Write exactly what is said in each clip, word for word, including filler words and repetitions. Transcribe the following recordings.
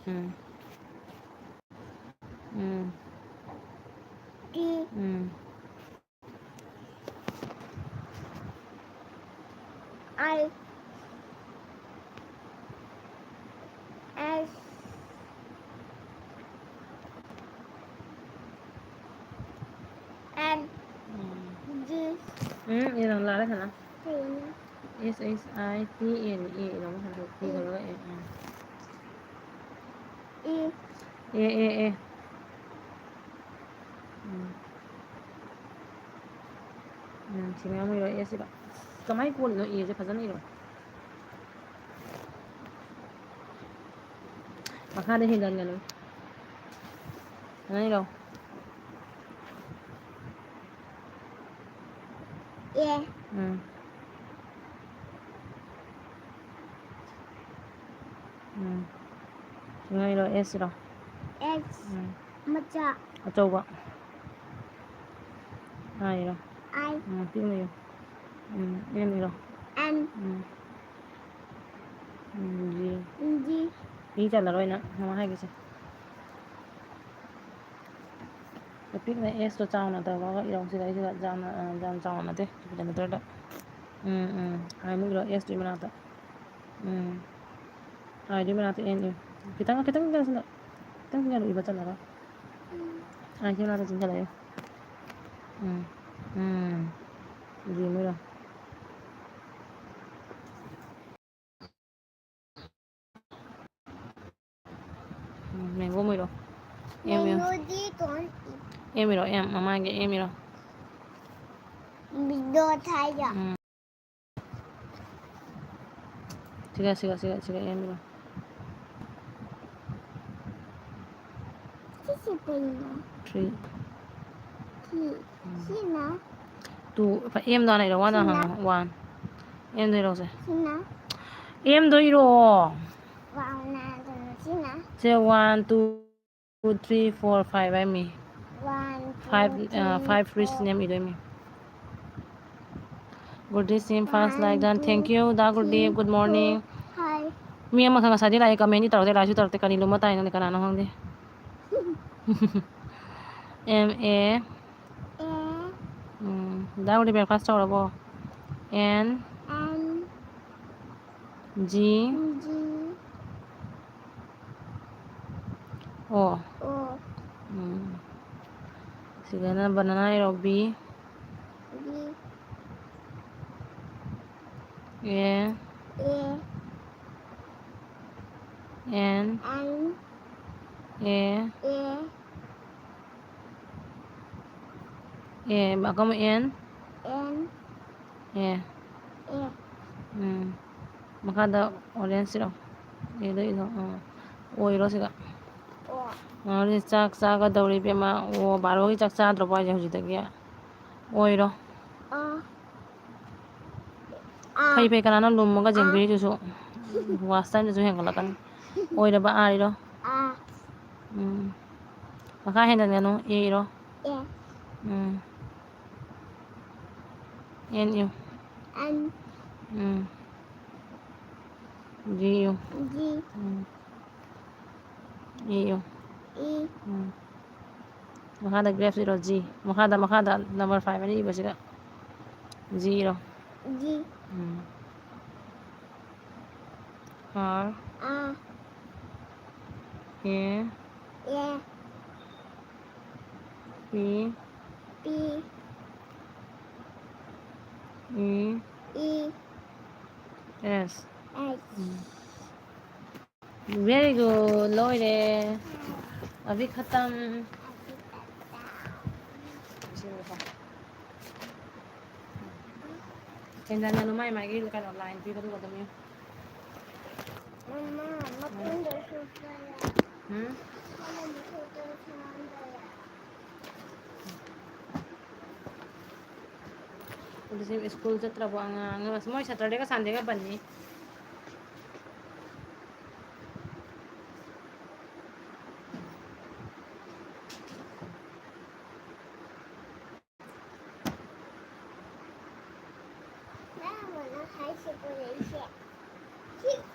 ꯎꯝ꯫ ꯎꯝ꯫ ꯇꯤ꯫ ꯎꯝ꯫ I. S. N. ꯎꯝ꯫ ꯖꯤ꯫ ꯎꯝ, ꯏꯔꯣ, ꯂꯥꯜꯂꯦ ꯈꯅ꯫ ꯀꯩꯅꯣ? S H I T N E ꯏꯔꯣ, ꯃꯊꯪꯗ ꯇꯤ ꯎꯝ꯫ ꯇꯧꯔꯒ ꯑꯦ, ꯎꯝ꯫ ꯏ꯫ ꯑꯦ, ꯑꯦ, ꯑꯦ꯫ ꯎꯝ꯫ ꯎꯝ, ꯁꯤ ꯃꯌꯥꯝ ꯏꯔꯣ, ꯑꯦꯁ ꯏꯔꯣ꯫ ꯀꯃꯥꯏ ꯀꯣꯜꯂꯤꯅꯣ? ꯑꯦꯁꯦ ꯐꯖꯅ ꯏꯔꯣ꯫ ꯃꯈꯥꯗ ꯍꯦꯟꯖꯟꯒꯅꯨ꯫ ꯐꯖꯅ ꯏꯔꯣ꯫ ꯑꯦ꯫ ꯎꯝ꯫ ꯎꯝ꯫ ꯁꯤ ꯃꯌꯥꯝ ꯏꯔꯣ, ꯑꯦꯁ ꯏꯔꯣ꯫ ꯑꯦꯁ꯫ ꯎꯝ꯫ ꯃꯆꯥ꯫ ꯑꯆꯧꯕ꯫ ꯑꯥꯏ ꯏꯔꯣ꯫ ꯑꯥꯏ꯫ ꯎꯝ, ꯄꯤꯛꯅ ꯏꯔꯣ꯫ ꯎꯝ, ꯑꯦꯟ ꯏꯔꯣ꯫ ꯑꯦꯟ꯫ ꯎꯝ꯫ ꯎꯝ, ꯖꯤ꯫ ꯖꯤ꯫ ꯏ ꯆꯜꯂꯔꯣꯏ ꯅꯪ, ꯃꯃꯥ ꯍꯥꯏꯒꯦꯁꯦ꯫ ꯄꯤꯛꯅ ꯑꯦꯁꯇꯣ ꯆꯥꯎꯅ ꯇꯧꯔꯒ ꯏꯔꯣ ꯁꯤꯗꯩꯁꯤꯗ, ꯌꯥꯝꯅ, ꯑ, ꯌꯥꯝ ꯆꯥꯎꯅ ꯅꯠꯇꯦ, ꯁꯦꯟꯇꯤꯃꯤꯇꯔꯗ꯫ ꯎꯝ, ꯎꯝ, ꯑꯥꯏꯃꯨꯛ ꯏꯔꯣ, ꯑꯦꯁꯇꯨꯒꯤ ꯃꯅꯥꯛꯇ꯫ ꯎꯝ꯫ ꯑꯥꯏꯗꯨꯒꯤ ꯃꯅꯥꯛꯇ ꯑꯦꯟ ꯏꯌꯨ꯫ ꯈꯤꯇꯪ, ꯈꯤꯇꯪ ꯆꯪꯁꯤꯜꯂꯣ꯫ ꯈꯤꯇꯪ ꯆꯪꯁꯤꯜꯂꯣ, ꯏꯕ ꯆꯠꯅꯕ꯫ ꯎꯝ꯫ ꯑꯥꯏꯗꯨꯒꯤ ꯃꯅꯥꯛꯇ ꯆꯪꯁꯤꯜꯂꯛꯑꯦ꯫ ꯎꯝ꯫ ꯎꯝ꯫ ꯌꯦꯡꯉꯨꯔꯣ꯫ ꯎꯝ, ꯃꯦꯡꯒꯣ ꯃꯣꯏꯔꯣ? ꯑꯦꯝ ꯏꯔꯣ꯫ ꯃꯦꯡꯒꯣꯗꯤ ꯀꯣꯟ? ꯑꯦꯝ ꯏꯔꯣ, ꯑꯦꯝ, ꯃꯃꯥꯡꯒꯤ ꯑꯦꯝ ꯏꯔꯣ? ꯕꯤꯗꯣ ꯊꯥꯏꯒ꯫ ꯎꯝ꯫ ꯁꯤꯒ, ꯁꯤꯒ, ꯁꯤꯒ, ꯁꯤꯒ ꯑꯦꯝ ꯏꯔꯣ꯫ ꯁꯤꯁꯤ ꯀꯩꯅꯣ? Three꯫ ꯁꯤ, ꯎꯝ꯫ ꯁꯤꯅ? Two, ꯑꯦꯝꯗꯣ ꯍꯥꯟꯅ ꯏꯔꯣ, one ꯁꯤꯅ? ꯍꯥꯟꯅ, one꯫ ꯑꯦꯝꯗꯣ ꯏꯔꯣꯁꯦ꯫ ꯁꯤꯅ? ꯑꯦꯝꯗꯣ ꯏꯔꯣ꯫ One ꯅ ꯁꯤꯅ? ꯁꯦ, one, two, three, four, five ꯍꯥꯏꯃꯤ꯫ One, two, five, ꯑ, three, five four꯫ Rich name ꯏꯗꯣꯏꯃꯤ꯫ Gurdeep Singh, first like done. Thank you, Da Gurdeep. Good morning. Hi. ꯃꯤ ꯑꯃꯈꯛ ꯉꯁꯥꯏꯗꯤ ꯂꯥꯛꯑꯦ, comment ꯇꯧꯔꯛꯇꯦ, like ꯁꯨ ꯇꯧꯔꯛꯇꯦ, ꯀꯔꯤ ꯂꯨꯝꯃ ꯇꯥꯏꯅꯣꯅꯦ, ꯀꯅꯥꯅꯣ ꯈꯪꯗꯦ꯫ M A. ꯎꯝ, ꯗꯥ ꯎꯗꯤ breakfast ꯇꯧꯔꯕꯣ? N G. O. ꯎꯝ꯫ ꯁꯤꯗꯅ banana ꯏꯔꯣ, B. A. N. A. A. ꯑꯦ, ꯃꯈꯥ ꯑꯃꯨꯛ N. N. A. A. ꯎꯝ꯫ ꯃꯈꯥꯗ orange ꯏꯔꯣ꯫ A ꯗꯣ ꯏꯔꯣ꯫ ꯑꯥ꯫ O ꯏꯔꯣ ꯁꯤꯒ꯫ O. ꯑꯉꯥꯡꯁꯦ ꯆꯥꯛ ꯆꯥꯒꯗꯧꯔꯦ ꯏꯕꯦꯝꯃ꯫ ꯑꯣ, ꯕꯥꯔꯣꯒꯤ ꯆꯥꯛ ꯆꯥꯗ꯭ꯔꯕꯣ ꯍꯥꯏꯁꯦ ꯍꯧꯖꯤꯛꯇꯒꯤ? O ꯏꯔꯣ꯫ ꯑ꯫ ꯑ꯫ ꯐꯩ, ꯐꯩ, ꯀꯅꯥꯅꯣ ꯂꯨꯝꯃꯒ ꯑ꯫ ꯆꯦꯟꯕꯤꯔꯤꯗꯨꯁꯨ? Watch time ꯗꯁꯨ ꯍꯦꯟꯒꯠꯂꯛꯀꯅꯤ꯫ O ꯏꯔꯕ, R ꯏꯔꯣ? ꯑ꯫ ꯎꯝ꯫ ꯃꯈꯥ ꯍꯦꯟꯖꯟꯒꯅꯨ, A ꯏꯔꯣ꯫ A꯫ Um. N U. N꯫ Um. G U. G꯫ Um. E U. E꯫ ꯎꯝ꯫ ꯃꯈꯥꯗ grapes ꯏꯔꯣ, G꯫ ꯃꯈꯥꯗ, ꯃꯈꯥꯗ number five ꯑꯅꯤ ꯏꯕꯁꯤꯗ G ꯏꯔꯣ꯫ G꯫ Um. R꯫ R꯫ A꯫ A꯫ P꯫ P꯫ E꯫ E꯫ S꯫ S꯫ Um. Very good, ꯂꯣꯏꯔꯦ꯫ ꯑꯚꯤ ꯈꯇꯝ꯫ ꯍꯦꯟꯖꯟꯒꯅꯨ, ꯃꯥꯏ ꯃꯥꯏꯒꯤ ꯀꯩꯅꯣ line ꯄꯤꯕꯗꯨꯒ ꯑꯗꯨꯝ ꯏꯌꯨ꯫ ꯃꯃꯥ, ꯃꯇꯨꯡꯗꯁꯨ ꯆꯠꯂꯦ꯫ ꯎꯝ? ꯃꯃꯥ, ꯃꯇꯨꯡꯗꯁꯨ ꯆꯠꯂꯦ꯫ ꯑꯗꯨꯁꯨ ꯁ꯭ꯀꯨꯜ ꯆꯠꯇ꯭ꯔꯕꯣ ꯑꯉꯥꯡ? ꯑꯁ, ꯃꯣꯏ Saturday ꯒ Sunday ꯒ ꯕꯟꯅꯤ꯫ ꯅꯪ ꯍꯥꯏꯁꯦ ꯀꯣꯂꯦꯖꯁꯦ?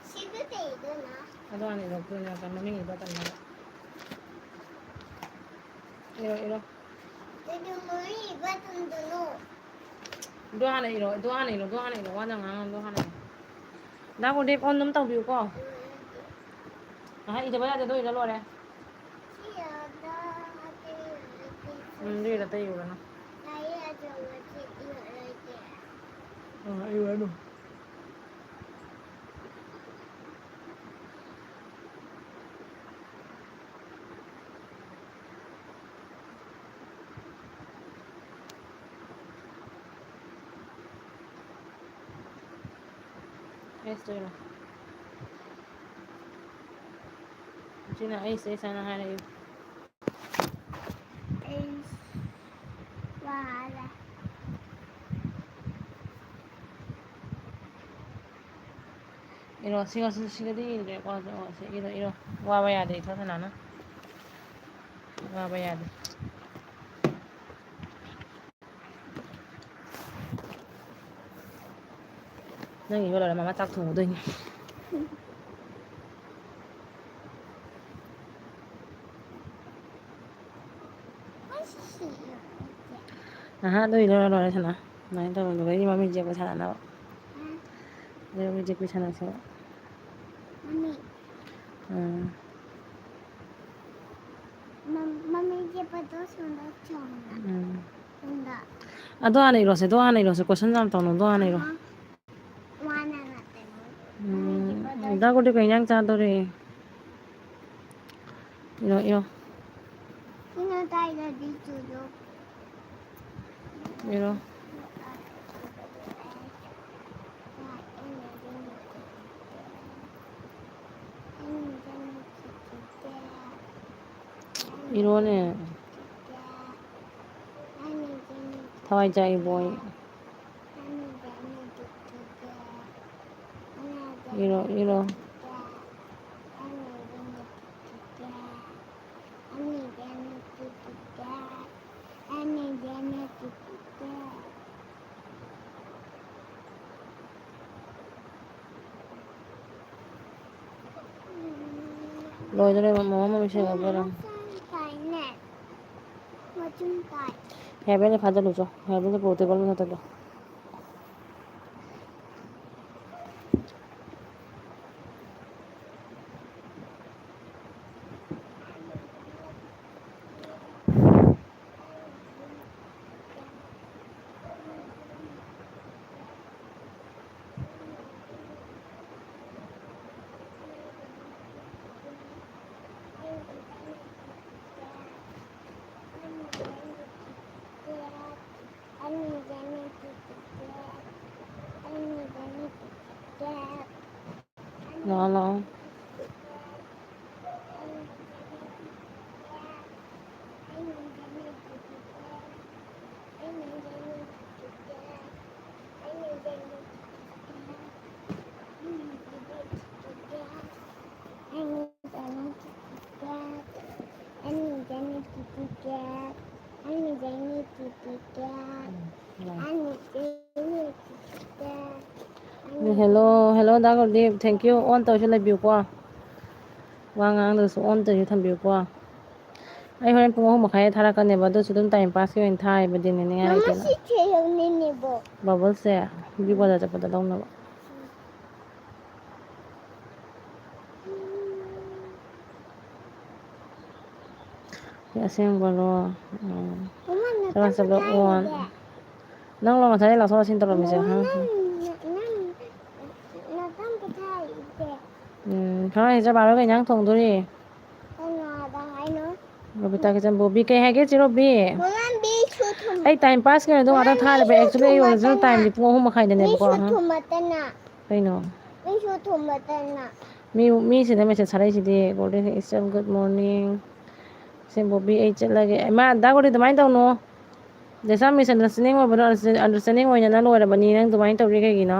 ꯁꯤ ꯁꯤꯗ ꯀꯩꯗꯅꯣ? ꯑꯗꯨ ꯍꯥꯟꯅ ꯏꯔꯣ, ꯀꯩꯅꯣ, ꯃꯃꯤꯡ ꯏꯕ ꯇꯝꯅꯕ꯫ ꯏꯔꯣ, ꯏꯔꯣ꯫ ꯀꯩꯅꯣ ꯃꯃꯤꯡ ꯏꯕ ꯇꯝꯗꯣꯏꯅꯣ? ꯑꯗꯨ ꯍꯥꯟꯅ ꯏꯔꯣ, ꯑꯗꯨ ꯍꯥꯟꯅ ꯏꯔꯣ, ꯑꯗꯨ ꯍꯥꯟꯅ ꯏꯔꯣ, ꯋꯥꯗ ꯉꯥꯡꯉꯣ, ꯑꯗꯨ ꯍꯥꯟꯅ ꯏꯔꯣ꯫ ꯗꯥ ꯒꯨꯔꯗꯦꯕ, ꯑꯣꯟ ꯑꯗꯨꯝ ꯇꯧꯕꯤꯌꯨꯀꯣ꯫ ꯎꯝ꯫ ꯑꯍ, ꯏꯗꯕ ꯌꯥꯗꯦ, ꯑꯗꯨ ꯏꯔ ꯂꯣꯏꯔꯦ꯫ ꯁꯤ ꯑꯗ ꯍꯥꯞꯄꯤꯔꯒꯦ꯫ ꯎꯝ, ꯑꯗꯨ ꯏꯔ ꯑꯇꯩ ꯏꯔꯨꯔꯅꯨ꯫ ꯂꯥꯏꯔꯤꯛ ꯑꯆꯧꯕꯁꯤ ꯏꯔꯔꯣꯏꯒꯦ꯫ ꯑ, ꯏꯔꯨꯔꯅꯨ꯫ ꯑꯦꯁ ꯇꯧꯔꯣ꯫ ꯁꯤꯅ ꯑꯩꯁ, ꯑꯩꯁ ꯍꯥꯏꯅ ꯍꯥꯏꯔꯛꯏ꯫ ꯑꯩꯁ ꯋꯥꯔꯦ꯫ ꯏꯔꯣ, ꯁꯤꯒ-, ꯁꯤ-, ꯁꯤꯒꯗꯤ ꯏꯗ꯭ꯔꯦꯀꯣ꯫ ꯑꯗꯣ ꯁꯤ ꯏꯔꯣ, ꯏꯔꯣ꯫ ꯋꯥꯕ ꯌꯥꯗꯦ, ꯏꯊꯣ ꯁꯅꯥꯅ꯫ ꯋꯥꯕ ꯌꯥꯗꯦ꯫ ꯅꯪ ꯏꯔꯣ ꯂꯣꯏꯔ ꯃꯃꯥ ꯆꯥꯛ ꯊꯣꯡꯉꯨꯗꯣꯏꯅꯤ꯫ ꯑꯍꯥ, ꯑꯗꯨ ꯏꯔꯣ ꯂꯣꯏꯔꯦ ꯁꯅꯥ꯫ ꯑꯗꯨꯃꯥꯏꯅ ꯇꯧꯔꯣ, ꯑꯗꯨꯒ ꯑꯩꯒꯤ ꯃꯃꯤꯡ ꯖꯦꯛꯄ ꯁꯥꯟꯅꯅꯕ꯫ ꯎꯝ꯫ ꯑꯗꯨꯒ ꯖꯦꯛꯄꯤ ꯁꯥꯟꯅꯁꯦꯕ꯫ ꯃꯃꯤꯡ꯫ ꯎꯝ꯫ ꯃꯝ-, ꯃꯃꯤꯡ ꯖꯦꯛꯄꯗꯣ ꯁꯣꯝꯗ ꯆꯣꯡꯅ꯫ ꯎꯝ꯫ ꯁꯣꯝꯗ꯫ ꯑꯗꯣ ꯍꯥꯟꯅ ꯏꯔꯣꯁꯦ, ꯑꯗꯣ ꯍꯥꯟꯅ ꯏꯔꯣꯁꯦ, question ꯌꯥꯝ ꯇꯧꯅꯨ, ꯑꯗꯣ ꯍꯥꯟꯅ ꯏꯔꯣ꯫ ꯑꯍꯥ꯫ ꯋꯥꯅ ꯅꯠꯇꯦ꯫ ꯎꯝ꯫ ꯃꯃꯤꯡ ꯖꯦꯛꯄꯗꯣ꯫ ꯗꯥ ꯒꯣꯗꯤ ꯀꯩ ꯏꯟꯖꯥꯡ ꯆꯥꯗꯣꯔꯤ? ꯏꯔꯣ, ꯏꯔꯣ꯫ ꯁꯤꯅ ꯇꯥꯏꯗꯗꯤ ꯆꯨꯗꯣ꯫ ꯏꯔꯣ꯫ ꯏꯔꯣꯅꯦ꯫ ꯊꯋꯥꯏ ꯆꯥꯛꯏꯕꯣ ꯑꯩ꯫ ꯏꯔꯣ, ꯏꯔꯣ꯫ ꯂꯣꯏꯗꯣꯔꯦ, ꯃꯃꯥ ꯃꯃꯤ ꯁꯦꯡꯉꯛꯑꯣ ꯏꯕꯦꯝꯃ꯫ ꯃꯆꯨꯝ ꯇꯥꯏ꯫ ꯃꯆꯨꯝ ꯇꯥꯏ꯫ ꯍꯦꯕꯦꯟꯗ ꯐꯥꯖꯜꯂꯨ ꯆꯣ꯫ ꯍꯦꯕꯦꯟꯗ ꯄꯨꯔꯣ, ꯇꯦꯕꯜ ꯃꯊꯛꯇ꯫ ꯂꯥꯛꯑꯣ, ꯂꯥꯛꯑꯣ꯫ ꯍꯦꯜꯂꯣ, ꯍꯦꯜꯂꯣ, ꯗꯥ ꯒꯨꯔꯗꯤꯞ, thank you꯫ ꯑꯣꯟ ꯇꯧꯔꯁꯨ ꯂꯩꯕꯤꯌꯨꯀꯣ꯫ ꯋꯥ ꯉꯥꯡꯗꯁꯨ ꯑꯣꯟ ꯇꯧꯔꯁꯨ ꯊꯝꯕꯤꯌꯨꯀꯣ꯫ ꯑꯩ ꯍꯣꯔꯦꯟ ꯄꯨꯡ ꯑꯍꯨꯝ ꯃꯈꯥꯏꯗ ꯊꯥꯔꯛꯀꯅꯦꯕ, ꯑꯗꯨꯁꯨ ꯑꯗꯨꯝ time pass ꯀꯤ ꯑꯣꯏꯅ ꯊꯥꯏꯕ, ꯗꯤꯟꯅꯅꯤꯡꯉꯥꯏ ꯃꯃꯥ, ꯂꯩꯇꯦꯅ꯫ ꯁꯤ ꯊꯦꯡꯉꯝꯅꯤꯅꯦꯕꯣ꯫ Bubble ꯁꯦ ꯕꯤꯛ ꯕꯖꯥꯔ ꯆꯠꯄꯗ ꯂꯧꯅꯕ꯫ ꯁꯤ ꯑꯁꯦꯡꯕꯔꯣ? ꯎꯝ꯫ ꯃꯃꯥ, ꯆꯠꯂꯣ, ꯅꯇꯝ ꯆꯠꯂꯣ, ꯑꯣꯟ꯫ ꯀꯗꯥꯏꯗ? ꯅꯪꯂꯣ ꯉꯁꯥꯏ ꯂꯥꯛꯊꯣꯛ ꯂꯥꯛꯁꯤꯟ ꯇꯧꯔꯝꯃꯤꯁꯦ? ꯃꯃꯥ, ꯍꯥ? ꯅꯪ, ꯅꯪ, ꯅꯇꯝ ꯀꯗꯥꯏꯗ? ꯎꯝ, ꯈꯔ ꯍꯦꯟꯖꯕ ꯀꯩ ꯏꯟꯖꯥꯡ ꯊꯣꯡꯗꯣꯔꯤ? ꯀꯅꯥꯗ ꯍꯥꯏꯅꯣ? ꯔꯣꯕꯤꯇꯥ ꯀꯤꯆꯟ꯫ ꯕꯣꯕꯤ ꯀꯩ ꯍꯥꯏꯒꯦ, ꯆꯦ ꯔꯣꯕꯤ? ꯃꯃꯥ, ꯃꯤꯁꯨ ꯊꯨꯝ-, ꯑꯩ time pass ꯀꯩꯅꯣꯗꯣ ꯉꯥꯛꯇꯪ ꯃꯃꯥ, ꯊꯥꯔꯦꯕ꯫ ꯃꯤꯁꯨ Actually, ꯑꯩ original ꯊꯨꯝꯕꯇꯅ꯫ Time ꯗꯤ ꯄꯨꯡ ꯑꯍꯨꯝ ꯃꯈꯥꯏꯗꯅꯦꯕꯀꯣ꯫ ꯃꯤꯁꯨ ꯍꯥ? ꯊꯨꯝꯕꯇꯅ꯫ ꯀꯩꯅꯣ? ꯃꯤꯁꯨ ꯊꯨꯝꯕꯇꯅ꯫ ꯃꯤ, ꯃꯤꯁꯤꯗ message ꯊꯥꯔꯛꯏꯁꯤꯗꯤ, Golden Eastern, good morning꯫ ꯁꯦ, ꯕꯣꯕꯤ, ꯑꯩ ꯆꯠꯂꯒꯦ꯫ ꯏꯃꯥ, ꯗꯥ ꯒꯣꯔꯗꯤ, ꯑꯗꯨꯃꯥꯏꯅ ꯇꯧꯅꯨ꯫ ꯗꯦꯁꯥ, misunderstanding ꯑꯣꯏꯕꯗꯣ understanding ꯑꯣꯏꯅꯅ ꯂꯣꯏꯔꯕꯅꯤ꯫ ꯅꯪ ꯑꯗꯨꯃꯥꯏꯅ ꯇꯧꯔꯤ ꯀꯩꯒꯤꯅꯣ?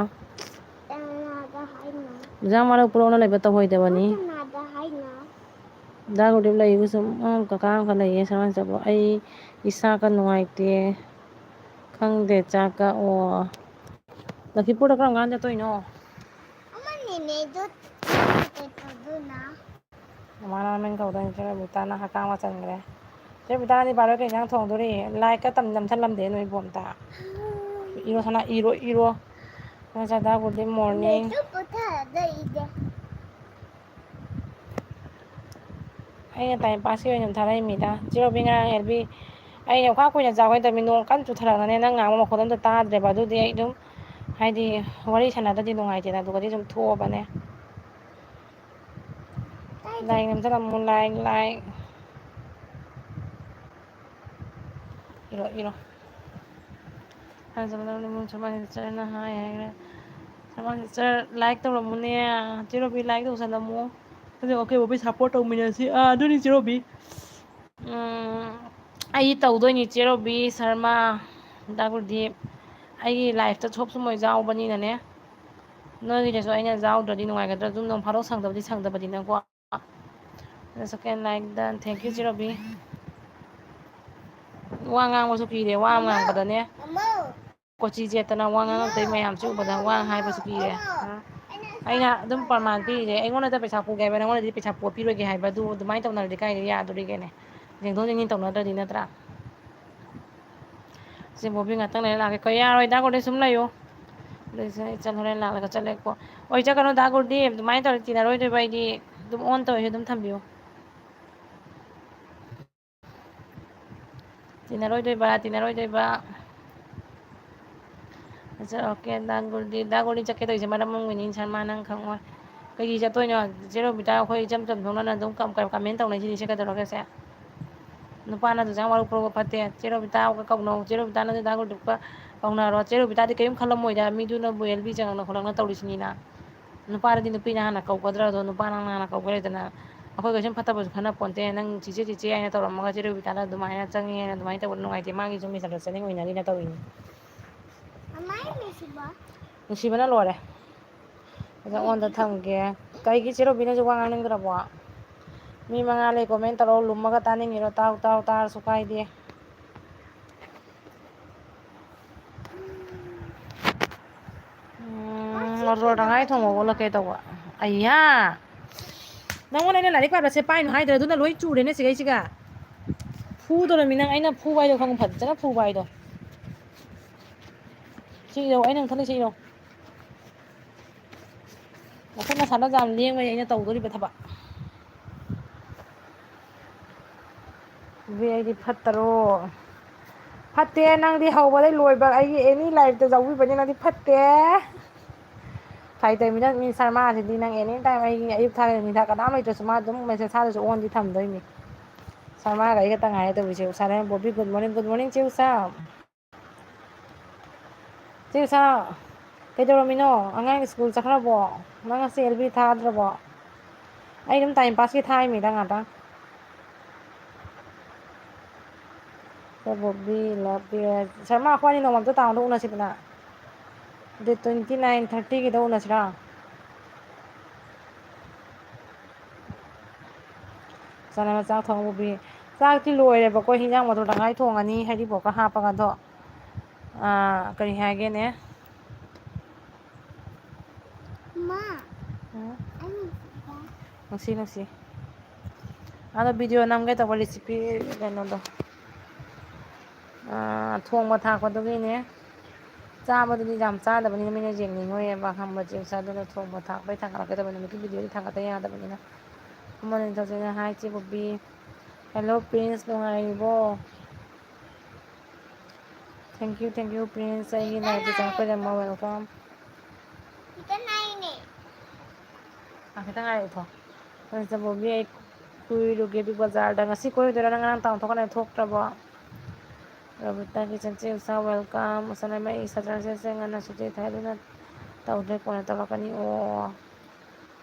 ꯀꯅꯥꯗ ꯍꯥꯏꯅꯣ? ꯏꯟꯖꯥꯡ ꯃꯔꯛ ꯄꯨꯔꯛꯅ ꯂꯩꯕ ꯇꯧꯍꯩꯗꯕꯅꯤ꯫ ꯀꯅꯥꯗ ꯍꯥꯏꯅꯣ? ꯗꯥ ꯒꯣꯔꯗꯤ ꯂꯩꯕ ꯁꯨꯝ, ꯎꯝ, ꯀꯀꯥ ꯑꯃꯈꯛ ꯂꯩꯌꯦ, ꯁꯃꯥꯏꯅ ꯇꯧꯕ꯫ ꯑꯩ ꯏꯁꯥꯒ ꯅꯨꯡꯉꯥꯏꯇꯦ꯫ ꯈꯪꯗꯦ, ꯆꯥꯛꯀ꯫ ꯑꯣ꯫ ꯂꯛꯈꯤꯄꯨꯔꯗ ꯀꯔꯝ ꯀꯥꯟꯗ ꯆꯠꯇꯣꯏꯅꯣ? ꯑꯃꯅꯤꯅꯦ, ꯑꯗꯨ ꯀꯩꯗꯧꯗꯣꯏꯅꯣ? ꯃꯃꯥꯅ ꯃꯃꯤꯡ ꯀꯧꯗꯣꯏꯅꯤ꯫ ꯆꯦ ꯔꯣꯕꯤꯇꯥꯅ ꯍꯀꯥꯝ ꯋꯥ ꯆꯟꯈ꯭ꯔꯦ꯫ ꯆꯦ ꯔꯣꯕꯤꯇꯥ, ꯅꯪꯗꯤ ꯕꯥꯔꯣꯏ ꯀꯩ ꯏꯟꯖꯥꯡ ꯊꯣꯡꯗꯣꯔꯤ? ꯂꯥꯏꯛꯀ ꯇꯝ-, ꯅꯝꯁꯜꯂꯝꯗꯦ ꯅꯣꯏ ꯏꯕꯣꯝꯇ꯫ ꯏꯔꯣ ꯁꯅꯥ, ꯏꯔꯣ, ꯏꯔꯣ꯫ ꯅꯣꯏ ꯆꯥꯗꯥ, good morning꯫ ꯂꯩꯇ꯭ꯔ ꯄꯣꯊꯥꯗ ꯏꯗꯦ꯫ ꯑꯩꯅ ꯇꯥꯏꯝ ꯄꯥꯁꯀꯤ ꯑꯣꯏꯅ ꯊꯥꯔꯛꯏꯃꯤꯗ꯫ ꯆꯦ ꯔꯣꯕꯤ ꯉꯔꯥꯡ ꯑꯦꯜ ꯕꯤ, ꯑꯩꯅ ꯈ꯭ꯋꯥꯏ ꯀꯨꯏꯅ ꯆꯥꯎ ꯍꯥꯏ ꯇꯝꯃꯤ, ꯅꯣꯡ ꯀꯟꯅ ꯆꯨꯊꯔꯛꯅꯅꯦ, ꯅꯪ ꯉꯥꯡꯕ ꯃꯈꯣꯟ ꯑꯝꯇ ꯇꯥꯗ꯭ꯔꯦꯕ꯫ ꯑꯗꯨꯗꯤ ꯑꯩ ꯑꯗꯨꯝ, ꯍꯥꯏꯗꯤ, ꯋꯥꯔꯤ ꯁꯥꯟꯅꯗ꯭ꯔꯗꯤ ꯅꯨꯡꯉꯥꯏꯇꯦꯅ, ꯑꯗꯨꯒꯗꯤ ꯑꯗꯨꯝ ꯊꯣꯛꯑꯕꯅꯦ꯫ ꯂꯥꯏꯛ ꯅꯝꯁꯤꯜꯂꯝꯃꯨ, ꯂꯥꯏꯛ, ꯂꯥꯏꯛ꯫ ꯏꯔꯣ, ꯏꯔꯣ꯫ ꯍꯥꯏꯖꯕꯗ ꯏꯃꯨꯡ ꯁꯨꯃꯥꯏꯅ ꯆꯠꯂꯦꯅ ꯍꯥꯏ ꯍꯥꯏꯈ꯭ꯔꯦ꯫ ꯁꯨꯃꯥꯏꯅ ꯆꯠ-, ꯂꯥꯏꯛ ꯇꯧꯔꯝꯃꯨꯅꯦ꯫ ꯆꯦ ꯔꯣꯕꯤ, ꯂꯥꯏꯛ ꯇꯧꯁꯜꯂꯝꯃꯨ꯫ ꯑꯗꯨ ꯑꯣꯀꯦ ꯕꯣꯕꯤ ꯁꯞꯄꯣꯔꯠ ꯇꯧꯃꯤꯟꯅꯁꯤ꯫ ꯑꯥ, ꯑꯗꯨꯅꯤ ꯆꯦ ꯔꯣꯕꯤ꯫ ꯎꯝ, ꯑꯩ ꯇꯧꯗꯣꯏꯅꯤ ꯆꯦ ꯔꯣꯕꯤ ꯁꯔꯃ, ꯗꯥ ꯒꯨꯔꯗꯤꯞ꯫ ꯑꯩꯒꯤ ꯂꯥꯏꯐꯇ ꯁꯣꯞꯁꯨ ꯃꯣꯏ ꯌꯥꯎꯕꯅꯤꯅꯅꯦ꯫ ꯅꯣꯏꯒꯤꯗꯁꯨ ꯑꯩꯅ ꯌꯥꯎꯗ꯭ꯔꯗꯤ ꯅꯨꯡꯉꯥꯏꯒꯗ꯭ꯔꯥ? ꯑꯗꯨꯝ ꯅꯣꯡ ꯐꯥꯗꯣꯛ ꯁꯪꯗꯕꯗꯤ ꯁꯪꯗꯕꯅꯤꯅꯀꯣ꯫ The second like done. Thank you, ꯆꯦ ꯔꯣꯕꯤ꯫ ꯋꯥ ꯉꯥꯡꯕꯁꯨ ꯀꯤꯔꯦ, ꯋꯥ ꯑꯃ ꯉꯥꯡꯕꯗꯅꯦ꯫ ꯀꯣꯆꯤ ꯆꯦꯠꯇꯅ ꯋꯥ ꯉꯥꯡꯉꯛꯇꯣꯏ ꯃꯌꯥꯝꯁꯦ ꯎꯕꯗ ꯋꯥ ꯍꯥꯏꯕꯁꯨ ꯀꯤꯔꯦ꯫ ꯑꯩꯅ ꯑꯗꯨꯝ ꯄ꯭ꯔꯃꯥꯟ ꯄꯤꯔꯤꯁꯦ, ꯑꯩꯉꯣꯟꯗꯗ ꯄꯩꯁꯥ ꯄꯨꯒꯦ ꯍꯥꯏꯕ, ꯅꯪꯉꯣꯟꯗꯗꯤ ꯄꯩꯁꯥ ꯄꯨ-, ꯄꯤꯔꯣꯏꯒꯦ ꯍꯥꯏꯕ, ꯑꯗꯨ ꯑꯗꯨꯃꯥꯏꯅ ꯇꯧꯅꯔꯗꯤ ꯀꯥꯏꯗ ꯌꯥꯗꯣꯔꯤꯒꯦꯅꯦ? ꯌꯦꯡꯊꯣꯛ ꯌꯦꯡꯁꯤꯟ ꯇꯧꯅꯗ꯭ꯔꯗꯤ ꯅꯠꯇ꯭ꯔꯥ? ꯁꯤ ꯕꯣꯕꯤ ꯉꯥꯛꯇꯪ ꯂꯩꯔ ꯂꯥꯛꯀꯦ꯫ ꯀꯩ ꯌꯥꯔꯣꯏ, ꯗꯥ ꯒꯣꯔꯗꯤ ꯁꯨꯝ ꯂꯩꯌꯨ꯫ ꯑꯗꯨꯏꯁꯦ ꯑꯩ ꯆꯠ-, ꯍꯣꯔꯦꯟ ꯂꯥꯛꯂꯒ ꯆꯠꯂꯦꯀꯣ꯫ ꯑꯣꯏ, ꯆꯠꯀꯅꯨ ꯗꯥ ꯒꯣꯔꯗꯤ, ꯑꯗꯨꯃꯥꯏꯅ ꯇꯧꯔꯗꯤ ꯇꯤꯟꯅꯔꯣꯏꯗꯣꯏꯕ ꯑꯩꯗꯤ꯫ ꯑꯗꯨꯝ ꯑꯣꯟ ꯇꯧꯔꯤꯁꯦ ꯑꯗꯨꯝ ꯊꯝꯕꯤꯌꯨ꯫ ꯇꯤꯟꯅꯔꯣꯏꯗꯣꯏꯕ, ꯇꯤꯟꯅꯔꯣꯏꯗꯣꯏꯕ꯫ ꯑꯆꯥ, ꯑꯣꯀꯦ, ꯗꯥ ꯒꯣꯔꯗꯤ, ꯗꯥ ꯒꯣꯔꯗꯤ ꯆꯠꯀꯦ ꯇꯧꯔꯤꯁꯦ ꯃꯔꯝ ꯑꯃꯒꯤꯅꯤ, ꯁꯔꯃ, ꯅꯪ ꯈꯪꯉꯣꯏ꯫ ꯀꯩꯒꯤ ꯆꯠꯇꯣꯏꯅꯣ? ꯆꯦ ꯔꯣꯕꯤꯇꯥ, ꯑꯩꯈꯣꯏ ꯏꯆꯝ ꯆꯝ ꯊꯣꯛꯅꯅ ꯑꯗꯨꯝ ꯀꯝ-, ꯀꯝ-, ꯀꯃꯦꯟ ꯇꯧꯅꯩꯁꯤꯗꯤ, ꯁꯤ ꯀꯩꯗꯧꯔꯒꯦ ꯁꯦ? ꯅꯨꯄꯥꯅ ꯑꯗꯨꯁꯨ ꯌꯥꯝ ꯋꯥꯔꯧ ꯄꯨꯔꯧꯕ ꯐꯠꯇꯦ꯫ ꯆꯦ ꯔꯣꯕꯤꯇꯥꯒ ꯀꯧꯅꯧ, ꯆꯦ ꯔꯣꯕꯤꯇꯥꯅꯁꯨ ꯗꯥ ꯒꯣꯔꯗꯤꯞꯀ ꯀꯧꯅꯔꯣ꯫ ꯆꯦ ꯔꯣꯕꯤꯇꯥꯗꯤ ꯀꯔꯤꯝ ꯈꯜꯂꯝꯃꯣꯏꯗ, ꯃꯤꯗꯨꯅꯕꯨ ꯑꯦꯜ ꯕꯤ ꯆꯪꯉꯛꯅ ꯈꯣꯠꯂꯛꯅ ꯇꯧꯔꯤꯁꯤꯅꯤꯅ꯫ ꯅꯨꯄꯥꯗꯗꯤ ꯅꯨꯄꯤꯅ ꯍꯥꯟꯅ ꯀꯧꯒꯗ꯭ꯔꯥ, ꯑꯗꯣ ꯅꯨꯄꯥ ꯅꯪꯅ ꯍꯥꯟꯅ ꯀꯧꯒꯦ ꯂꯩꯗꯅ꯫ ꯑꯩꯈꯣꯏ ꯀꯩꯁꯨꯝ ꯐꯠꯇꯕꯁꯨ ꯈꯟꯅ ꯄꯣꯟꯇꯦ꯫ ꯅꯪ ꯆꯤꯆꯦ, ꯆꯤꯆꯦ ꯍꯥꯏꯅ ꯇꯧꯔꯝꯃꯒ ꯆꯦ ꯔꯣꯕꯤꯇꯥꯅ ꯑꯗꯨꯃꯥꯏꯅ ꯆꯪꯉꯦꯅ ꯑꯗꯨꯃꯥꯏꯅ ꯇꯧꯕ ꯅꯨꯡꯉꯥꯏꯇꯦ꯫ ꯃꯥꯒꯤꯁꯨ misunderstanding ꯑꯣꯏꯅꯔꯤꯅ ꯇꯧꯔꯤꯅꯤ꯫ ꯃꯃꯥꯏ ꯅꯨꯡꯁꯤꯕ꯫ ꯅꯨꯡꯁꯤꯕꯅ ꯂꯣꯏꯔꯦ꯫ ꯑꯗ ꯑꯣꯟꯗ ꯊꯝꯒꯦ꯫ ꯀꯩꯒꯤ ꯆꯦ ꯔꯣꯕꯤꯅꯁꯨ ꯋꯥ ꯉꯥꯡꯅꯤꯡꯗ꯭ꯔꯕꯣ? ꯃꯤ ꯃꯉꯥ ꯂꯩ, comment ꯇꯧꯔꯣ, ꯂꯨꯝꯃꯒ ꯇꯥꯅꯤꯡꯉꯤꯔꯣ? ꯇꯥꯎ, ꯇꯥꯎ, ꯇꯥꯔꯁꯨ ꯀꯥꯏꯗꯦ꯫ ꯎꯝ, ꯃꯣꯇꯣꯔ ꯇꯪꯈꯥꯏ ꯊꯣꯡꯕ ꯑꯣꯜꯂꯛꯀꯦ ꯇꯧꯕ꯫ ꯑꯩꯌꯥ! ꯅꯪꯉꯣꯟꯗ ꯑꯩꯅ ꯂꯥꯏꯔꯤꯛ ꯄꯥꯕ ꯆꯠꯄ ꯍꯥꯏꯅꯣ ꯍꯥꯏꯗ꯭ꯔꯥ? ꯑꯗꯨꯅ ꯂꯣꯏ ꯆꯨꯔꯦꯅꯦ ꯁꯤꯒꯩꯁꯤꯒ꯫ ꯐꯨꯗꯧꯔꯃꯤ ꯅꯪ, ꯑꯩꯅ ꯐꯨꯕ ꯍꯥꯏꯗꯣ ꯈꯪꯉꯨ, ꯐꯖꯅ ꯐꯨꯕ ꯍꯥꯏꯗꯣ꯫ ꯁꯤ ꯏꯔꯣ, ꯑꯩꯅ ꯃꯊꯪꯗ ꯁꯤ ꯏꯔꯣ꯫ ꯅꯈꯨꯠ ꯅꯁꯥꯅ ꯌꯥꯝ ꯂꯦꯡꯕꯅꯤ ꯑꯩꯅ ꯇꯧꯗꯣꯔꯤꯕ ꯊꯕꯛ꯫ ꯕꯤ ꯑꯩꯗꯤ ꯐꯠꯇꯔꯣ? ꯐꯠꯇꯦ, ꯅꯪꯗꯤ ꯍꯧꯕꯗꯩ ꯂꯣꯏꯕ ꯑꯩꯒꯤ ꯑꯦꯅꯤ ꯂꯥꯏꯐꯇ ꯌꯥꯎꯕꯤꯕꯅꯤ, ꯅꯪꯗꯤ ꯐꯠꯇꯦ꯫ ꯐꯥꯒꯤ ꯇꯧꯕꯅꯤꯗ, ꯃꯤ ꯁꯔꯃꯥꯁꯤꯗꯤ ꯅꯪ ꯑꯦꯅꯤ ꯇꯥꯏꯝ ꯑꯩꯒꯤ ꯑꯌꯨꯛ ꯊꯥꯒꯠꯂꯦ, ꯅꯨꯡꯊꯤꯜ ꯀꯅꯥꯝ ꯂꯩꯇ꯭ꯔꯁꯨ ꯃꯥ ꯑꯗꯨꯝ ꯃꯦꯁꯦꯖ ꯊꯥꯗ꯭ꯔꯁꯨ ꯑꯣꯟꯗꯤ ꯊꯝꯗꯣꯏꯅꯤ꯫ ꯁꯔꯃꯥꯒ ꯑꯩ ꯈꯛꯇ ꯉꯥꯏꯔꯦ ꯇꯧꯔꯤꯁꯦ꯫ ꯎꯁꯥꯅ Bobby, good morning, good morning, ꯆꯦ ꯎꯁꯥ꯫ ꯆꯦ ꯎꯁꯥ, ꯀꯩꯗꯧꯔꯝꯃꯤꯅꯣ? ꯑꯉꯥꯡ ꯁ꯭ꯀꯨꯜ ꯆꯠꯈ꯭ꯔꯕꯣ? ꯅꯪ ꯉꯁꯤ ꯑꯦꯜ ꯕꯤ ꯊꯥꯗ꯭ꯔꯕꯣ? ꯑꯩ ꯑꯗꯨꯝ ꯇꯥꯏꯝ ꯄꯥꯁꯀꯤ ꯊꯥꯏꯃꯤꯗ ꯉꯥꯛꯇꯪ꯫ Bobby, love you꯫ ꯁꯔꯃ, ꯑꯩꯈꯣꯏ ꯑꯅꯤ ꯅꯣꯡꯃ ꯑꯝꯇ ꯇꯥꯎꯟꯗ ꯎꯅꯁꯤꯗꯅ꯫ Date twenty nine, thirty ꯒꯤꯗ ꯎꯅꯁꯤꯔꯥ? ꯆꯥꯅꯕ ꯆꯥꯛ ꯊꯣꯡꯉ ꯄꯨꯕꯤ-, ꯆꯥꯛꯇꯤ ꯂꯣꯏꯔꯦꯕꯀꯣ, ꯍꯤꯟꯖꯥꯡ ꯃꯊꯣꯡ ꯇꯪꯈꯥꯏ ꯊꯣꯡꯉꯅꯤ, ꯍꯔꯤꯕꯣꯞꯀ ꯍꯥꯞꯄꯒ꯫ ꯑꯗꯣ, ꯑꯥ, ꯀꯔꯤ ꯍꯥꯏꯒꯦꯅꯦ? ꯃꯥ꯫ ꯎꯝ? ꯑꯩ ꯅꯨꯡꯁꯤꯗ꯫ ꯅꯨꯡꯁꯤ, ꯅꯨꯡꯁꯤ꯫ ꯑꯗꯣ video ꯅꯝꯒꯦ ꯇꯧꯕ recipe ꯀꯩꯅꯣꯗꯣ꯫ ꯑꯥ, ꯊꯣꯡꯕ ꯊꯥꯛꯄꯗꯨꯒꯤꯅꯦ꯫ ꯆꯥꯕꯗꯨꯗꯤ ꯌꯥꯝ ꯆꯥꯗꯕꯅꯤꯅ ꯃꯤꯅ ꯌꯦꯡꯅꯤꯡꯉꯣꯏꯌꯦꯕ, ꯈꯪꯕ꯭ꯔꯥ, ꯆꯦ ꯎꯁꯥ? ꯑꯗꯨꯅ ꯊꯣꯡꯕ ꯊꯥꯛꯄꯩ ꯊꯥꯡꯒꯠꯂꯛꯀꯗꯕ ꯅꯨꯃꯤꯠꯀꯤ videoꯗꯤ ꯊꯥꯡꯒꯠꯇ ꯌꯥꯗꯕꯅꯤꯅ꯫ ꯑꯃꯅꯤ ꯇꯧꯗꯣꯏꯅꯦ꯫ Hi, ꯆꯦ ꯕꯣꯕꯤ꯫ Hello, Prince, ꯅꯨꯡꯉꯥꯏꯔꯤꯕꯣ? Thank you, thank you, Prince, ꯑꯩꯒꯤ liveꯇ ꯆꯪꯉꯛꯄꯒꯤꯗꯃꯛ, welcome꯫ ꯈꯤꯇꯪ ꯉꯥꯏꯅꯦ꯫ ꯑꯥ, ꯈꯤꯇꯪ ꯉꯥꯏꯔꯛꯑꯣ꯫ ꯍꯣꯏ, ꯆꯦ ꯕꯣꯕꯤ, ꯑꯩ ꯀꯣꯏꯔꯨꯒꯦ big ꯕꯖꯥꯔꯗ꯫ ꯉꯁꯤ ꯀꯣꯏꯔꯨꯗꯣꯏꯔꯣ? ꯅꯪ ꯉꯔꯥꯡ ꯇꯥꯎꯟ ꯊꯣꯛꯀꯅꯤ ꯊꯣꯛꯇ꯭ꯔꯕꯣ? ꯔꯣꯕꯤꯇꯥ ꯀꯤꯆꯟ, ꯆꯦ ꯎꯁꯥ, welcome꯫ ꯎꯁꯥ ꯅꯃꯩ, ꯁꯇꯔꯗꯦꯁꯦ ꯉꯟꯅ ꯁꯨꯇꯤ ꯊꯥꯏ, ꯑꯗꯨꯅ ꯇꯧꯗ꯭ꯔꯦ, ꯀꯣꯟꯅ ꯇꯧꯔꯛꯀꯅꯤ꯫ ꯑꯣ,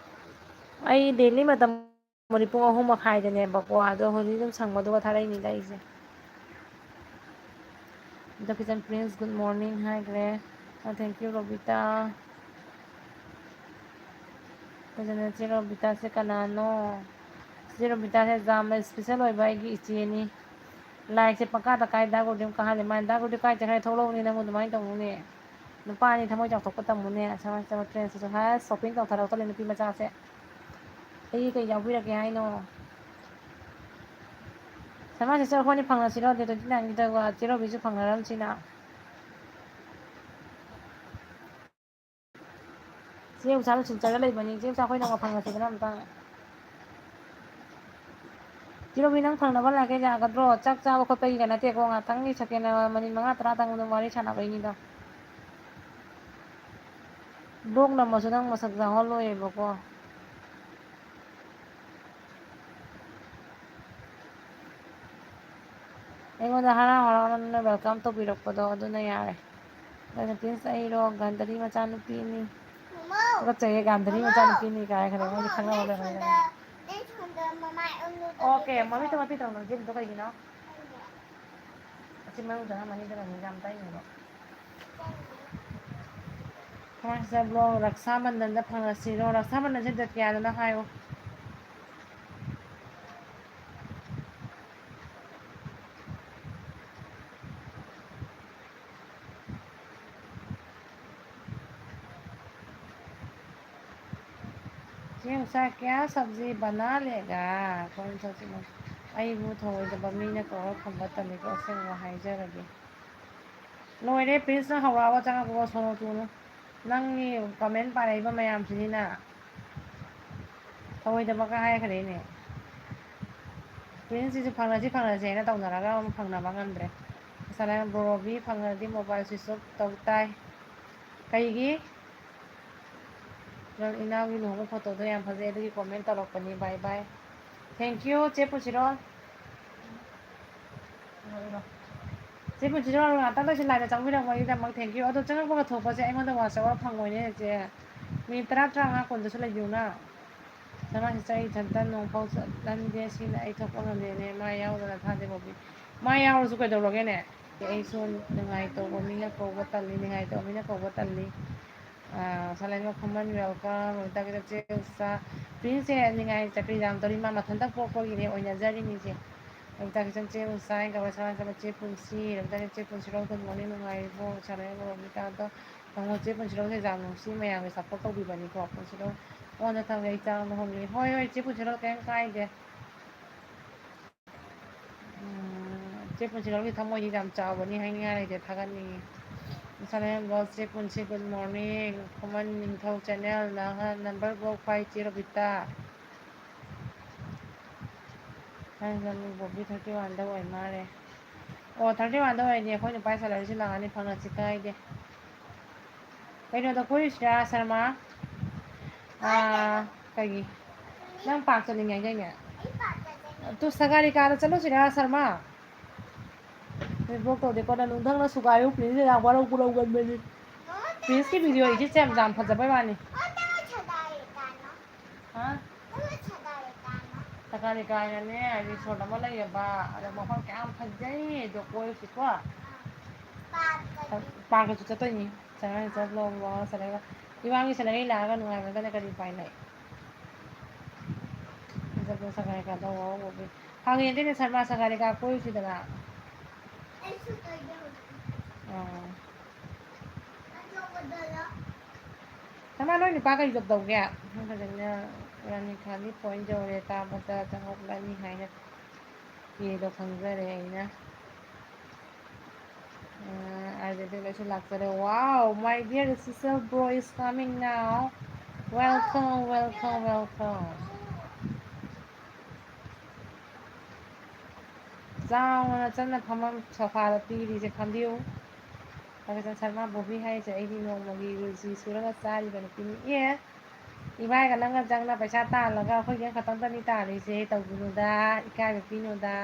ꯑꯩ daily ꯃꯇꯝ ꯄꯨꯡ ꯑꯍꯨꯝ ꯃꯈꯥꯏꯗꯅꯦꯕꯀꯣ, ꯑꯗꯣ ꯍꯧꯖꯤꯛ ꯑꯗꯨꯝ ꯁꯪꯕꯗꯨꯒ ꯊꯥꯔꯛꯏꯅꯤꯗ ꯑꯩꯁꯦ꯫ ꯗ ꯀꯤꯆꯟ ꯄ꯭ꯔꯤꯟꯁ good morning ꯍꯥꯏꯈ꯭ꯔꯦ꯫ ꯑ, thank you, ꯔꯣꯕꯤꯇꯥ꯫ ꯑꯗꯨꯅ ꯆꯦ ꯔꯣꯕꯤꯇꯥꯁꯦ ꯀꯅꯥꯅꯣ? ꯆꯦ ꯔꯣꯕꯤꯇꯥꯁꯦ ꯌꯥꯝꯅ special ꯑꯣꯏꯕ ꯑꯩꯒꯤ ꯏꯆꯦꯅꯤ꯫ Likeꯁꯦ ꯄꯪꯀꯥꯗ ꯀꯥꯏ, ꯗꯥ ꯒꯣꯔꯗꯦꯟ ꯀꯥꯍꯜꯂꯦ꯫ ꯃꯥꯅ, "ꯗꯥ ꯒꯣꯔꯗꯦꯟ ꯀꯥꯏ ꯆꯠꯈ꯭ꯔꯦ? ꯊꯣꯛꯂꯛꯎꯅꯦ ꯅꯪꯕꯨ ꯑꯗꯨꯃꯥꯏꯅ ꯇꯧꯅꯨꯅꯦ꯫ ꯅꯨꯄꯥ ꯑꯅꯤ ꯊꯃꯣꯏ ꯆꯥꯎꯊꯣꯛꯄ ꯇꯝꯃꯨꯅꯦ꯫" ꯑꯁꯥꯝ ꯔꯥꯏꯐꯜ ꯇ꯭ꯔꯦꯟꯁꯤꯁꯨ ꯍꯥꯏ ꯁꯣꯄꯤꯡ ꯇꯧꯊꯔꯛꯇꯣꯔꯦ ꯅꯨꯄꯤ ꯃꯆꯥꯁꯦ꯫ ꯑꯩ ꯀꯩ ꯌꯥꯎꯕꯤꯔꯛꯀꯦ ꯍꯥꯏꯅꯣ? ꯁꯃꯥꯖ ꯁꯤꯁꯇꯔ, ꯑꯩꯈꯣꯏꯅꯤ ꯐꯪꯅꯁꯤꯔꯣ? ꯗꯦꯠ ꯇ꯭ꯋꯦꯟꯇꯤ ꯅꯥꯏꯟꯒꯤꯗ ꯆꯦ ꯔꯣꯕꯤꯁꯨ ꯐꯪꯅꯔꯝꯁꯤꯅ꯫ ꯆꯦ ꯎꯁꯥ ꯁꯤꯜꯆꯔꯗ ꯂꯩꯕꯅꯤ꯫ ꯆꯦ ꯎꯁꯥ, ꯑꯩꯈꯣꯏ ꯅꯣꯡꯃ ꯐꯪꯉꯁꯤꯗꯅ ꯑꯝꯇꯪ꯫ ꯆꯦ ꯔꯣꯕꯤ, ꯅꯪ ꯐꯪꯅꯕ ꯂꯥꯛꯀꯦ ꯌꯥꯒꯗ꯭ꯔꯣ? ꯆꯥꯛ ꯆꯥꯕ ꯈꯣꯠꯄꯒꯤꯒ ꯅꯠꯇꯦꯀꯣ, ꯉꯥꯛꯇꯪꯒꯤ ꯁꯦꯀꯦꯟ ꯃꯤꯅꯤꯠ ꯃꯉꯥ ꯇꯔꯥꯇꯪ ꯑꯗꯨꯝ ꯋꯥꯔꯤ ꯁꯥꯟꯅꯕꯩꯅꯤꯗ꯫ ꯕ꯭ꯂꯣꯛ ꯅꯝꯃꯁꯨ ꯅꯪ ꯃꯁꯛ ꯌꯥꯎꯍꯜꯂꯣꯏꯌꯦꯕꯀꯣ꯫ ꯑꯩꯉꯣꯟꯗ ꯍꯔꯥꯎ ꯍꯔꯥꯎꯅ ꯅꯣꯏꯅ welcome ꯇꯧꯕꯤꯔꯛꯄꯗꯣ ꯑꯗꯨꯅ ꯌꯥꯔꯦ꯫ ꯑꯗꯨꯅ ꯄ꯭ꯔꯤꯟꯁ, ꯑꯩꯔꯣ ꯒꯥꯟꯙꯔꯤ ꯃꯆꯥꯅꯨꯄꯤꯅꯤ꯫ ꯃꯃꯥ! ꯇꯨꯀꯠꯆꯩꯌꯦ, ꯒꯥꯟꯙꯔꯤ ꯃꯃꯥ! ꯃꯆꯥꯅꯨꯄꯤꯅꯤ ꯀꯥꯏ ꯈꯔ ꯃꯣꯏꯗꯤ ꯈꯪꯅꯕ ꯑꯩ ꯂꯩꯔꯝꯒꯅꯤ꯫ ꯁꯣꯝꯗ, ꯑꯩ ꯁꯣꯝꯗ ꯃꯃꯥꯏ ꯑꯣꯟꯂꯨꯗꯕ ꯑꯣꯀꯦ, ꯃꯃꯤꯠꯇꯣ ꯃꯄꯤ ꯇꯧꯔꯣ, ꯅꯪ ꯖꯤꯝꯗꯣ ꯀꯩꯒꯤꯅꯣ? ꯈꯪꯗꯦ꯫ ꯑꯁꯤ ꯃꯅꯨꯡ ꯆꯪꯉꯝꯃꯅꯤ, ꯑꯗꯨꯅꯅꯤ ꯌꯥꯝ ꯇꯥꯏꯅꯦꯕ꯫ ꯈꯪꯗꯦ꯫ ꯀꯃꯥꯏꯅ ꯆꯠꯂꯣ? ꯔꯛꯁꯥ ꯕꯟꯙꯟꯗ ꯐꯪꯉꯁꯤꯔꯣ? ꯔꯛꯁꯥ ꯕꯟꯙꯟꯁꯦ ꯗꯦꯠ ꯀꯌꯥꯗꯅꯣ ꯍꯥꯏꯌꯣ꯫ ꯆꯦ ꯎꯁꯥ, ꯀꯌꯥ ꯁꯕꯖꯤ ꯕꯅꯥ ꯂꯦꯒꯥ? ꯀꯣꯟ ꯁꯕꯖꯤ ꯕꯅꯥ-, ꯑꯩꯕꯨ ꯊꯧꯑꯣꯏꯗꯕ ꯃꯤꯅ ꯀꯧꯔ ꯈꯨꯝꯕ ꯇꯜꯂꯤꯀꯣ, ꯑꯁꯦꯡꯕ ꯍꯥꯏꯖꯔꯒꯦ꯫ ꯂꯣꯏꯔꯦ, ꯄ꯭ꯔꯤꯟꯁꯅ ꯍꯧꯔꯛꯑꯕ ꯆꯪꯉꯛꯄ ꯁꯣꯅꯣ ꯆꯨꯅꯣ꯫ ꯅꯪꯒꯤ comment ꯄꯥꯔꯛꯏꯕ ꯃꯌꯥꯝꯁꯤꯅꯤꯅ꯫ ꯊꯧꯑꯣꯏꯗꯕꯒ ꯍꯥꯏꯈ꯭ꯔꯦꯅꯦ꯫ ꯄ꯭ꯔꯤꯟꯁꯁꯤꯁꯨ ꯐꯪꯅꯁꯤ ꯐꯪꯅꯁꯤ ꯍꯥꯏꯅ ꯇꯧꯅꯔꯒ ꯑꯃꯨꯛ ꯐꯪꯅꯕ ꯉꯝꯗ꯭ꯔꯦ꯫ ꯉꯁꯥꯏ ꯕ꯭ꯔꯣ ꯔꯣꯕꯤ ꯐꯪꯉꯗꯤ mobile switch off ꯇꯧ ꯇꯥꯏ꯫ ꯀꯩꯒꯤ? ꯅꯪ ꯏꯅꯥꯎꯒꯤ ꯂꯨꯍꯣꯡꯕ photoꯗꯣ ꯌꯥꯝ ꯐꯖꯩ, ꯑꯗꯨꯒꯤ comment ꯇꯧꯔꯛꯄꯅꯤ꯫ Bye bye꯫ Thank you, ꯆꯦ ꯄꯨꯟꯁꯤꯔꯣꯜ꯫ ꯆꯦ ꯄꯨꯟꯁꯤꯔꯣꯜ, ꯉꯥꯛꯇꯪꯗ ꯁꯤ liveꯇ ꯆꯪꯕꯤꯔꯛꯄꯒꯤꯗꯃꯛ thank you꯫ ꯑꯗꯣ ꯆꯪꯉꯛꯄꯒ ꯊꯣꯛꯄꯁꯦ ꯑꯩꯉꯣꯟꯗ WhatsApp ꯐꯪꯉꯣꯏꯅꯦ ꯆꯦ꯫ ꯃꯤꯅꯤꯠ ꯇꯔꯥ, ꯇꯔꯥꯃꯉꯥ, ꯀꯨꯟꯗꯁꯨ ꯂꯩꯕꯤꯌꯨꯅ꯫ ꯁꯅꯥ ꯁꯤꯁꯇꯔ, ꯑꯩ ꯏꯊꯟꯇ ꯅꯣꯡꯐꯥꯎ ꯆꯠꯍꯟꯗꯦ, ꯁꯤꯅ ꯑꯩ ꯊꯣꯛꯄ ꯉꯝꯗꯦꯅꯦ꯫ ꯃꯥ ꯌꯥꯎꯗꯅ ꯊꯥꯗꯦ ꯕꯣꯕꯤ꯫ ꯃꯥ ꯌꯥꯎꯔꯁꯨ ꯀꯩꯗꯧꯔꯒꯦꯅꯦ? ꯑꯩꯁꯨ ꯅꯨꯡꯉꯥꯏꯇꯧꯕ ꯃꯤꯅ ꯀꯧꯕ ꯇꯜꯂꯤ, ꯅꯨꯡꯉꯥꯏꯇꯧꯕ ꯃꯤꯅ ꯀꯧꯕ ꯇꯜꯂꯤ꯫ ꯑꯥ, ꯁꯂꯦꯟꯃ ꯈꯨꯃꯟ, welcome꯫ ꯔꯣꯃꯤꯇꯥ ꯀꯤꯆꯟ, ꯆꯦ ꯎꯁꯥ꯫ ꯄ꯭ꯔꯤꯟꯁꯁꯦ ꯅꯤꯡꯉꯥꯏ ꯆꯀ꯭ꯔꯤ ꯌꯥꯝ ꯇꯧꯔꯤ, ꯃꯥ ꯃꯊꯟꯇ ꯄꯣꯛꯄꯒꯤꯅꯦ ꯑꯣꯏꯅꯖꯔꯤꯅꯤꯁꯦ꯫ ꯔꯣꯃꯤꯇꯥ ꯀꯤꯆꯟ, ꯆꯦ ꯎꯁꯥ, ꯍꯥꯏꯅ ꯀꯧꯋꯦ, ꯁꯂꯦꯟꯃ ꯆꯦ ꯄꯨꯟꯁꯤ꯫ ꯔꯣꯃꯤꯇꯥ ꯀꯤꯆꯟ, ꯆꯦ ꯄꯨꯟꯁꯤꯔꯣ, good morning, ꯅꯨꯡꯉꯥꯏꯔꯤꯕꯣ? ꯁꯂꯦꯟꯃ ꯔꯣꯃꯤꯇꯥꯗꯣ ꯍꯪꯉꯣ꯫ ꯆꯦ ꯄꯨꯟꯁꯤꯔꯣꯁꯦ ꯌꯥꯝ ꯅꯨꯡꯁꯤ, ꯃꯌꯥꯝꯒꯤ support ꯇꯧꯕꯤꯕꯅꯤꯀꯣ꯫ ꯄꯨꯟꯁꯤꯔꯣ ꯑꯣꯟꯗ ꯊꯝꯒꯦ, ꯑꯩ ꯆꯥꯛ ꯑꯃ ꯍꯣꯡꯒꯦ꯫ ꯍꯣꯏ, ꯍꯣꯏ, ꯆꯦ ꯄꯨꯟꯁꯤꯔꯣꯜ, ꯀꯩꯝ ꯀꯥꯏꯗꯦ꯫ ꯎꯝ, ꯆꯦ ꯄꯨꯟꯁꯤꯔꯣꯜꯒꯤ ꯊꯃꯣꯏꯗꯤ ꯌꯥꯝ ꯆꯥꯎꯕꯅꯤ, ꯍꯥꯏꯅꯤꯡꯉꯥꯏ ꯂꯩꯇꯦ, ꯊꯥꯒꯠꯅꯤꯡꯉꯤ꯫ ꯏꯁꯥꯅ ꯍꯦꯟꯕ ꯆꯦ ꯄꯨꯟꯁꯤ, good morning꯫ ꯈꯨꯃꯟ ꯅꯤꯡꯊꯧ channel, ꯅꯍꯥꯟ number block ꯄꯥꯏ ꯆꯦ ꯔꯣꯕꯤꯇꯥ꯫ ꯅꯪ, ꯅꯪ ꯕꯣꯕꯤ thirty one ꯗ ꯑꯣꯏ ꯃꯥꯜꯂꯦ꯫ ꯑꯣ, thirty one ꯗ ꯑꯣꯏꯔꯗꯤ ꯑꯩꯈꯣꯏ ꯅꯨꯄꯥ salary ꯁꯨ ꯂꯥꯛꯑꯅꯤ, ꯐꯪꯉꯁꯤ ꯀꯥꯏꯗꯦ꯫ ꯀꯩꯅꯣꯗ ꯀꯣꯏꯔꯨꯁꯤꯔꯥ, ꯁꯔꯃ? ꯑꯥ, ꯀꯩꯒꯤ? ꯅꯪ park ꯆꯠꯅꯤꯡꯉꯦ ꯍꯥꯏꯗꯥꯏꯅꯦ? ꯑꯗꯨ ꯁꯥꯒꯥꯔꯤꯀꯥꯗ ꯆꯠꯂꯨꯁꯤꯔꯥ, ꯁꯔꯃ? ꯅꯣꯏ block ꯇꯧꯗꯦꯀꯣ, ꯅꯪ ꯅꯨꯡꯊꯪꯅ ꯁꯨꯒꯥꯏꯌꯨ, please, ꯌꯥꯝ ꯋꯥꯔꯧ ꯄꯨꯔꯧꯒꯟꯕꯅꯤ꯫ Prince ꯀꯤ video edit ꯁꯦ ꯌꯥꯝ, ꯌꯥꯝ ꯐꯖꯕꯩ ꯋꯥꯅꯤ꯫ ꯍꯥ? ꯁꯥꯒꯥꯔꯤꯀꯥ ꯍꯥꯏꯅꯅꯦ, resort ꯑꯃ ꯂꯩꯌꯦꯕ, ꯑꯗ ꯃꯐꯝ ꯀꯌꯥꯝ ꯐꯖꯩ ꯑꯗꯣ, ꯀꯣꯏꯔꯨꯁꯤꯀꯣ꯫ Park ꯇꯁꯨ ꯆꯠꯇꯣꯏꯅꯤ꯫ ꯁꯉꯥꯏ ꯆꯠꯂꯣ, ꯋꯥ ꯁꯉꯥꯏ꯫ ꯏꯕꯥꯅꯤ ꯁꯉꯥꯏ ꯂꯥꯛꯑꯒ ꯅꯨꯡꯉꯥꯏꯃꯟꯗꯅ ꯀꯔꯤ ꯎꯄꯥꯏ ꯂꯩ? ꯆꯠꯂꯣ, ꯁꯉꯥꯏ ꯀꯥꯗ ꯋꯥ ꯋꯥ꯫ ꯐꯥꯒꯤ ꯅꯠꯇꯦꯅꯦ, ꯁꯔꯃ, ꯁꯉꯥꯏ ꯀꯥ ꯀꯣꯏꯔꯨꯁꯤꯗꯅ꯫ ꯑꯥ꯫ ꯁꯔꯃ, ꯅꯣꯏ ꯅꯨꯄꯥ ꯀꯔꯤ job ꯇꯧꯒꯦ? ꯐꯖꯅ ꯔꯥꯅꯤ ꯈꯥꯒꯤ point ꯌꯧꯔꯦ, ꯇꯥꯕꯗ ꯆꯪꯍꯧꯂꯅꯤ ꯍꯥꯏꯅ ꯄꯤꯗꯣ ꯈꯪꯖꯔꯦ ꯑꯩꯅ꯫ ꯑ, ꯑꯗꯨꯗꯤ ꯂꯣꯏꯁꯤꯜꯂꯛꯇꯣꯔꯦ꯫ Wow, my dear sister, bro is coming now. Welcome, welcome, welcome. ꯆꯥꯎꯅ ꯆꯟꯅ ꯐꯝꯐꯝ sofa ꯗ ꯄꯤꯔꯤꯁꯦ ꯈꯟꯕꯤꯌꯨ꯫ ꯐꯒꯠꯆꯟ ꯁꯔꯃ ꯕꯣꯕꯤ ꯍꯥꯏꯁꯦ ꯑꯩꯗꯤ ꯅꯣꯡꯃꯒꯤ ꯔꯣꯖꯤ ꯁꯨꯔꯒ ꯆꯥꯔꯤꯕ ꯅꯨꯄꯤꯅꯤ꯫ ꯑꯦ, ꯏꯕꯥꯏꯒ ꯅꯪꯒ ꯆꯪꯅ ꯄꯩꯁꯥ ꯇꯥꯜꯂꯒ ꯑꯩꯈꯣꯏꯒꯤ ꯈꯛꯇꯪꯗꯅꯤ ꯇꯥꯜꯂꯤꯁꯦ꯫ ꯇꯧꯒꯅꯨꯗ, ꯏꯀꯥꯏꯕ ꯄꯤꯅꯨꯗ꯫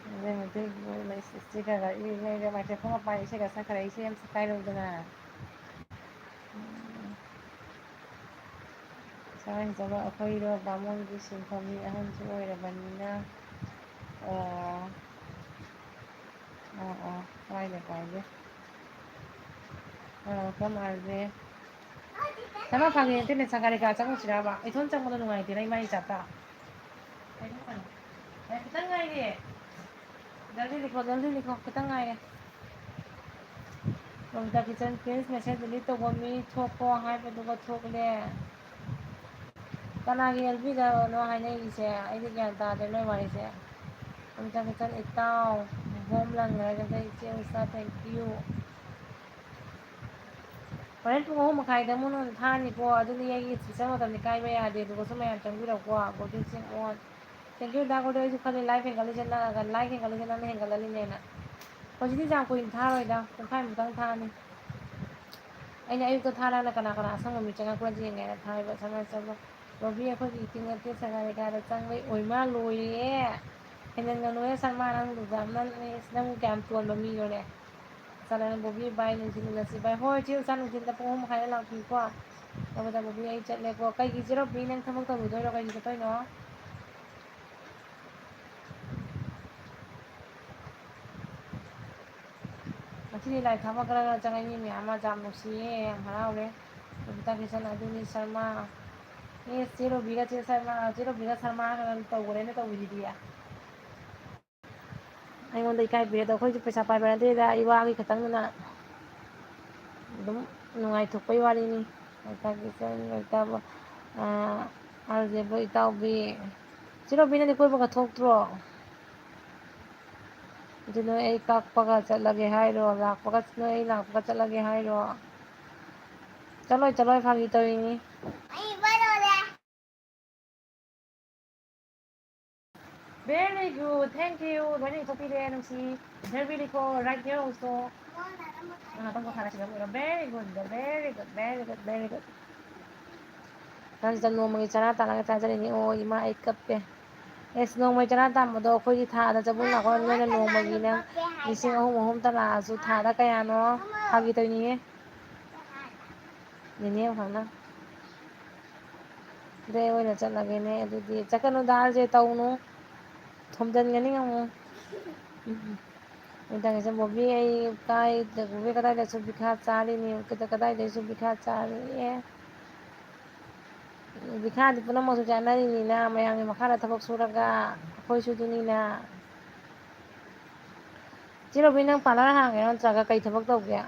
ꯑꯗꯨꯅ ꯃꯩꯇꯩ ꯂꯣꯟ ꯂꯩꯁꯤ꯫ ꯁꯤ ꯈꯔ ꯈꯔ ꯏ-, ꯏ-, ꯏ-, microphone ꯃꯄꯥꯟ ꯏꯁꯩꯒ ꯁꯛꯈ꯭ꯔꯦ, ꯏꯁꯩ ꯑꯃ ꯁꯛꯀꯥꯏꯔꯧꯗꯅ꯫ ꯎꯝ꯫ ꯁꯥꯏ ꯆꯠꯂꯣ, ꯑꯩꯈꯣꯏꯗꯣ ꯕꯥꯃꯣꯟꯒꯤ ꯁꯤꯟꯐꯝꯅꯤ, ꯑꯍꯟꯁꯨ ꯑꯣꯏꯔꯕꯅꯤꯅ꯫ ꯑꯣ꯫ ꯑꯣ, ꯑꯣ, ꯀꯥꯏꯗꯦ, ꯀꯥꯏꯗꯦ꯫ ꯑꯥ, ꯀꯃꯥꯏꯅ? ꯁꯔꯃ, ꯐꯥꯒꯤ ꯅꯠꯇꯦꯅꯦ, ꯁꯪꯒꯥꯔꯤꯀꯥ ꯆꯪꯉꯨꯁꯤꯔꯕ? ꯏꯊꯣꯟ ꯆꯪꯕꯗꯣ ꯅꯨꯡꯉꯥꯏꯇꯦꯅ, ꯏꯃꯥ ꯏꯆꯥꯇ꯫ ꯑꯦ, ꯈꯤꯇꯪ ꯉꯥꯏꯔꯦ꯫ ꯖꯜꯗꯤ ꯂꯤꯈꯣ, ꯖꯜꯗꯤ ꯂꯤꯈꯣ, ꯈꯤꯇꯪ ꯉꯥꯏꯔꯦ꯫ ꯃꯃꯤꯇꯥ ꯀꯤꯆꯟ, ꯄ꯭ꯂꯤꯁ ꯃꯦꯁꯦꯖ ꯗꯤꯂꯤꯠ ꯇꯧꯕ ꯃꯤ ꯊꯣꯛꯈꯣ ꯍꯥꯏꯕꯗꯨꯒ ꯊꯣꯛꯂꯦ꯫ ꯀꯅꯥꯒꯤ ꯑꯦꯜ ꯕꯤꯗꯅꯣ ꯍꯥꯏꯅꯩꯁꯦ? ꯑꯩꯗꯤ ꯒ꯭ꯌꯥꯟ ꯇꯥꯗ꯭ꯔꯦ ꯅꯣꯏ ꯋꯥꯔꯤꯁꯦ꯫ ꯃꯃꯤꯇꯥ ꯀꯤꯆꯟ ꯏꯇꯥꯎ, ꯕꯣꯝ ꯂꯪꯅꯔꯒꯗ ꯏꯆꯦ ꯎꯁꯥ, thank you꯫ ꯍꯣꯔꯦꯟ ꯄꯨꯡ ꯑꯍꯨꯝ ꯃꯈꯥꯏꯗ ꯑꯃꯨꯛ ꯅꯉꯣꯟꯗ ꯊꯥꯔꯅꯤꯀꯣ, ꯑꯗꯨꯗꯤ ꯑꯩꯒꯤ ꯁꯤꯁꯇꯔ ꯃꯇꯝꯗꯤ ꯀꯥꯏꯕ ꯌꯥꯗꯦ, ꯑꯗꯨꯒꯁꯨ ꯃꯌꯥꯝ ꯆꯪꯕꯤꯔꯛꯎꯀꯣ, ꯕꯣꯔꯗꯤꯡꯁꯤꯡ ꯑꯣꯟ꯫ Thank you ꯗꯥ ꯒꯣꯗꯦ, ꯑꯩꯁꯨ ꯈꯜꯂꯤ ꯂꯥꯏꯐ ꯍꯦꯟꯒꯠꯂꯤꯁꯦ ꯅꯪ, ꯂꯥꯏꯐ ꯍꯦꯟꯒꯠꯂꯤꯁꯦ ꯅꯪꯅ ꯍꯦꯟꯒꯠꯍꯜꯂꯤꯅꯦꯅ꯫ ꯍꯧꯖꯤꯛꯇꯤ ꯌꯥꯝ ꯀꯨꯏꯅ ꯊꯥꯔꯣꯏꯗ, ꯄꯨꯡꯈꯥꯏꯃꯨꯛꯇꯪ ꯊꯥꯔꯅꯤ꯫ ꯑꯩꯅ ꯑꯌꯨꯛꯇ ꯊꯥꯔꯒꯅ ꯀꯅꯥ ꯀꯅꯥ ꯑꯁꯪꯕ ꯃꯤ ꯆꯪꯉꯛꯄ꯭ꯔꯗꯤ ꯌꯦꯡꯒꯦꯅ ꯊꯥꯔꯤꯕ, ꯁꯅꯥ ꯆꯪꯕ꯫ ꯔꯣꯕꯤ, ꯑꯩꯈꯣꯏꯒꯤ ꯏꯇꯤꯡ ꯅꯠꯇꯦ, ꯁꯅꯥ ꯂꯩꯀꯥꯏꯗ ꯆꯪꯕꯩ ꯑꯣꯏ ꯃꯥ ꯂꯣꯏꯔꯦ꯫ ꯍꯦꯟꯖꯟꯒꯅꯨꯍꯦ ꯁꯔꯃꯥ, ꯅꯪ ꯌꯥꯝꯅ, ꯅꯪꯕꯨ ꯀꯌꯥꯝ ꯇꯣꯟꯕ ꯃꯤꯅꯣꯅꯦ꯫ ꯆꯠꯂꯒ ꯕꯣꯕꯤ ꯕꯥꯏ ꯅꯨꯡꯊꯤꯜ ꯎꯅꯁꯤ ꯕꯥꯏ꯫ ꯍꯣꯏ, ꯆꯦ ꯎꯁꯥ ꯅꯨꯡꯊꯤꯜꯗ ꯄꯨꯡ ꯑꯍꯨꯝ ꯃꯈꯥꯏꯗ ꯂꯥꯛꯄꯤꯌꯨꯀꯣ꯫ ꯑꯗꯨꯗ ꯕꯣꯕꯤ ꯑꯩ ꯆꯠꯂꯦꯀꯣ꯫ ꯀꯩꯒꯤ ꯆꯦ ꯔꯣꯕꯤ ꯅꯪ ꯊꯕꯛ ꯇꯧꯔꯨꯗꯣꯏꯔꯣ? ꯀꯩꯒꯤ ꯆꯠꯇꯣꯏꯅꯣ? ꯉꯁꯤꯗꯤ ꯂꯥꯏ ꯊꯥꯕ ꯈꯔ ꯈꯔ ꯆꯪꯉꯛꯏ ꯃꯌꯥꯝ ꯑꯃ, ꯌꯥꯝ ꯅꯨꯡꯁꯤꯌꯦ, ꯌꯥꯝ ꯍꯔꯥꯎꯔꯦ꯫ ꯀꯕꯤꯇꯥ ꯀꯤꯁꯟ, ꯑꯗꯨꯅꯤ ꯁꯔꯃ꯫ ꯑꯦ, ꯆꯦ ꯔꯣꯕꯤꯒ ꯆꯦ ꯁꯔꯃ, ꯆꯦ ꯔꯣꯕꯤꯒ ꯁꯔꯃꯒ ꯇꯧꯈ꯭ꯔꯦꯅ ꯇꯧꯕꯤꯁꯤꯗꯤ꯫ ꯑꯩꯉꯣꯟꯗ ꯏꯀꯥꯏꯕꯤꯔꯦ꯫ ꯑꯗꯣ ꯑꯩꯈꯣꯏꯁꯨ ꯄꯩꯁꯥ ꯄꯥꯏꯕ ꯅꯠꯇꯦꯗ, ꯏꯋꯥꯒꯤ ꯈꯛꯇꯪꯗꯨꯅ ꯑꯗꯨꯝ ꯅꯨꯡꯉꯥꯏꯊꯣꯛꯄꯩ ꯋꯥꯔꯤꯅꯤ꯫ ꯀꯕꯤꯇꯥ ꯀꯤꯁꯟ, ꯀꯕꯤꯇꯥ, ꯑꯥ, ꯑꯥꯔ ꯖꯦꯕꯨ, ꯏꯇꯥꯎꯕꯤ꯫ ꯆꯦ ꯔꯣꯕꯤ, ꯅꯪꯗꯤ ꯀꯣꯏꯕꯒ ꯊꯣꯛꯇ꯭ꯔꯣ? ꯑꯗꯨ ꯅꯣꯏ ꯑꯩ ꯀꯥꯛꯄꯒ ꯆꯠꯂꯒꯦ ꯍꯥꯏꯔꯣ? ꯂꯥꯛꯄꯒ, ꯅꯣꯏ ꯑꯩ ꯂꯥꯛꯄꯒ ꯆꯠꯂꯒꯦ ꯍꯥꯏꯔꯣ? ꯆꯠꯂꯣꯏ, ꯆꯠꯂꯣꯏ, ꯐꯥꯒꯤ ꯇꯧꯔꯤꯅꯤ꯫ Very good, thank you. ꯂꯣꯏꯅ ꯏꯊꯣꯛꯄꯤꯔꯦ, ꯅꯨꯡꯁꯤ꯫ Very good, right here also. ꯑꯥ, ꯉꯥꯛꯇꯪ ꯄꯣꯊꯥꯔꯁꯤ, very good, very good, very good, very good. ꯅꯪꯁꯤꯗ ꯅꯣꯡꯃꯒꯤ ꯆꯔꯥ ꯇꯥꯜꯂꯒ ꯆꯥꯖꯔꯤꯅꯤ꯫ ꯑꯣ ꯏꯃꯥ, ꯑꯩ ꯀꯞꯄꯦ꯫ ꯑꯦꯁ, ꯅꯣꯡꯃꯩ ꯆꯔꯥ ꯇꯥꯟꯕꯗꯣ ꯑꯩꯈꯣꯏꯗꯤ ꯊꯥꯗ ꯆꯠꯐꯝ ꯂꯥꯛꯐꯝ ꯅꯣꯏꯅ ꯅꯣꯡꯃꯒꯤ ꯅꯪ ꯂꯤꯁꯤꯡ ꯑꯍꯨꯝ, ꯑꯍꯨꯝꯇ ꯂꯥꯛꯑꯁꯨ ꯊꯥꯗ ꯀꯌꯥꯅꯣ? ꯐꯥꯒꯤ ꯇꯧꯅꯤꯌꯦ꯫ ꯅꯦꯅꯦ ꯑꯃꯈꯛꯅ꯫ ꯑꯗꯩ ꯑꯣꯏꯅ ꯆꯠꯂꯒꯦꯅꯦ꯫ ꯑꯗꯨꯗꯤ ꯆꯠꯀꯅꯨ ꯗꯥꯜꯁꯦ ꯇꯧꯅꯨ꯫ ꯊꯣꯝꯖꯤꯟꯒꯅꯤ ꯑꯃꯨꯛ꯫ ꯎꯝ꯫ ꯅꯨꯡꯗꯥꯡꯒꯤꯁꯦ ꯕꯣꯕꯤ ꯑꯩ ꯀꯥꯏꯗ, ꯕꯣꯕꯤ ꯀꯗꯥꯏꯗꯁꯨ ꯕꯤꯈꯥ ꯆꯥꯔꯤꯅꯤ, ꯀꯗꯥꯏꯗꯁꯨ ꯕꯤꯈꯥ ꯆꯥꯔꯤ꯫ ꯑꯦ꯫ ꯕꯤꯈꯥꯗꯤ ꯄꯨꯝꯅꯃꯛꯁꯨ ꯆꯥꯅꯔꯤꯅꯤꯅ, ꯃꯌꯥꯝꯒꯤ ꯃꯈꯥꯗ ꯊꯕꯛ ꯁꯨꯔꯒ ꯑꯩꯈꯣꯏꯁꯨ ꯑꯗꯨꯅꯤꯅ꯫ ꯆꯦ ꯔꯣꯕꯤ, ꯅꯪ ꯄꯥꯔꯂꯔ ꯍꯥꯡꯒꯦꯔꯣ ꯅꯠꯇ꯭ꯔꯒ ꯀꯩ ꯊꯕꯛ ꯇꯧꯒꯦ?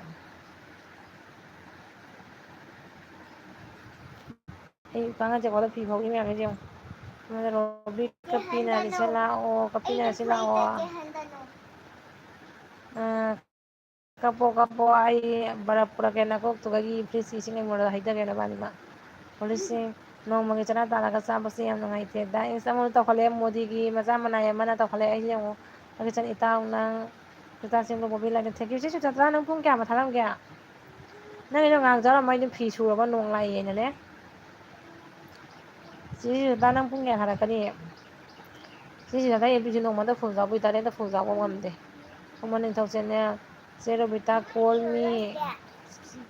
ꯑꯩ ꯀꯥꯡꯈꯟ ꯆꯦꯛꯄꯗ ꯐꯤ ꯐꯧꯔꯤ ꯃꯌꯥꯝꯁꯦ ꯌꯦꯡꯉꯣ꯫ ꯑꯃꯗ ꯔꯣꯕꯤ ꯀꯞꯄꯤꯅ ꯂꯤꯁ ꯂꯥꯛꯑꯣ, ꯀꯞꯄꯤꯅ ꯂꯤꯁ ꯂꯥꯛꯑꯣ꯫ ꯑꯥ, ꯀꯞꯄꯣ, ꯀꯞꯄꯣ, ꯑꯩ ꯕꯔꯞ ꯄꯨꯔꯛꯀꯦ ꯅꯀꯣꯛꯇꯨꯒ, ꯐ꯭ꯔꯤꯖꯀꯤ ꯏꯁꯤꯡ ꯑꯩꯉꯣꯟꯗ ꯍꯩꯊꯒꯦ ꯅꯕꯥꯅꯤꯃꯛ꯫ ꯍꯧꯖꯤꯛꯁꯦ ꯅꯣꯡꯃꯒꯤ ꯆꯔꯥ ꯇꯥꯜꯂꯒ ꯆꯥꯕꯁꯦ ꯌꯥꯝ ꯅꯨꯡꯉꯥꯏꯇꯦ꯫ ꯗꯥꯏꯠ ꯑꯃꯨꯛ ꯇꯧꯈꯠꯂꯛꯑꯦ, ꯃꯣꯗꯤꯒꯤ ꯃꯆꯥ ꯃꯅꯥꯏ ꯑꯃꯅ ꯇꯧꯈꯠꯂꯛꯑꯦ꯫ ꯑꯩꯁꯦ ꯌꯦꯡꯉꯣ, ꯍꯧꯖꯤꯛ ꯆꯠ ꯏꯇꯥꯎ ꯅꯪ ꯆꯨꯔꯆꯥꯟ ꯆꯦꯡꯕ꯭ꯔꯣ ꯕꯣꯕꯤ ꯂꯥꯏꯗ ꯊꯦꯡꯀ꯭ꯌꯨ꯫ ꯁꯤ ꯆꯨꯔꯆꯥꯟ ꯅꯪ ꯄꯨꯡ ꯀꯌꯥ ꯃꯊꯥꯔꯝꯒꯦ? ꯅꯪꯒꯤꯗꯣ ꯉꯥꯏꯍꯥꯛ ꯆꯥꯔꯝꯃꯣ, ꯑꯩꯗꯤ ꯐꯤ ꯁꯨꯔꯒ ꯅꯣꯡ ꯂꯥꯛꯏꯌꯦꯅꯅꯦ꯫ ꯆꯦ ꯁꯤꯗ ꯅꯪ ꯄꯨꯡ ꯀꯌꯥ ꯍꯜꯂꯛꯀꯅꯤ? ꯆꯦ ꯁꯤꯗ ꯑꯩ ꯑꯗꯨꯁꯨ ꯅꯣꯡꯃꯗ ꯐꯨꯜ ꯀꯥꯞꯄꯨ ꯇꯥꯔꯦ, ꯑꯗ ꯐꯨꯜ ꯀꯥꯞꯄ ꯉꯝꯗꯦ꯫ ꯈꯨꯃꯟ ꯅꯤꯡꯊꯧ ꯆꯦꯅꯦꯜ, ꯆꯦ ꯔꯣꯕꯤꯇꯥ, ꯀꯣꯜ ꯃꯤ,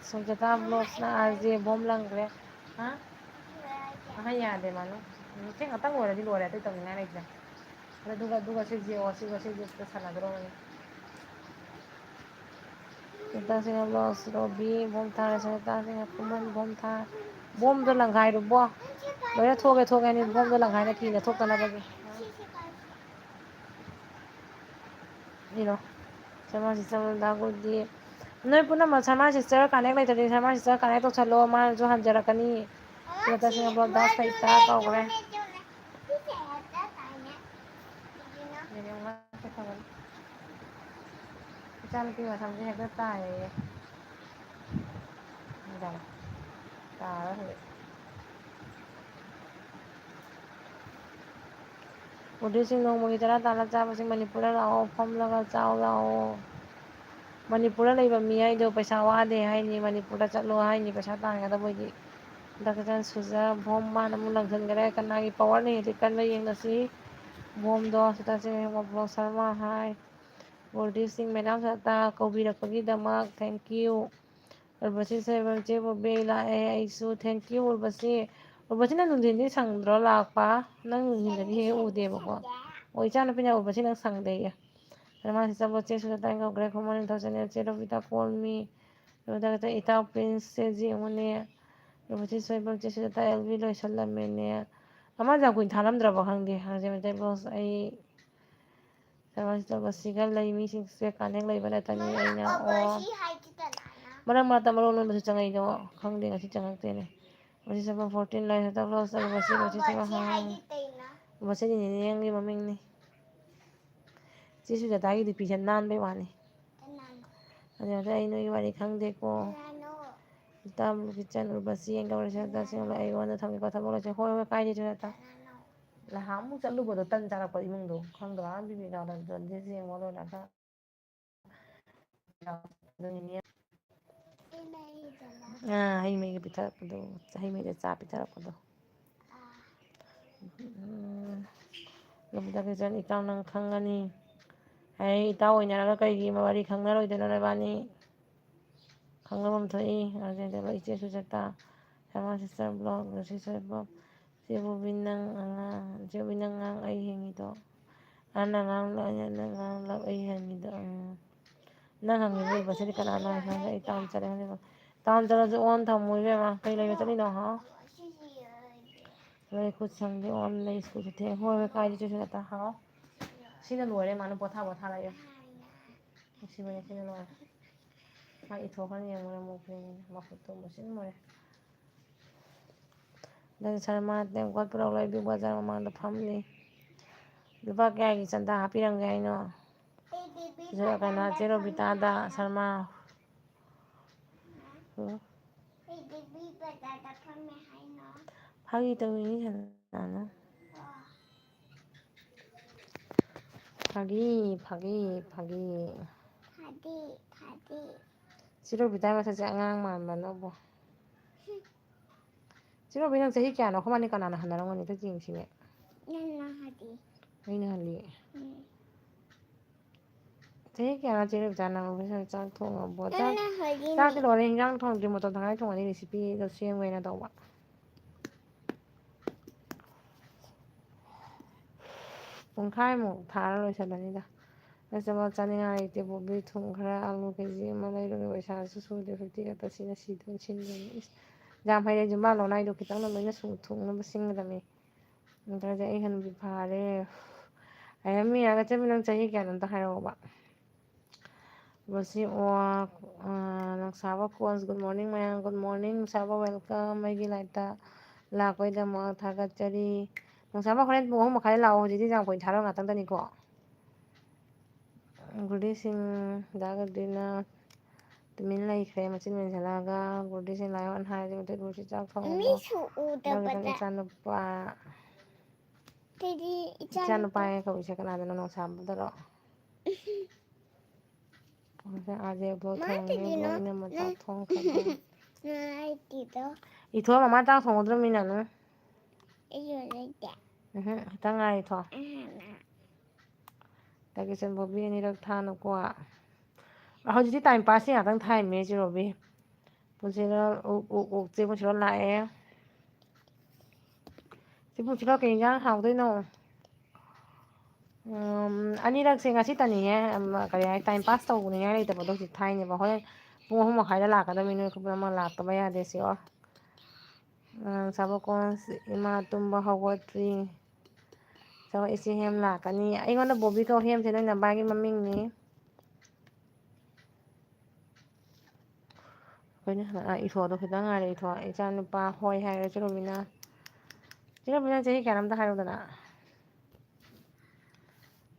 ꯁꯨꯖꯥꯇꯥ ꯕ꯭ꯂꯣꯛꯁꯅ ꯑꯥꯔ ꯖꯦ ꯕꯣꯝ ꯂꯪꯈ꯭ꯔꯦ꯫ ꯍꯥ? ꯑꯍ, ꯌꯥꯗꯦ ꯃꯥꯅ꯫ ꯎꯝ, ꯁꯤ ꯉꯥꯛꯇꯪ ꯂꯣꯏꯔꯗꯤ ꯂꯣꯏꯔꯦ, ꯑꯇꯩ ꯇꯧꯅꯤꯡꯉꯥꯏ ꯂꯩꯇ꯭ꯔꯦ꯫ ꯑꯗꯨꯒ, ꯑꯗꯨꯒ ꯁꯤꯁꯦ, ꯑꯣ, ꯁꯤꯒ ꯁꯤꯁꯦ ꯁꯥꯟꯅꯒꯗꯧꯕꯅꯤ꯫ ꯁꯨꯅꯤꯇꯥ ꯁꯤꯡꯍ ꯕ꯭ꯂꯣꯛꯁ, ꯔꯣꯕꯤ ꯕꯣꯝ ꯊꯥꯔꯦ, ꯁꯨꯅꯤꯇꯥ ꯁꯤꯡꯍ ꯈꯨꯃꯟ ꯕꯣꯝ ꯊꯥꯔꯦ꯫ ꯕꯣꯝꯗꯣ ꯂꯪꯈꯥꯏꯔꯨꯕꯣ꯫ ꯂꯣꯏꯅ ꯊꯣꯛꯑꯒꯦ, ꯊꯣꯛꯑꯒꯦ ꯍꯥꯏꯅꯤ, ꯕꯣꯝꯗꯣ ꯂꯪꯈꯥꯏꯅ ꯀꯤꯅ ꯊꯣꯛꯇꯅꯕꯒꯤ꯫ ꯏꯔꯣ꯫ ꯁꯔꯃ ꯁꯤꯁꯇꯔ ꯗꯥ ꯒꯨꯗꯤ꯫ ꯅꯣꯏ ꯄꯨꯝꯅꯃꯛ ꯁꯔꯃ ꯁꯤꯁꯇꯔ ꯀꯅꯦꯛ ꯂꯩꯇ꯭ꯔꯗꯤ ꯁꯔꯃ ꯁꯤꯁꯇꯔ ꯀꯅꯦꯛ ꯇꯧꯁꯜꯂꯣ, ꯃꯥꯅꯁꯨ ꯍꯟꯖꯔꯛꯀꯅꯤ꯫ ꯁꯤꯗ ꯇꯁꯦꯡꯅ ꯕ꯭ꯂꯣꯛ ꯗꯥꯟꯁ ꯍꯩꯇ ꯀꯧꯈ꯭ꯔꯦ꯫ ꯏꯆꯥꯅꯨꯄꯤ ꯃꯁꯝꯁꯦ ꯍꯦꯛꯇ ꯇꯥꯏꯌꯦ꯫ ꯇꯥꯔ ꯍꯧꯖꯤꯛ꯫ ꯕꯨꯗꯤꯁꯁꯤꯡ ꯅꯣꯡꯃꯒꯤ ꯆꯔꯥ ꯇꯥꯜꯂ ꯆꯥꯕꯁꯤꯡ ꯃꯅꯤꯄꯨꯔꯗ ꯂꯥꯛꯑꯣ, ꯐꯝꯂꯒ ꯆꯥꯎ ꯂꯥꯛꯑꯣ꯫ ꯃꯅꯤꯄꯨꯔꯗ ꯂꯩꯕ ꯃꯤ ꯍꯥꯏꯗꯣ ꯄꯩꯁꯥ ꯋꯥꯗꯦ ꯍꯥꯏꯅꯤ, ꯃꯅꯤꯄꯨꯔꯗ ꯆꯠꯂꯣ ꯍꯥꯏꯅꯤ ꯄꯩꯁꯥ ꯇꯥꯟꯒꯗꯕ ꯑꯣꯏꯗꯤ꯫ ꯗꯥꯛꯇꯔ ꯁꯨꯖꯥ ꯚꯣꯝ ꯃꯥꯅ ꯑꯃꯨꯛ ꯂꯪꯁꯤꯟꯈꯔꯦ꯫ ꯀꯅꯥꯒꯤ ꯄꯋꯥꯔꯅ ꯍꯦꯜꯂꯤ? ꯀꯟꯕ ꯌꯦꯡꯅꯁꯤ꯫ ꯚꯣꯝꯗꯣ ꯁꯤꯗ ꯁꯦꯡꯅ ꯕ꯭ꯂꯣꯛ ꯁꯔꯃ ꯍꯥꯏ꯫ ꯕꯣꯔꯗꯤꯁꯤꯡ ꯃꯦꯗꯥꯝ ꯁꯇꯥ ꯀꯧꯕꯤꯔꯛꯄꯒꯤꯗꯃꯛ thank you꯫ ꯎꯔꯕꯁꯤ ꯁꯣꯏꯕꯝ ꯆꯦ ꯕꯣꯕꯤ ꯂꯥꯛꯑꯦ꯫ ꯑꯩꯁꯨ thank you ꯎꯔꯕꯁꯤ꯫ ꯎꯔꯕꯁꯤ ꯅꯪ ꯅꯨꯡꯊꯤꯟꯗꯤ ꯁꯪꯗ꯭ꯔꯣ ꯂꯥꯛꯄ? ꯅꯪ ꯅꯨꯡꯊꯤꯟꯗꯗꯤ ꯍꯦꯛ ꯎꯗꯦꯕꯀꯣ꯫ ꯑꯣ, ꯏꯆꯥꯅꯨꯄꯤꯅ ꯎꯔꯕꯁꯤ ꯅꯪ ꯁꯪꯗꯦꯌꯦ꯫ ꯁꯔꯃ ꯁꯤꯁꯇꯔ ꯕꯣꯠ ꯆꯦ ꯁꯨꯖꯥꯇꯥ ꯀꯧꯈ꯭ꯔꯦ꯫ ꯈꯨꯃꯟ ꯅꯤꯡꯊꯧ ꯆꯦꯅꯦꯜ ꯆꯦ ꯔꯣꯕꯤꯇꯥ ꯀꯣꯜ ꯃꯤ꯫ ꯔꯣꯕꯤꯇꯥ ꯀꯧꯊꯥ ꯏꯇꯥꯎ ꯄ꯭ꯔꯤꯟꯁ ꯆꯦ ꯖꯤ ꯑꯃꯅꯦ꯫ ꯔꯣꯕꯣꯇꯤ ꯁꯣꯏꯕꯝ ꯆꯦ ꯁꯨꯖꯥꯇꯥ ꯑꯦꯜ ꯕꯤ ꯂꯣꯏꯁꯜꯂꯝꯃꯦꯅꯦ꯫ ꯑꯃꯁꯦ ꯌꯥꯝ ꯀꯨꯏꯅ ꯊꯥꯔꯝꯗ꯭ꯔꯕ ꯈꯪꯗꯦ꯫ ꯍꯧꯖꯤꯛ ꯃꯩꯇꯩ ꯕ꯭ꯂꯣꯛꯁ ꯑꯩ ꯁꯔꯃ ꯁꯤꯁꯇꯔ ꯕꯣꯠꯁꯤꯒ ꯂꯩ ꯃꯤꯁꯤꯡꯁꯦ ꯀꯅꯦꯛ ꯂꯩꯕ ꯅꯠꯇꯅꯤ꯫ ꯑꯩꯅ ꯑꯣ꯫ ꯃꯔꯛ ꯃꯔꯛꯇ ꯃꯔꯣꯟ ꯂꯣꯟꯕꯁꯨ ꯆꯪꯉꯛꯏꯗꯣ ꯈꯪꯗꯦ, ꯉꯁꯤ ꯆꯪꯉꯛꯇꯦꯅꯦ꯫ ꯃꯁꯤ ꯆꯠꯄ ꯐꯣꯔꯇꯤꯟ ꯂꯩ, ꯍꯟꯗꯛ ꯂꯣ ꯆꯠꯂꯨꯕ ꯁꯤ ꯃꯁꯤ ꯆꯠꯄ ꯍꯥꯡꯉꯤ꯫ ꯃꯁꯤꯗꯤ ꯅꯦꯅꯦ ꯌꯦꯡꯒꯤ ꯃꯃꯤꯡꯅꯤ꯫ ꯆꯦ ꯁꯨꯖꯥꯇꯥꯒꯤꯗꯤ ꯄꯤꯁꯟ ꯅꯥꯟꯕꯩ ꯋꯥꯅꯤ꯫ ꯑꯗꯨꯗ ꯑꯩ ꯅꯣꯏꯒꯤ ꯋꯥꯔꯤ ꯈꯪꯗꯦꯀꯣ꯫ ꯏꯇꯥ ꯀꯤꯆꯟ ꯎꯔꯕꯁꯤ ꯌꯦꯡꯒꯧꯔꯁꯦ ꯍꯟꯗꯛ ꯁꯤ ꯑꯩꯉꯣꯟꯗ ꯊꯝꯒꯦꯀꯣ ꯊꯕꯛ ꯂꯩꯁꯦ꯫ ꯍꯣꯏ ꯍꯣꯏ ꯀꯥꯏꯗꯦ ꯁꯨꯖꯥꯇꯥ꯫ ꯅꯍꯥꯟ ꯑꯃꯨꯛ ꯆꯠꯂꯨꯕꯗꯣ ꯇꯟ ꯆꯥꯔꯛꯄ ꯏꯃꯨꯡꯗꯣ ꯈꯪꯗ꯭ꯔꯥ? ꯕꯤꯕꯤꯅꯥꯗ ꯖꯣꯟꯗꯤꯁ ꯌꯦꯡꯉꯣ ꯂꯣꯏꯔꯒ꯫ ꯑꯥ, ꯍꯩ ꯃꯍꯤꯒ ꯄꯤꯊꯔꯛꯄꯗꯣ, ꯍꯩ ꯃꯍꯤꯗ ꯆꯥ ꯄꯤꯊꯔꯛꯄꯗꯣ꯫ ꯎꯝ, ꯂꯧꯕꯨꯛꯇ ꯀꯩꯆꯦꯜ ꯏꯇꯥꯎ ꯅꯪ ꯈꯪꯒꯅꯤ꯫ ꯑꯩ ꯏꯇꯥꯎ ꯑꯣꯏꯅꯔꯒ ꯀꯩꯒꯤ ꯋꯥꯔꯤ ꯈꯪꯅꯔꯣꯏꯗꯣꯏꯅꯣ ꯅꯕꯥꯅꯤ? ꯈꯪꯅꯐꯝ ꯊꯣꯛꯏ꯫ ꯑꯗꯨꯗ ꯏꯆꯦ ꯁꯨꯖꯥꯇꯥ, Sharma sister vlog, sister vlog, ꯆꯦ ꯕꯣꯕꯤ ꯅꯪ ꯑꯉꯥꯡ, ꯆꯦ ꯕꯣꯕꯤ ꯅꯪ ꯑꯉꯥꯡ ꯑꯩ ꯍꯦꯡꯉꯤꯗꯣ꯫ ꯑꯅ ꯉꯥꯡꯂꯛ ꯑꯩꯅ ꯉꯥꯡꯂꯛ ꯑꯩ ꯍꯪꯉꯤꯗꯣ꯫ ꯎꯝ꯫ ꯅꯪ ꯍꯪꯉꯤꯕ ꯏꯕꯁꯤꯗꯤ ꯀꯅꯥꯅꯣ ꯍꯥꯏ ꯀꯥꯟꯗ ꯑꯩ ꯇꯥꯎꯟ ꯆꯠꯂꯦ ꯍꯥꯏꯕ꯫ ꯇꯥꯎꯟ ꯆꯠꯂꯁꯨ ꯑꯣꯟ ꯊꯝꯃꯨ ꯏꯕꯦꯝꯃ꯫ ꯀꯩ ꯂꯩꯕ ꯆꯠꯂꯤꯅꯣ? ꯍꯥ? ꯂꯩ ꯈꯨꯠ ꯁꯪꯗꯦ ꯑꯣꯟ ꯂꯩ ꯁ꯭ꯀꯨꯜ ꯆꯠꯊꯦ꯫ ꯍꯣꯏ ꯍꯣꯏ ꯀꯥꯏꯗ ꯆꯠꯁꯨ ꯅꯠꯇ ꯍꯥꯎ꯫ ꯁꯤꯅ ꯂꯣꯏꯔꯦ ꯃꯥꯅ ꯄꯣꯊꯥ ꯄꯣꯊꯥ ꯂꯩꯌꯣ꯫ ꯅꯨꯡꯁꯤꯕꯅꯦ ꯁꯤꯅ ꯂꯣꯏꯔꯦ꯫ ꯃꯥ ꯏꯊꯣꯛꯈ꯭ꯔꯅꯤ ꯌꯦꯡꯉꯨꯅꯦ ꯑꯃꯨꯛ ꯃꯈꯨꯠꯇꯣ ꯃꯨꯁꯤꯟ ꯃꯨꯔꯦ꯫ ꯗꯥ ꯁꯔꯃ ꯇꯦꯡꯀꯣꯠ ꯄꯨꯔꯛꯂꯣꯏ ꯕꯤꯛ ꯕꯖꯥꯔ ꯃꯃꯥꯡꯗ ꯐꯝꯂꯤ꯫ ꯂꯨꯄꯥ ꯀꯌꯥꯒꯤ ꯆꯟꯗꯥ ꯍꯥꯞꯄꯤꯔꯝꯒꯦ ꯍꯥꯏꯅꯣ? ꯀꯩꯅꯣ, ꯆꯦ ꯔꯣꯕꯤꯇꯥꯗ ꯁꯔꯃ꯫ ꯎꯝ꯫ ꯐꯥꯒꯤ ꯇꯧꯔꯤꯅꯤ ꯁꯅꯥꯅ꯫ ꯐꯥꯒꯤ, ꯐꯥꯒꯤ, ꯐꯥꯒꯤ꯫ ꯐꯥꯒꯤ, ꯐꯥꯒꯤ꯫ ꯆꯦ ꯔꯣꯕꯤꯇꯥ ꯃꯁꯛꯁꯦ ꯑꯉꯥꯡ ꯃꯥꯟꯕꯅꯕꯨ꯫ ꯆꯦ ꯔꯣꯕꯤ, ꯅꯪ ꯆꯍꯤ ꯀꯌꯥꯅꯣ? ꯑꯩꯈꯣꯏ ꯃꯥꯅꯤ ꯀꯅꯥꯅ ꯍꯟꯅꯔꯝꯒꯅꯤ? ꯑꯗꯨ ꯌꯦꯡꯁꯤꯅꯦ꯫ ꯅꯪꯅ ꯍꯥꯏꯗꯤ꯫ ꯑꯩꯅ ꯍꯜꯂꯤ꯫ ꯎꯝ꯫ ꯆꯍꯤ ꯀꯌꯥꯅꯣ ꯆꯦ ꯔꯣꯕꯤꯇꯥ ꯅꯪ? ꯆꯥꯛ ꯊꯣꯡꯉꯕꯣ? ꯆꯥꯛ, ꯅꯪꯅ ꯍꯥꯏꯗꯤ ꯆꯥꯛꯇꯤ ꯂꯣꯏꯔꯦ, ꯏꯟꯖꯥꯡ ꯊꯣꯡꯗ꯭ꯔꯤ, ꯃꯇꯣꯟ ꯇꯪꯈꯥꯏ ꯊꯣꯡꯉꯅꯤ, recipeꯗꯣ ꯁꯦꯝꯒꯦꯅ ꯇꯧꯕ꯫ ꯄꯨꯡꯈꯥꯏꯃꯨꯛ ꯊꯥꯔ ꯂꯣꯏꯁꯤꯜꯂꯅꯤꯗ꯫ ꯑꯆꯥꯄꯣꯠ ꯆꯥꯅꯤꯡꯉꯥꯏ ꯂꯩꯇꯦ, ꯕꯣꯕꯤ ꯊꯨꯝ ꯈꯔ, ꯑꯂꯨ ꯀꯦ ꯖꯤ ꯑꯃ ꯂꯩꯔꯨꯔꯦ, ꯄꯩꯁꯥꯁꯨ ꯁꯨꯗꯦ, fifty ꯈꯛꯇ, ꯁꯤꯅ ꯁꯤꯗꯣꯏ ꯁꯤꯟꯗꯣꯏꯅꯤ꯫ ꯏꯁ, ꯌꯥꯝ ꯍꯩꯔꯦ, ꯖꯨꯝꯕꯥ ꯂꯣꯟꯅꯥꯏꯗꯣ ꯈꯤꯇꯪꯗ ꯂꯣꯏꯅ ꯁꯨ-, ꯊꯨꯡꯅꯕ ꯁꯤꯟꯒꯗꯕꯅꯤ꯫ ꯅꯠꯇ꯭ꯔꯗꯤ ꯑꯩ ꯍꯅꯨꯕꯤ ꯐꯥꯔꯦ꯫ ꯑꯌꯥ, ꯃꯤ ꯌꯥꯒ ꯆꯠꯃꯤ ꯅꯪ ꯆꯍꯤ ꯀꯌꯥꯅꯣ ꯑꯝꯇ ꯍꯥꯏꯔꯛꯑꯣꯕ꯫ ꯕꯁꯤ ꯑꯣ, ꯑ, ꯅꯣꯡꯁꯥꯕ ꯀꯣꯟꯁ, good morning ꯃꯌꯥꯝ, good morning ꯅꯣꯡꯁꯥꯕ, welcome ꯑꯩꯒꯤ liveꯇ ꯂꯥꯛꯄꯒꯤꯗꯃꯛ ꯊꯥꯒꯠꯆꯔꯤ꯫ ꯅꯣꯡꯁꯥꯕ ꯍꯣꯔꯦꯟ ꯄꯨꯡ ꯑꯍꯨꯝ ꯃꯈꯥꯏꯗ ꯂꯥꯛꯑꯣ, ꯍꯧꯖꯤꯛꯇꯤ ꯌꯥꯝ ꯀꯨꯏꯅ ꯊꯥꯔꯣꯏ, ꯉꯥꯛꯇꯪꯗꯅꯤꯀꯣ꯫ ꯒꯨꯔꯗꯤꯁꯤꯡ, ꯗꯥ ꯒꯨꯔꯗꯤꯅ ꯇꯨꯃꯤꯟ ꯂꯩꯈ꯭ꯔꯦ, ꯃꯆꯤꯟ ꯃꯦꯟꯁꯤꯜꯂꯛꯑꯒ꯫ ꯒꯨꯔꯗꯤꯁꯤꯡ ꯂꯥꯏꯑꯣꯟ ꯍꯥꯏꯔꯗꯤ ꯃꯩꯇꯩ ꯒꯨꯔꯗꯤ ꯆꯥꯛ ꯊꯣꯡꯉꯕꯣ? ꯃꯤꯁꯨ ꯗꯥ ꯒꯨꯔꯗꯤꯅ ꯎꯗꯕꯗ꯫ ꯏꯆꯥꯅꯨꯄꯥ, ꯁꯤꯗꯤ ꯏꯆꯥꯅꯨꯄꯥ꯫ ꯏꯆꯥꯅꯨꯄꯥ ꯍꯥꯏ ꯀꯧꯔꯤꯁꯦ ꯀꯅꯥꯗꯅꯣ? ꯅꯣꯡꯁꯥꯕꯗꯔꯣ? ꯉꯁꯥꯏ ꯑꯥꯔꯖꯦ ꯕ꯭ꯂꯣꯛ ꯃꯥ ꯊꯣꯡꯉꯦ, ꯀꯩꯒꯤꯅꯣ ꯕ꯭ꯂꯣꯛ ꯏꯅꯝꯃ ꯆꯥꯛ ꯅꯪ ꯊꯣꯡꯈ꯭ꯔꯕꯣ? ꯅꯪ ꯍꯥꯏꯗꯤꯗꯣ? ꯏꯊꯣ, ꯃꯃꯥ ꯆꯥꯛ ꯊꯣꯡꯒꯗ꯭ꯔꯣ ꯃꯤꯅ? ꯅꯪ? ꯑꯩꯁꯨ ꯂꯩꯇꯦ꯫ ꯎꯝꯍꯨꯝ, ꯈꯤꯇꯪ ꯉꯥꯏ ꯏꯊꯣ꯫ ꯑꯍꯥꯟꯕ꯫ ꯇꯥꯀꯤꯆꯟ ꯕꯣꯕꯤ ꯑꯅꯤꯔꯛ ꯊꯥꯅꯨꯀꯣ꯫ ꯍꯧꯖꯤꯛꯇꯤ time passꯀꯤ ꯉꯥꯛꯇꯪ ꯊꯥꯏꯃꯦ ꯆꯦ ꯔꯣꯕꯤ꯫ ꯄꯨꯟꯁꯤꯔꯣꯜ, ꯎꯛ, ꯎꯛ, ꯎꯛ, ꯆꯦ ꯄꯨꯟꯁꯤꯔꯣꯜ ꯂꯥꯛꯑꯦ꯫ ꯆꯦ ꯄꯨꯟꯁꯤꯔꯣꯜ ꯀꯩ ꯏꯟꯖꯥꯡ ꯍꯥꯎꯗꯣꯏꯅꯣ? ꯎꯝ, ꯑꯅꯤꯔꯛꯁꯦ ꯉꯁꯤꯇꯅꯤꯍꯦ, ꯑꯃ, ꯀꯔꯤ ꯍꯥꯏ, time pass ꯇꯧꯅꯤꯡꯉꯥꯏ ꯂꯩꯇꯕꯗꯣ ꯍꯧꯖꯤꯛ ꯊꯥꯏꯅꯦꯕ꯫ ꯍꯣꯔꯦꯟ ꯄꯨꯡ ꯑꯍꯨꯝ ꯃꯈꯥꯏꯗ ꯂꯥꯛꯀꯗꯕꯅꯤ, ꯅꯣꯏ ꯈꯨꯄꯨꯝꯅꯃꯛ ꯂꯥꯛꯇꯕ ꯌꯥꯗꯦ ꯁꯤꯑꯣ꯫ ꯑ, ꯁꯥꯕ ꯀꯣꯟꯁ, ꯏꯃꯥ ꯇꯨꯝꯕ ꯍꯧꯒꯠꯇ꯭ꯔꯤ꯫ ꯁꯥꯕ ꯏꯆꯦ ꯍꯦꯝ ꯂꯥꯛꯀꯅꯤ꯫ ꯑꯩꯉꯣꯟꯗ ꯕꯣꯕꯤ ꯀꯧ, ꯍꯦꯝꯁꯦ ꯅꯣꯏ ꯅꯕꯥꯏꯒꯤ ꯃꯃꯤꯡꯅꯤ꯫ ꯑꯩꯈꯣꯏꯅ ꯍꯜꯂꯛ-, ꯑ, ꯏꯊꯣꯗꯣ ꯈꯤꯇꯪ ꯉꯥꯏꯔꯦ, ꯏꯊꯣ꯫ ꯏꯆꯥ ꯅꯨꯄꯥ ꯍꯣꯏ ꯍꯥꯏꯔꯦ, ꯆꯦ ꯔꯣꯕꯤꯅꯥ꯫ ꯆꯦ ꯔꯣꯕꯤꯅꯥ, ꯆꯍꯤ ꯀꯌꯥꯅꯣ ꯑꯝꯇ ꯍꯥꯏꯔꯨꯗꯅ꯫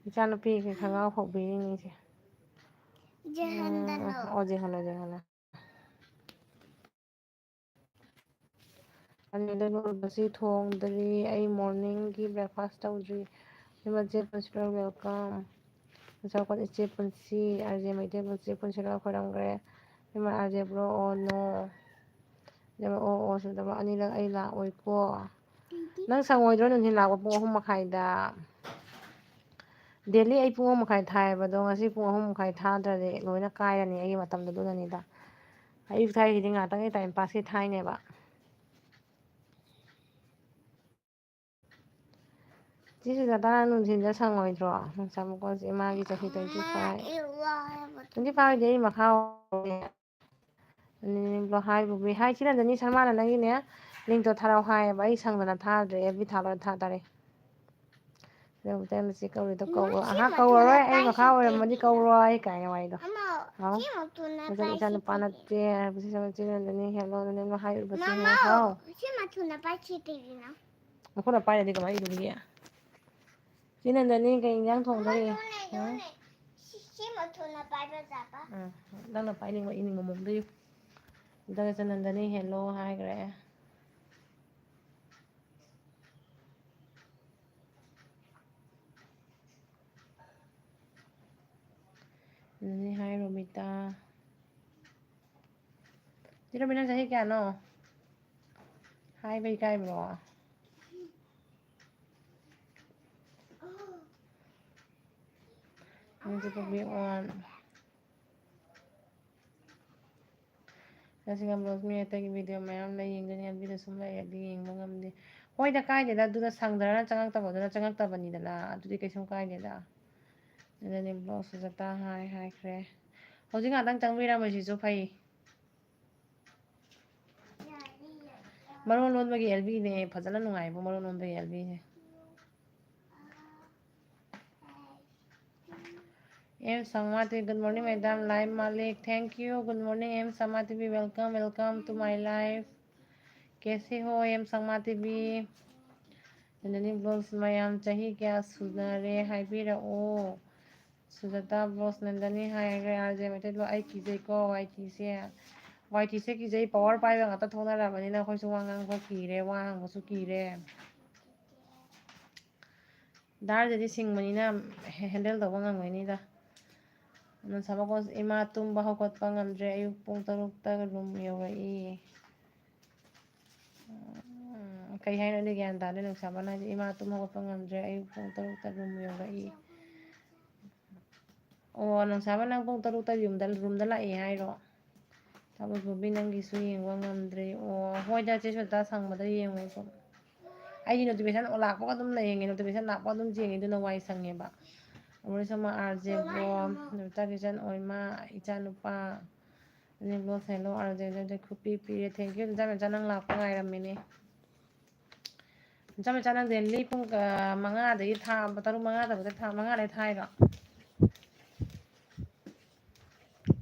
ꯏꯆꯥ ꯅꯨꯄꯤꯒꯤ ꯈꯪꯉꯥꯎ ꯐꯥꯎꯕꯤꯔꯤꯅꯤꯁꯦ꯫ ꯖꯦꯍꯟꯗꯅꯣ꯫ ꯎꯝ, ꯑꯣ, ꯖꯦꯍꯟꯅ, ꯖꯦꯍꯟꯅ꯫ ꯑꯅꯤꯗ ꯂꯣꯏꯕꯁꯤ ꯊꯣꯡꯗ꯭ꯔꯤ꯫ ꯑꯩ morningꯒꯤ breakfast ꯇꯧꯗ꯭ꯔꯤ꯫ ꯏꯃꯥ ꯆꯦ ꯄꯨꯟꯁꯤꯔꯣꯜ welcome꯫ ꯆꯥꯎꯈꯠ ꯏꯆꯦ ꯄꯨꯟꯁꯤ, ꯑꯥꯔ ꯖꯦ ꯃꯩꯇꯩ ꯄꯨꯟꯁꯤ, ꯄꯨꯟꯁꯤꯔꯣꯜ ꯈꯣꯏꯔꯝꯈ꯭ꯔꯦ꯫ ꯏꯃꯥ R J bro, oh no꯫ ꯏꯃꯥ, ꯑꯣ, ꯑꯣ, ꯁꯨꯗꯕ ꯑꯅꯤꯔꯛ ꯑꯩ ꯂꯥꯛꯑꯣꯏꯀꯣ꯫ ꯅꯪ ꯁꯪꯉꯣꯏꯗ꯭ꯔꯣ ꯅꯨꯡꯊꯤꯜ ꯂꯥꯛꯄ ꯄꯨꯡ ꯑꯍꯨꯝ ꯃꯈꯥꯏꯗ? Daily ꯑꯩ ꯄꯨꯡ ꯑꯍꯨꯝ ꯃꯈꯥꯏ ꯊꯥꯏꯌꯦꯕ, ꯑꯗꯣ ꯉꯁꯤ ꯄꯨꯡ ꯑꯍꯨꯝ ꯃꯈꯥꯏ ꯊꯥꯗ꯭ꯔꯗꯤ ꯂꯣꯏꯅ ꯀꯥꯏꯔꯅꯤ ꯑꯩꯒꯤ ꯃꯇꯝꯗꯣ, ꯑꯗꯨꯅꯅꯤꯗ꯫ ꯑꯌꯨꯛ ꯊꯥꯏꯁꯤꯗꯤ ꯉꯥꯛꯇꯪꯒꯤ time passꯀꯤ ꯊꯥꯏꯅꯦꯕ꯫ ꯆꯦ ꯁꯨꯖꯥꯇꯥ, ꯅꯪ ꯅꯨꯡꯊꯤꯟꯗ ꯁꯪꯉꯣꯏꯗ꯭ꯔꯣ? ꯅꯣꯡꯁꯥꯕ ꯀꯣꯟꯁꯦ ꯏꯃꯥꯒꯤ ꯆꯍꯤ twenty five꯫ ꯑꯩ ꯋꯥꯔꯕ꯫ Twenty five ꯗꯤ ꯑꯩ ꯃꯈꯥ ꯑꯣꯏꯔꯦ꯫ ꯑꯅꯤꯅꯦ ꯕ꯭ꯂꯣ-, ꯍꯥꯏ ꯕꯨꯕꯤ꯫ ꯍꯥꯏ ꯆꯦ ꯅꯟꯗꯅꯤ ꯁꯔꯃꯥꯅ ꯅꯪꯒꯤꯅꯦ linkꯇꯣ ꯊꯥꯔꯛꯑꯣ ꯍꯥꯏꯌꯦꯕ꯫ ꯑꯩ ꯁꯪꯗꯅ ꯊꯥꯗ꯭ꯔꯦ, F B ꯊꯥ ꯂꯣꯏꯔ ꯊꯥ ꯇꯥꯔꯦ꯫ ꯁꯤꯗ ꯑꯃꯨꯛꯇ ꯃꯁꯤ ꯀꯧꯔꯤꯗꯣ ꯀꯧꯔꯣ꯫ ꯃꯁꯤ ꯑꯍꯥ, ꯃꯊꯟꯇ ꯀꯧꯔꯔꯣꯏ꯫ ꯑꯩ ꯃꯈꯥ ꯀꯥꯏꯗꯒꯤ ꯑꯣꯏꯔꯝꯃꯗꯤ ꯀꯧꯔꯣꯏ ꯀꯥꯏꯅ ꯋꯥꯔꯤꯗꯣ꯫ ꯑꯃ ꯍꯥꯎ? ꯁꯤ ꯃꯇꯨꯅ ꯃꯆꯥ ꯄꯥꯏꯁꯤ ꯏꯆꯥ ꯅꯨꯄꯥ ꯀꯩꯒꯤꯅꯣ? ꯅꯠꯇꯦ ꯍꯥꯏꯕꯁꯤ ꯏꯆꯥ ꯅꯨꯄꯥ ꯅꯠꯇꯦ, ꯍꯦꯜꯂꯣ, ꯅꯪꯅ ꯍꯥꯏꯔꯤꯕꯁꯤ ꯃꯃꯥ, ꯍꯥꯎ? ꯁꯤ ꯃꯇꯨꯅ ꯄꯥꯏꯁꯤ ꯀꯩꯒꯤꯅꯣ? ꯃꯈꯨꯠꯅ ꯄꯥꯏꯔꯗꯤ ꯀꯃꯥꯏꯅ ꯏꯔꯨꯕꯤꯒꯦ? ꯆꯦ ꯅꯟꯗꯅꯤ, ꯀꯩ ꯏꯟꯖꯥꯡ ꯊꯣꯡꯗꯣꯔꯤ? ꯃꯃꯥ, ꯌꯣꯟꯅꯦ, ꯍꯥ? ꯌꯣꯟꯅꯦ꯫ ꯁꯤ, ꯁꯤ ꯃꯇꯨꯅ ꯄꯥꯏꯕ ꯌꯥꯕ? ꯑꯥ, ꯅꯪꯅ ꯄꯥꯏꯅꯤꯡꯕ ꯏꯅꯤꯡꯕ ꯃꯑꯣꯡꯗ ꯏꯌꯨ꯫ ꯑꯗꯨꯒ ꯆꯦ ꯅꯟꯗꯅꯤ ꯍꯦꯜꯂꯣ ꯍꯥꯏꯈ꯭ꯔꯦ꯫ ꯑꯗꯨꯅꯤ ꯍꯥꯏ ꯔꯣꯃꯤꯇꯥ꯫ ꯆꯦ ꯔꯣꯃꯤꯇꯥ, ꯆꯍꯤ ꯀꯌꯥꯅꯣ? ꯍꯥꯏꯕ ꯏꯀꯥꯏꯕ꯭ꯔꯣ? ꯅꯪꯁꯦ ꯄꯨꯛ ꯕꯦꯛ ꯑꯣꯟ꯫ ꯉꯁꯤ ꯉꯝꯂꯣꯁ ꯃꯤ ꯑꯇꯩꯒꯤ ꯚꯤꯗꯤꯑꯣ ꯃꯌꯥꯝ ꯂꯩ, ꯌꯦꯡꯗꯣꯏꯅꯦ, ꯑꯦꯜꯕꯤꯗ ꯁꯨꯝ ꯂꯩꯔꯗꯤ ꯌꯦꯡꯕ ꯉꯝꯗꯦ꯫ ꯍꯣꯏꯗ, ꯀꯥꯏꯗꯦꯗ, ꯑꯗꯨꯗ ꯁꯪꯗ꯭ꯔꯒꯅ ꯆꯪꯉꯛꯇꯕꯗꯨꯅ ꯆꯪꯉꯛꯇꯕꯅꯤꯗꯅ, ꯑꯗꯨꯗꯤ ꯀꯩꯁꯨꯝ ꯀꯥꯏꯗꯦꯗ꯫ ꯑꯗꯨꯅꯤ ꯕ꯭ꯂꯣꯛꯁꯨ ꯆꯠꯇ ꯍꯥꯏ ꯍꯥꯏꯈ꯭ꯔꯦ꯫ ꯍꯧꯖꯤꯛ ꯉꯥꯛꯇꯪ ꯆꯪꯕꯤꯔꯝꯕꯁꯤꯁꯨ ꯐꯩ꯫ ꯃꯔꯣꯟ ꯂꯣꯟꯕꯒꯤ ꯑꯦꯜꯕꯤꯅꯦ, ꯐꯖꯅ ꯅꯨꯡꯉꯥꯏꯕ ꯃꯔꯣꯟ ꯂꯣꯟꯕꯒꯤ ꯑꯦꯜꯕꯤꯁꯦ꯫ M Sangma T V, good morning, madam. Live Malik, thank you. Good morning, M Sangma T V. Welcome, welcome to my live. कैसे हो, M Sangma T V? ꯅꯟꯗꯅꯤ ꯕ꯭ꯂꯣꯛꯁ ꯃꯌꯥꯝ ꯆꯍꯤ ꯀꯌꯥ ꯁꯨꯅꯔꯦ ꯍꯥꯏꯕꯤꯔꯛꯑꯣ꯫ ꯁꯨꯖꯥꯇꯥ ꯕ꯭ꯂꯣꯛꯁ ꯅꯟꯗꯅꯤ ꯍꯥꯏꯈ꯭ꯔꯦ, ꯑꯥꯔ ꯖꯦ ꯃꯩꯇꯩꯂꯣꯟ꯫ ꯑꯩ ꯀꯤꯖꯩꯀꯣ, ꯋꯥꯏ ꯇꯤꯁꯦ꯫ ꯋꯥꯏ ꯇꯤꯁꯦ ꯀꯤꯖꯩ, ꯄꯋꯥꯔ ꯄꯥꯏꯕ ꯉꯥꯛꯇ ꯊꯣꯛꯅꯔꯕꯅꯤꯅ ꯑꯩꯈꯣꯏꯁꯨ ꯋꯥ ꯉꯥꯡꯕ ꯀꯤꯔꯦ, ꯋꯥ ꯍꯪꯕꯁꯨ ꯀꯤꯔꯦ꯫ ꯗꯥꯔꯗꯗꯤ ꯁꯤꯡꯕꯅꯤꯅ ꯍꯦ-, ꯍꯦꯟꯗꯜ ꯇꯧꯕ ꯉꯝꯒꯅꯤꯗ꯫ ꯅꯨꯡꯁꯥꯕ ꯀꯣꯟ, ꯏꯃꯥ ꯇꯨꯝꯕ ꯍꯧꯒꯠꯄ ꯉꯝꯗ꯭ꯔꯦ, ꯑꯌꯨꯛ ꯄꯨꯡ ꯇꯔꯨꯛꯇ ꯔꯨꯝ ꯌꯧꯔꯛꯏ꯫ ꯎꯝ, ꯀꯩ ꯍꯥꯏꯅꯣ ꯑꯩꯗꯤ ꯒ꯭ꯌꯥꯟ ꯇꯥꯗꯦ ꯅꯨꯡꯁꯥꯕꯅ ꯍꯥꯏꯁꯦ, ꯏꯃꯥ ꯇꯨꯝ ꯍꯧꯒꯠꯄ ꯉꯝꯗ꯭ꯔꯦ, ꯑꯌꯨꯛ ꯄꯨꯡ ꯇꯔꯨꯛꯇ ꯔꯨꯝ ꯌꯧꯔꯛꯏ꯫ ꯑꯣ, ꯅꯨꯡꯁꯥꯕ ꯅꯪ ꯄꯨꯡ ꯇꯔꯨꯛꯇ ꯌꯨꯝꯗ, ꯔꯨꯝꯗ ꯂꯥꯛꯑꯦ ꯍꯥꯏꯔꯣ? ꯊꯕꯛ ꯄꯨꯕꯤ ꯅꯪꯒꯤꯁꯨ ꯌꯦꯡꯕ ꯉꯝꯗ꯭ꯔꯦ꯫ ꯑꯣ, ꯍꯣꯏꯗ, ꯆꯦ ꯁꯨꯖꯥꯇꯥ ꯁꯪꯕꯗ ꯌꯦꯡꯉꯣ ꯁꯨꯝ꯫ ꯑꯩꯗꯤ notification ꯂꯥꯛꯄꯒ ꯑꯗꯨꯝ ꯌꯦꯡꯉꯦ, notification ꯂꯥꯛꯄꯒ ꯑꯗꯨꯝ ꯌꯦꯡꯉꯦ, ꯑꯗꯨꯅ ꯋꯥꯏ ꯁꯪꯉꯦꯕ꯫ ꯑꯃꯨꯔꯤꯁꯣꯝꯃ ꯑꯥꯔ ꯖꯦ ꯕ꯭ꯔꯣ, ꯅꯦꯕꯤꯇꯥ ꯀꯤꯆꯟ ꯑꯣꯏꯃ, ꯏꯆꯥꯅꯨꯄꯥ, ꯑꯅꯤ ꯕ꯭ꯂꯣꯛꯁ ꯍꯦꯜꯂꯣ, ꯑꯥꯔ ꯖꯦ ꯈꯨꯄꯤ ꯄꯤꯔꯦ, thank you꯫ ꯅꯆꯥ ꯃꯆꯥ ꯅꯪ ꯂꯥꯛꯄ ꯉꯥꯏꯔꯝꯃꯤꯅꯦ꯫ ꯅꯆꯥ ꯃꯆꯥ ꯅꯪ daily ꯄꯨꯡ, ꯑ, ꯃꯉꯥꯗꯒꯤ ꯊꯥ-, ꯇꯔꯨꯛ ꯃꯉꯥ ꯇꯔꯨꯛꯇ ꯊꯥ-, ꯃꯉꯥꯗꯒꯤ ꯊꯥꯏꯔꯣ?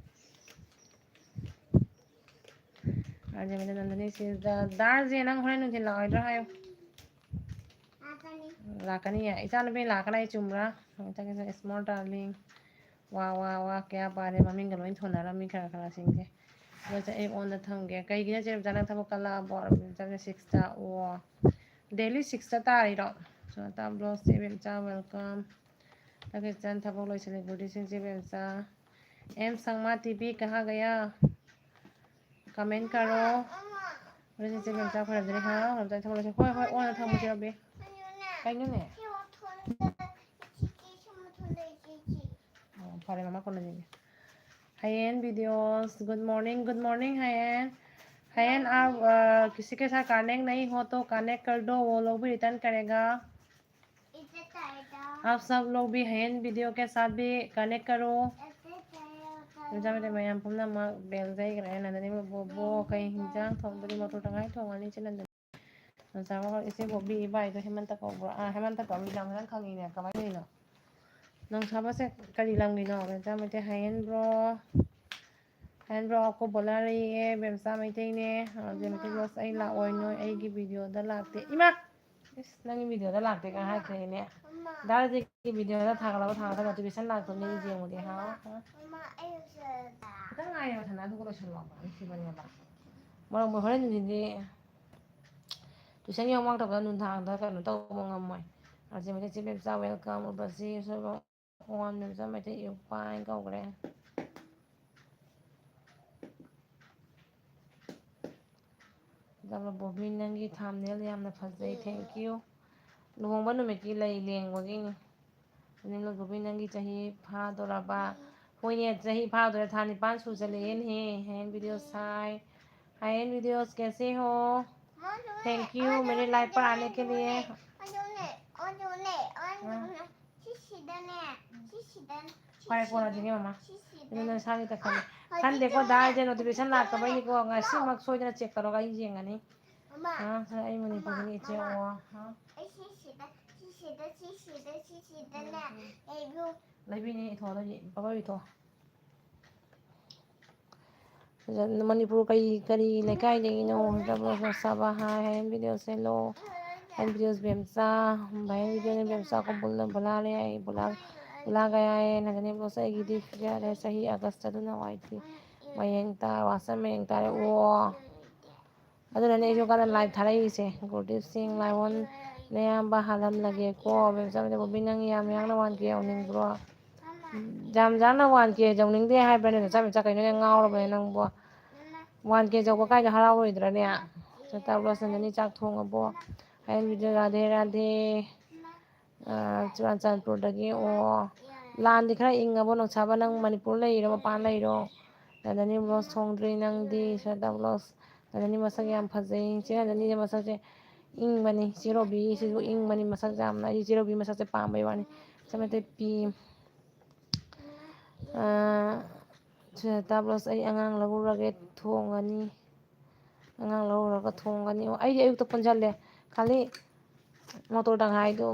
ꯑꯥꯔ ꯖꯦ ꯃꯩꯇꯩ, ꯅꯟꯗꯅꯤ ꯁꯤꯗ꯫ ꯗꯥꯔ ꯖꯦ, ꯅꯪ ꯍꯣꯔꯦꯟ ꯅꯨꯡꯊꯤꯜ ꯂꯥꯛꯑꯣꯏꯗ꯭ꯔꯣ ꯍꯥꯏꯌꯨ? ꯂꯥꯛꯀꯅꯤꯌꯦ꯫ ꯏꯆꯥꯅꯨꯄꯤ ꯂꯥꯛꯀꯅꯤ, ꯑꯩ ꯆꯨꯝꯕ꯭ꯔꯥ? ꯏꯆꯥꯒꯤ small darling꯫ ꯋꯥ, ꯋꯥ, ꯋꯥ, ꯀꯌꯥ ꯄꯥꯔꯦ, ꯃꯃꯤꯡꯒ ꯂꯣꯏ ꯊꯣꯟꯅꯔꯝꯃꯤ ꯈꯔ ꯈꯔꯁꯤꯡꯁꯦ꯫ ꯑꯗꯣ ꯆꯦ, ꯑꯩ ꯑꯣꯟꯗ ꯊꯝꯒꯦ꯫ ꯀꯩꯒꯤꯅꯣ ꯆꯦ ꯔꯣꯖꯥ, ꯅꯪ ꯊꯕꯛ ꯀꯜꯂꯛꯑꯕꯣ? ꯆꯦ ꯁꯤꯛꯁꯇ, ꯑꯣ꯫ Daily ꯁꯤꯛꯁꯇ ꯇꯥꯔꯤꯔꯣ? ꯁꯣꯅꯥꯇꯥ ꯕ꯭ꯂꯣꯛ, ꯆꯦ ꯕꯦꯝꯆꯥ, welcome꯫ ꯆꯦ ꯏꯆꯟ ꯊꯕꯛ ꯂꯣꯏꯁꯤꯜꯂꯦ, good evening, ꯆꯦ ꯕꯦꯝꯆꯥ꯫ ꯑꯦꯝ ꯁꯪꯃꯥ ꯇꯤ ꯚꯤ ꯀꯍꯥ ꯒꯌꯥ? Comment ꯀꯔꯣ꯫ ꯍꯣꯔꯦꯟ ꯆꯦ ꯕꯦꯝꯆꯥ ꯈꯣꯏꯔꯝꯗꯣꯏꯅꯦ꯫ ꯍꯥꯎ, ꯍꯣꯏ, ꯍꯣꯏ, ꯑꯣꯟꯅ ꯊꯝꯃꯁꯤ, ꯔꯣꯕꯤ꯫ ꯀꯩꯅꯣꯅꯦ? ꯑꯣ, ꯐꯔꯦ, ꯃꯃꯥ ꯀꯣꯟꯅ ꯌꯦꯡꯒꯦ꯫ ꯍꯌꯦꯟ videos, good morning, good morning, ꯍꯌꯦꯟ꯫ हयन, आप, अ, किसी के साथ कनेक्ट नहीं हो तो कनेक्ट कर दो, वो लोग भी रिटर्न करेगा। आप सब लोग भी हयन वीडियो के साथ भी कनेक्ट करो। ꯃꯆꯥ ꯃꯌꯥꯝ ꯄꯨꯝꯅꯃꯛ ꯕꯦꯜ ꯌꯩꯈ꯭ꯔꯦ꯫ ꯅꯟꯗꯅꯤ ꯕꯣꯕꯣ, ꯀꯩ ꯍꯤꯟꯖꯥꯡ ꯊꯣꯡꯗꯣꯔꯤ? ꯃꯇꯣꯔ ꯇꯪꯈꯥꯏ ꯊꯣꯡꯉꯅꯤ ꯏꯆꯦ ꯅꯟꯗꯅꯤ꯫ ꯅꯟꯁꯥꯕ, ꯏꯆꯦ ꯕꯣꯕꯤ ꯏꯕꯥꯏꯗꯣ ꯍꯦꯃꯟꯇ ꯀꯧꯕ꯭ꯔꯥ? ꯑꯥ, ꯍꯦꯃꯟꯇ ꯀꯧꯏ, ꯌꯥꯝ ꯐꯖꯅ ꯈꯪꯉꯤꯅꯦ꯫ ꯀꯃꯥꯏꯅ ꯇꯧꯔꯤꯅꯣ? ꯅꯟꯁꯥꯕꯁꯦ ꯀꯔꯤ ꯂꯝꯒꯤꯅꯣ? ꯅꯟꯁꯥ ꯃꯩꯇꯩ ꯍꯌꯦꯟꯕ꯭ꯔꯣ? ꯍꯌꯦꯟꯕ꯭ꯔꯣ, ꯑꯩꯈꯣꯏ ꯕꯣꯂꯥ ꯂꯩꯌꯦ, ꯕꯦꯝꯆꯥ ꯃꯩꯇꯩꯅꯦ꯫ ꯑꯥ, ꯖꯦꯃꯤꯇꯤ ꯕ꯭ꯂꯣꯒꯁ, ꯑꯩ ꯂꯥꯛꯑꯣꯏ, ꯅꯣꯏ ꯑꯩꯒꯤ ꯚꯤꯗꯤꯑꯣꯗ ꯂꯥꯛꯇꯦ꯫ ꯏꯃꯥ! ꯏꯁ, ꯅꯪꯒꯤ ꯚꯤꯗꯤꯑꯣꯗ ꯂꯥꯛꯇꯦ ꯀꯥꯏ ꯍꯥꯏꯔꯛꯇ꯭ꯔꯦꯅꯦ꯫ ꯗꯥ ꯔꯥꯖꯦꯒꯤ ꯚꯤꯗꯤꯑꯣꯗ ꯊꯥꯒꯠꯂꯕ, ꯊꯥꯒꯠꯂꯕ ꯅꯣꯇꯤꯐꯤꯀꯦꯁꯟ ꯂꯥꯛꯇꯕꯅꯦ, ꯑꯩ ꯌꯦꯡꯉꯨꯗꯦ꯫ ꯍꯥꯎ, ꯍꯥꯎ꯫ ꯈꯤꯇꯪ ꯉꯥꯏꯌꯣ, ꯁꯅꯥ, ꯑꯗꯨꯒ ꯂꯣꯏꯁꯜꯂꯣꯕ꯫ ꯅꯨꯡꯁꯤꯕꯅꯦꯕ꯫ ꯃꯔꯝ ꯃꯣꯏ ꯍꯣꯔꯦꯟ ꯅꯨꯡꯊꯤꯟꯗꯤ ꯇꯨꯏꯁꯟꯒꯤ homework ꯇꯧꯕꯗ ꯅꯨꯡꯗꯥꯡꯗ ꯀꯩꯅꯣ ꯇꯧꯕ ꯉꯝꯃꯣꯏ꯫ ꯑꯁꯤ ꯃꯩꯇꯩ ꯆꯦ ꯕꯦꯝꯆꯥ, welcome, ꯎꯔꯕꯁꯤ, ꯁꯣꯏꯕ, ꯑꯣꯟ ꯕꯦꯝꯆꯥ ꯃꯩꯇꯩ ꯏꯌꯨꯄꯥ ꯍꯥꯏꯅ ꯀꯧꯈ꯭ꯔꯦ꯫ ꯑꯗꯨꯒ ꯕꯣꯕꯤ, ꯅꯪꯒꯤ thumbnail ꯌꯥꯝꯅ ꯐꯖꯩ, thank you꯫ ꯂꯨꯍꯣꯡꯕ ꯅꯨꯃꯤꯠꯀꯤ ꯂꯩ ꯂꯦꯡꯕꯒꯤꯅꯤ꯫ ꯑꯗꯨꯅ ꯕꯣꯕꯤ, ꯅꯪꯒꯤ ꯆꯍꯤ ꯐꯥꯗꯣꯔꯕ? ꯍꯣꯏꯅꯦ, ꯆꯍꯤ ꯐꯥꯗꯣꯔꯦ, ꯊꯥ ꯅꯤꯄꯥꯟ ꯁꯨ ꯆꯜꯂꯛꯑꯦꯅꯦꯍꯦ꯫ ꯍꯌꯦꯟ video ꯁꯥꯏ, ꯍꯌꯦꯟ videos कैसे हो? Thank you मेरे live पर आने के लिए। ꯑꯥ꯫ ꯁꯤꯁꯤꯗꯅꯦ, ꯁꯤꯁꯤꯗꯅꯦ, ꯐꯔꯦ, ꯀꯣꯟꯅ ꯌꯦꯡꯒꯦ, ꯃꯃꯥ꯫ ꯁꯤꯁꯤꯗꯅꯦ, ꯑꯗꯨ ꯅꯁꯥꯒꯤ ꯇꯧꯁꯜꯂꯣ꯫ ꯈꯟꯗꯦꯀꯣ, ꯗꯥ ꯔꯥꯖꯦꯟ notification ꯂꯥꯛꯇꯕꯩꯅꯤꯀꯣ, ꯉꯁꯤꯃꯛ ꯁꯣꯏꯗꯅ check ꯇꯧꯔꯒ ꯑꯩ ꯌꯦꯡꯒꯅꯤ꯫ ꯃꯃꯥ, ꯑꯥ, ꯁꯦ, ꯑꯩ ꯃꯅꯤꯄꯨꯔꯒꯤꯅꯤ, ꯃꯃꯥ, ꯏꯆꯦ꯫ ꯃꯃꯥ꯫ ꯑꯣ, ꯍꯥ? ꯑꯩ ꯁꯤꯁꯤꯗ, ꯁꯤꯁꯤꯗ, ꯁꯤꯁꯤꯗ, ꯁꯤꯁꯤꯗꯅꯦ, ꯎꯝ, ꯎꯝ꯫ ꯂꯩꯕꯤꯌꯨ꯫ ꯂꯩꯕꯤꯅꯤ, ꯏꯊꯣ, ꯑꯗꯨꯗꯤ ꯕꯕꯥ ꯏꯊꯣ꯫ ꯃꯅꯤꯄꯨꯔ ꯀꯔꯤ ꯀꯔꯤ ꯂꯩꯀꯥꯏꯗꯒꯤꯅꯣ? ꯍꯥꯏ ꯍꯥꯏ ꯚꯤꯗꯤꯑꯣꯁꯦ ꯂꯣ꯫ ꯍꯥꯏ ꯚꯤꯗꯤꯑꯣꯁ ꯕꯦꯝꯆꯥ꯫ ꯚꯥꯏ ꯚꯤꯗꯤꯑꯣꯅ ꯕꯦꯝꯆꯥ ꯀꯣꯡꯕꯨꯜꯅ ꯕꯣꯂꯥ ꯂꯩ꯫ ꯕꯣꯂꯥ ꯕꯣꯂꯥ ꯀꯌꯥ ꯍꯥꯏ ꯅꯒꯅꯤ ꯕ꯭ꯂꯣꯁ꯫ ꯑꯩꯒꯤꯗꯤ ꯐꯤꯒꯔ ꯆꯍꯤ ꯑꯥꯒꯁꯇ ꯑꯗꯨꯅ ꯋꯥꯏ ꯇꯤ ꯃꯌꯦꯡ ꯇꯥ ꯋꯥꯁ ꯃꯌꯦꯡ ꯇꯥꯔꯦ꯫ ꯑꯣ ꯑꯗꯨꯅꯅꯦ ꯑꯩꯁꯨ ꯀꯟꯅ ꯂꯥꯏꯚ ꯊꯥꯔꯛꯏꯁꯦ꯫ ꯒꯨꯔꯗꯤꯞ ꯁꯤꯡ ꯂꯥꯏꯑꯣꯟ ꯅꯌꯥꯝꯕ ꯍꯥꯜꯂꯝꯂꯒꯦꯀꯣ꯫ ꯕꯦꯝꯆꯥ ꯕꯣꯕꯤ ꯅꯪ ꯌꯥꯝ ꯌꯥꯡꯅ ꯋꯥꯟ ꯀꯦ ꯌꯧꯅꯤꯡꯕ꯭ꯔꯣ? ꯌꯥꯝ ꯌꯥꯡꯅ ꯋꯥꯟ ꯀꯦ ꯌꯧꯅꯤꯡꯗꯦ ꯍꯥꯏꯕ꯭ꯔꯅꯦ ꯅꯆꯥ ꯃꯆꯥ ꯀꯩꯅꯣꯅꯦ ꯉꯥꯎꯔꯕꯅꯦ ꯅꯪꯕꯣ? ꯋꯥꯟ ꯀꯦ ꯌꯧꯕ ꯀꯥꯏꯗ ꯍꯔꯥꯎꯔꯣꯏꯗ꯭ꯔꯅꯦ? ꯆꯇꯥꯕ꯭ꯂꯣꯁ ꯅꯪꯒꯅꯤ ꯆꯥꯛ ꯊꯣꯡꯉꯕꯣ? ꯍꯥꯏ ꯚꯤꯗꯤꯑꯣ ꯔꯥꯙꯦ ꯔꯥꯙꯦ꯫ ꯑ, ꯆꯨꯔꯥꯆꯥꯟꯄꯨꯔꯗꯒꯤ꯫ ꯑꯣ ꯂꯥꯟꯗꯤ ꯈꯔ ꯏꯪꯉꯕꯣ ꯅꯣꯡꯁꯥꯕ? ꯅꯪ ꯃꯅꯤꯄꯨꯔ ꯂꯩꯔꯣ ꯃꯄꯥꯟ ꯂꯩꯔꯣ? ꯅꯟꯗꯅꯤ ꯕ꯭ꯂꯣꯁ ꯊꯣꯡꯗ꯭ꯔꯤ ꯅꯪꯗꯤ? ꯁ꯭ꯋꯦꯇꯥ ꯕ꯭ꯂꯣꯁ꯫ ꯅꯟꯗꯅꯤ ꯃꯁꯛ ꯌꯥꯝ ꯐꯖꯩ꯫ ꯆꯦ ꯅꯟꯗꯅꯤꯁꯦ ꯃꯁꯛꯁꯦ ꯏꯪꯕꯅꯤ꯫ ꯆꯦ ꯔꯣꯕꯤꯁꯤꯁꯨ ꯏꯪꯕꯅꯤ ꯃꯁꯛꯁꯦ ꯌꯥꯝꯅ꯫ ꯑꯩ ꯆꯦ ꯔꯣꯕꯤ ꯃꯁꯛꯁꯦ ꯄꯥꯝꯕꯩ ꯋꯥꯅꯤ꯫ ꯆꯃꯩꯇꯩ ꯄꯤ꯫ ꯑ, ꯁ꯭ꯋꯦꯇꯥ ꯕ꯭ꯂꯣꯁ ꯑꯩ ꯑꯉꯥꯡ ꯂꯧꯔꯨꯔꯒꯦ ꯊꯣꯡꯉꯅꯤ꯫ ꯑꯉꯥꯡ ꯂꯧꯔꯨꯔꯒ ꯊꯣꯡꯒꯅꯤ꯫ ꯑꯣ, ꯑꯩꯗꯤ ꯑꯌꯨꯛꯇ ꯄꯨꯟꯁꯤꯜꯂꯦ꯫ ꯈꯥꯂꯤ ꯃꯣꯇꯣꯔ ꯇꯪꯈꯥꯏꯗꯣ,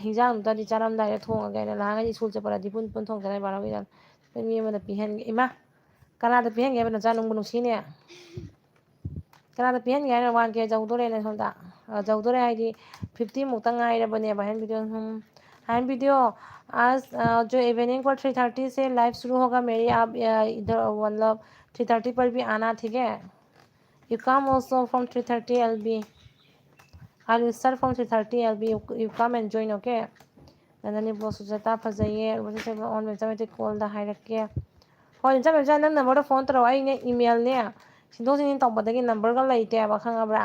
ꯍꯤꯟꯖꯥꯡꯗꯨꯗꯗꯤ ꯆꯥꯔꯝꯗꯥꯏꯗ ꯊꯣꯡꯉꯒꯦꯅ ꯅꯍꯥꯟꯒꯩꯗꯤ ꯁ꯭ꯀꯨꯜ ꯆꯠꯄꯗꯗꯤ ꯄꯨꯟ ꯄꯨꯟ ꯊꯣꯡꯗꯅ ꯏꯃꯥꯟꯅꯕꯤꯗ꯫ ꯑꯗꯩ ꯃꯤ ꯑꯃꯗ ꯄꯤꯍꯟꯒꯦ꯫ ꯏꯃꯥ! ꯀꯅꯥꯗ ꯄꯤꯍꯟꯒꯦ ꯍꯥꯏꯕ ꯅꯆꯥ ꯅꯨꯡꯕꯨ ꯅꯨꯡꯁꯤꯅꯦ? ꯀꯅꯥꯗ ꯄꯤꯍꯟꯒꯦ ꯍꯥꯏꯅꯣ? ꯋꯥꯟ ꯀꯦ ꯌꯧꯗꯣꯔꯦꯅꯦ ꯁꯣꯝꯗ꯫ ꯑ, ꯌꯧꯗꯣꯔꯦ ꯍꯥꯏꯗꯤ fifty ꯃꯨꯛꯇ ꯉꯥꯏꯔꯕꯅꯦꯕ ꯍꯦꯟ ꯚꯤꯗꯤꯑꯣ꯫ ꯍꯝ, ꯍꯦꯟ ꯚꯤꯗꯤꯑꯣ, आज, अ, जो इवनिंग पर three thirty से लाइव शुरू होगा मेरी, आप, अ, इधर, मतलब, three thirty पर भी आना, ठीक है? You come also from three thirty, I'll be, I'll start from three thirty, I'll be, you, you come and join, okay? ꯅꯟꯗꯅꯤ ꯕ꯭ꯂꯣꯁ ꯁꯨꯖꯥꯇꯥ ꯐꯖꯩꯌꯦ꯫ ꯔꯣꯁꯤ ꯁꯦꯕ ꯑꯣꯟ ꯃꯦꯝꯆꯥ ꯃꯩꯇꯩ ꯀꯣꯜꯗ ꯍꯥꯏꯔꯛꯀꯦ꯫ ꯍꯣꯏ, ꯃꯦꯝꯆꯥ ꯃꯩꯇꯩ, ꯅꯪ ꯅꯝꯕꯔꯗꯣ ꯐꯣꯟ ꯇꯧꯔꯛꯑꯣ꯫ ꯑꯩꯅꯦ ꯏꯃꯦꯜꯅꯦ ꯁꯤꯟꯗꯣꯛ ꯁꯤꯟꯖꯤꯟ ꯇꯧꯕꯗꯒꯤ ꯅꯝꯕꯔꯒ ꯂꯩꯇꯦꯕ, ꯈꯪꯉꯕ꯭ꯔꯥ?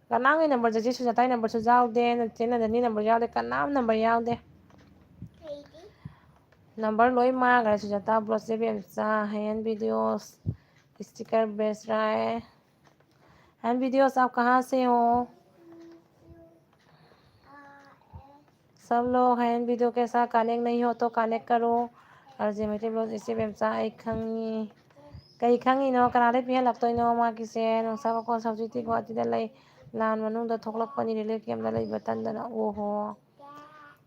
ꯀꯅꯥꯝꯒꯤ ꯅꯝꯕꯔ, ꯆꯦꯆꯦ ꯁꯨꯖꯥꯇꯥꯒꯤ ꯅꯝꯕꯔꯁꯨ ꯌꯥꯎꯗꯦ, ꯆꯦ ꯅꯟꯗꯅꯤ ꯅꯝꯕꯔ ꯌꯥꯎꯗꯦ, ꯀꯅꯥꯝ ꯅꯝꯕꯔ ꯌꯥꯎꯗꯦ꯫ ꯅꯝꯕꯔ ꯂꯣꯏ ꯃꯥꯡꯈ꯭ꯔꯦ꯫ ꯁꯨꯖꯥꯇꯥ ꯕ꯭ꯂꯣꯁ, ꯆꯦ ꯕꯦꯝꯆꯥ, ꯍꯌꯦꯟ ꯚꯤꯗꯤꯑꯣꯁ, ꯏꯁꯇꯤꯀꯔ ꯕꯦꯁ ꯔꯥꯏ꯫ ꯍꯌꯦꯟ ꯚꯤꯗꯤꯑꯣꯁ, आप कहाँ से हो? सब लोग हयन वीडियो के साथ कनेक्ट नहीं हो तो कनेक्ट करो। ꯑꯥꯔ ꯖꯦ ꯃꯩꯇꯩ ꯕ꯭ꯂꯣꯁ, ꯏꯆꯦ ꯕꯦꯝꯆꯥ, ꯑꯩ ꯈꯪꯉꯤ꯫ ꯀꯩ ꯈꯪꯉꯤꯅꯣ? ꯀꯅꯥꯗꯩ ꯄꯤꯍꯜꯂꯛꯇꯣꯏꯅꯣ ꯃꯥꯒꯤꯁꯦ? ꯅꯨꯡꯁꯥ ꯃꯈꯣꯟ ꯍꯧꯖꯤꯛꯇꯤ ꯒꯨꯍꯥꯇꯤꯗ ꯂꯩ꯫ ꯂꯥꯟ ꯃꯅꯨꯡꯗ ꯊꯣꯛꯂꯛꯄꯅꯤ, ꯔꯤꯂꯤꯐ ꯀꯦꯝꯞꯇ ꯂꯩꯕ ꯇꯟꯗꯅ꯫ ꯑꯣꯍꯣ꯫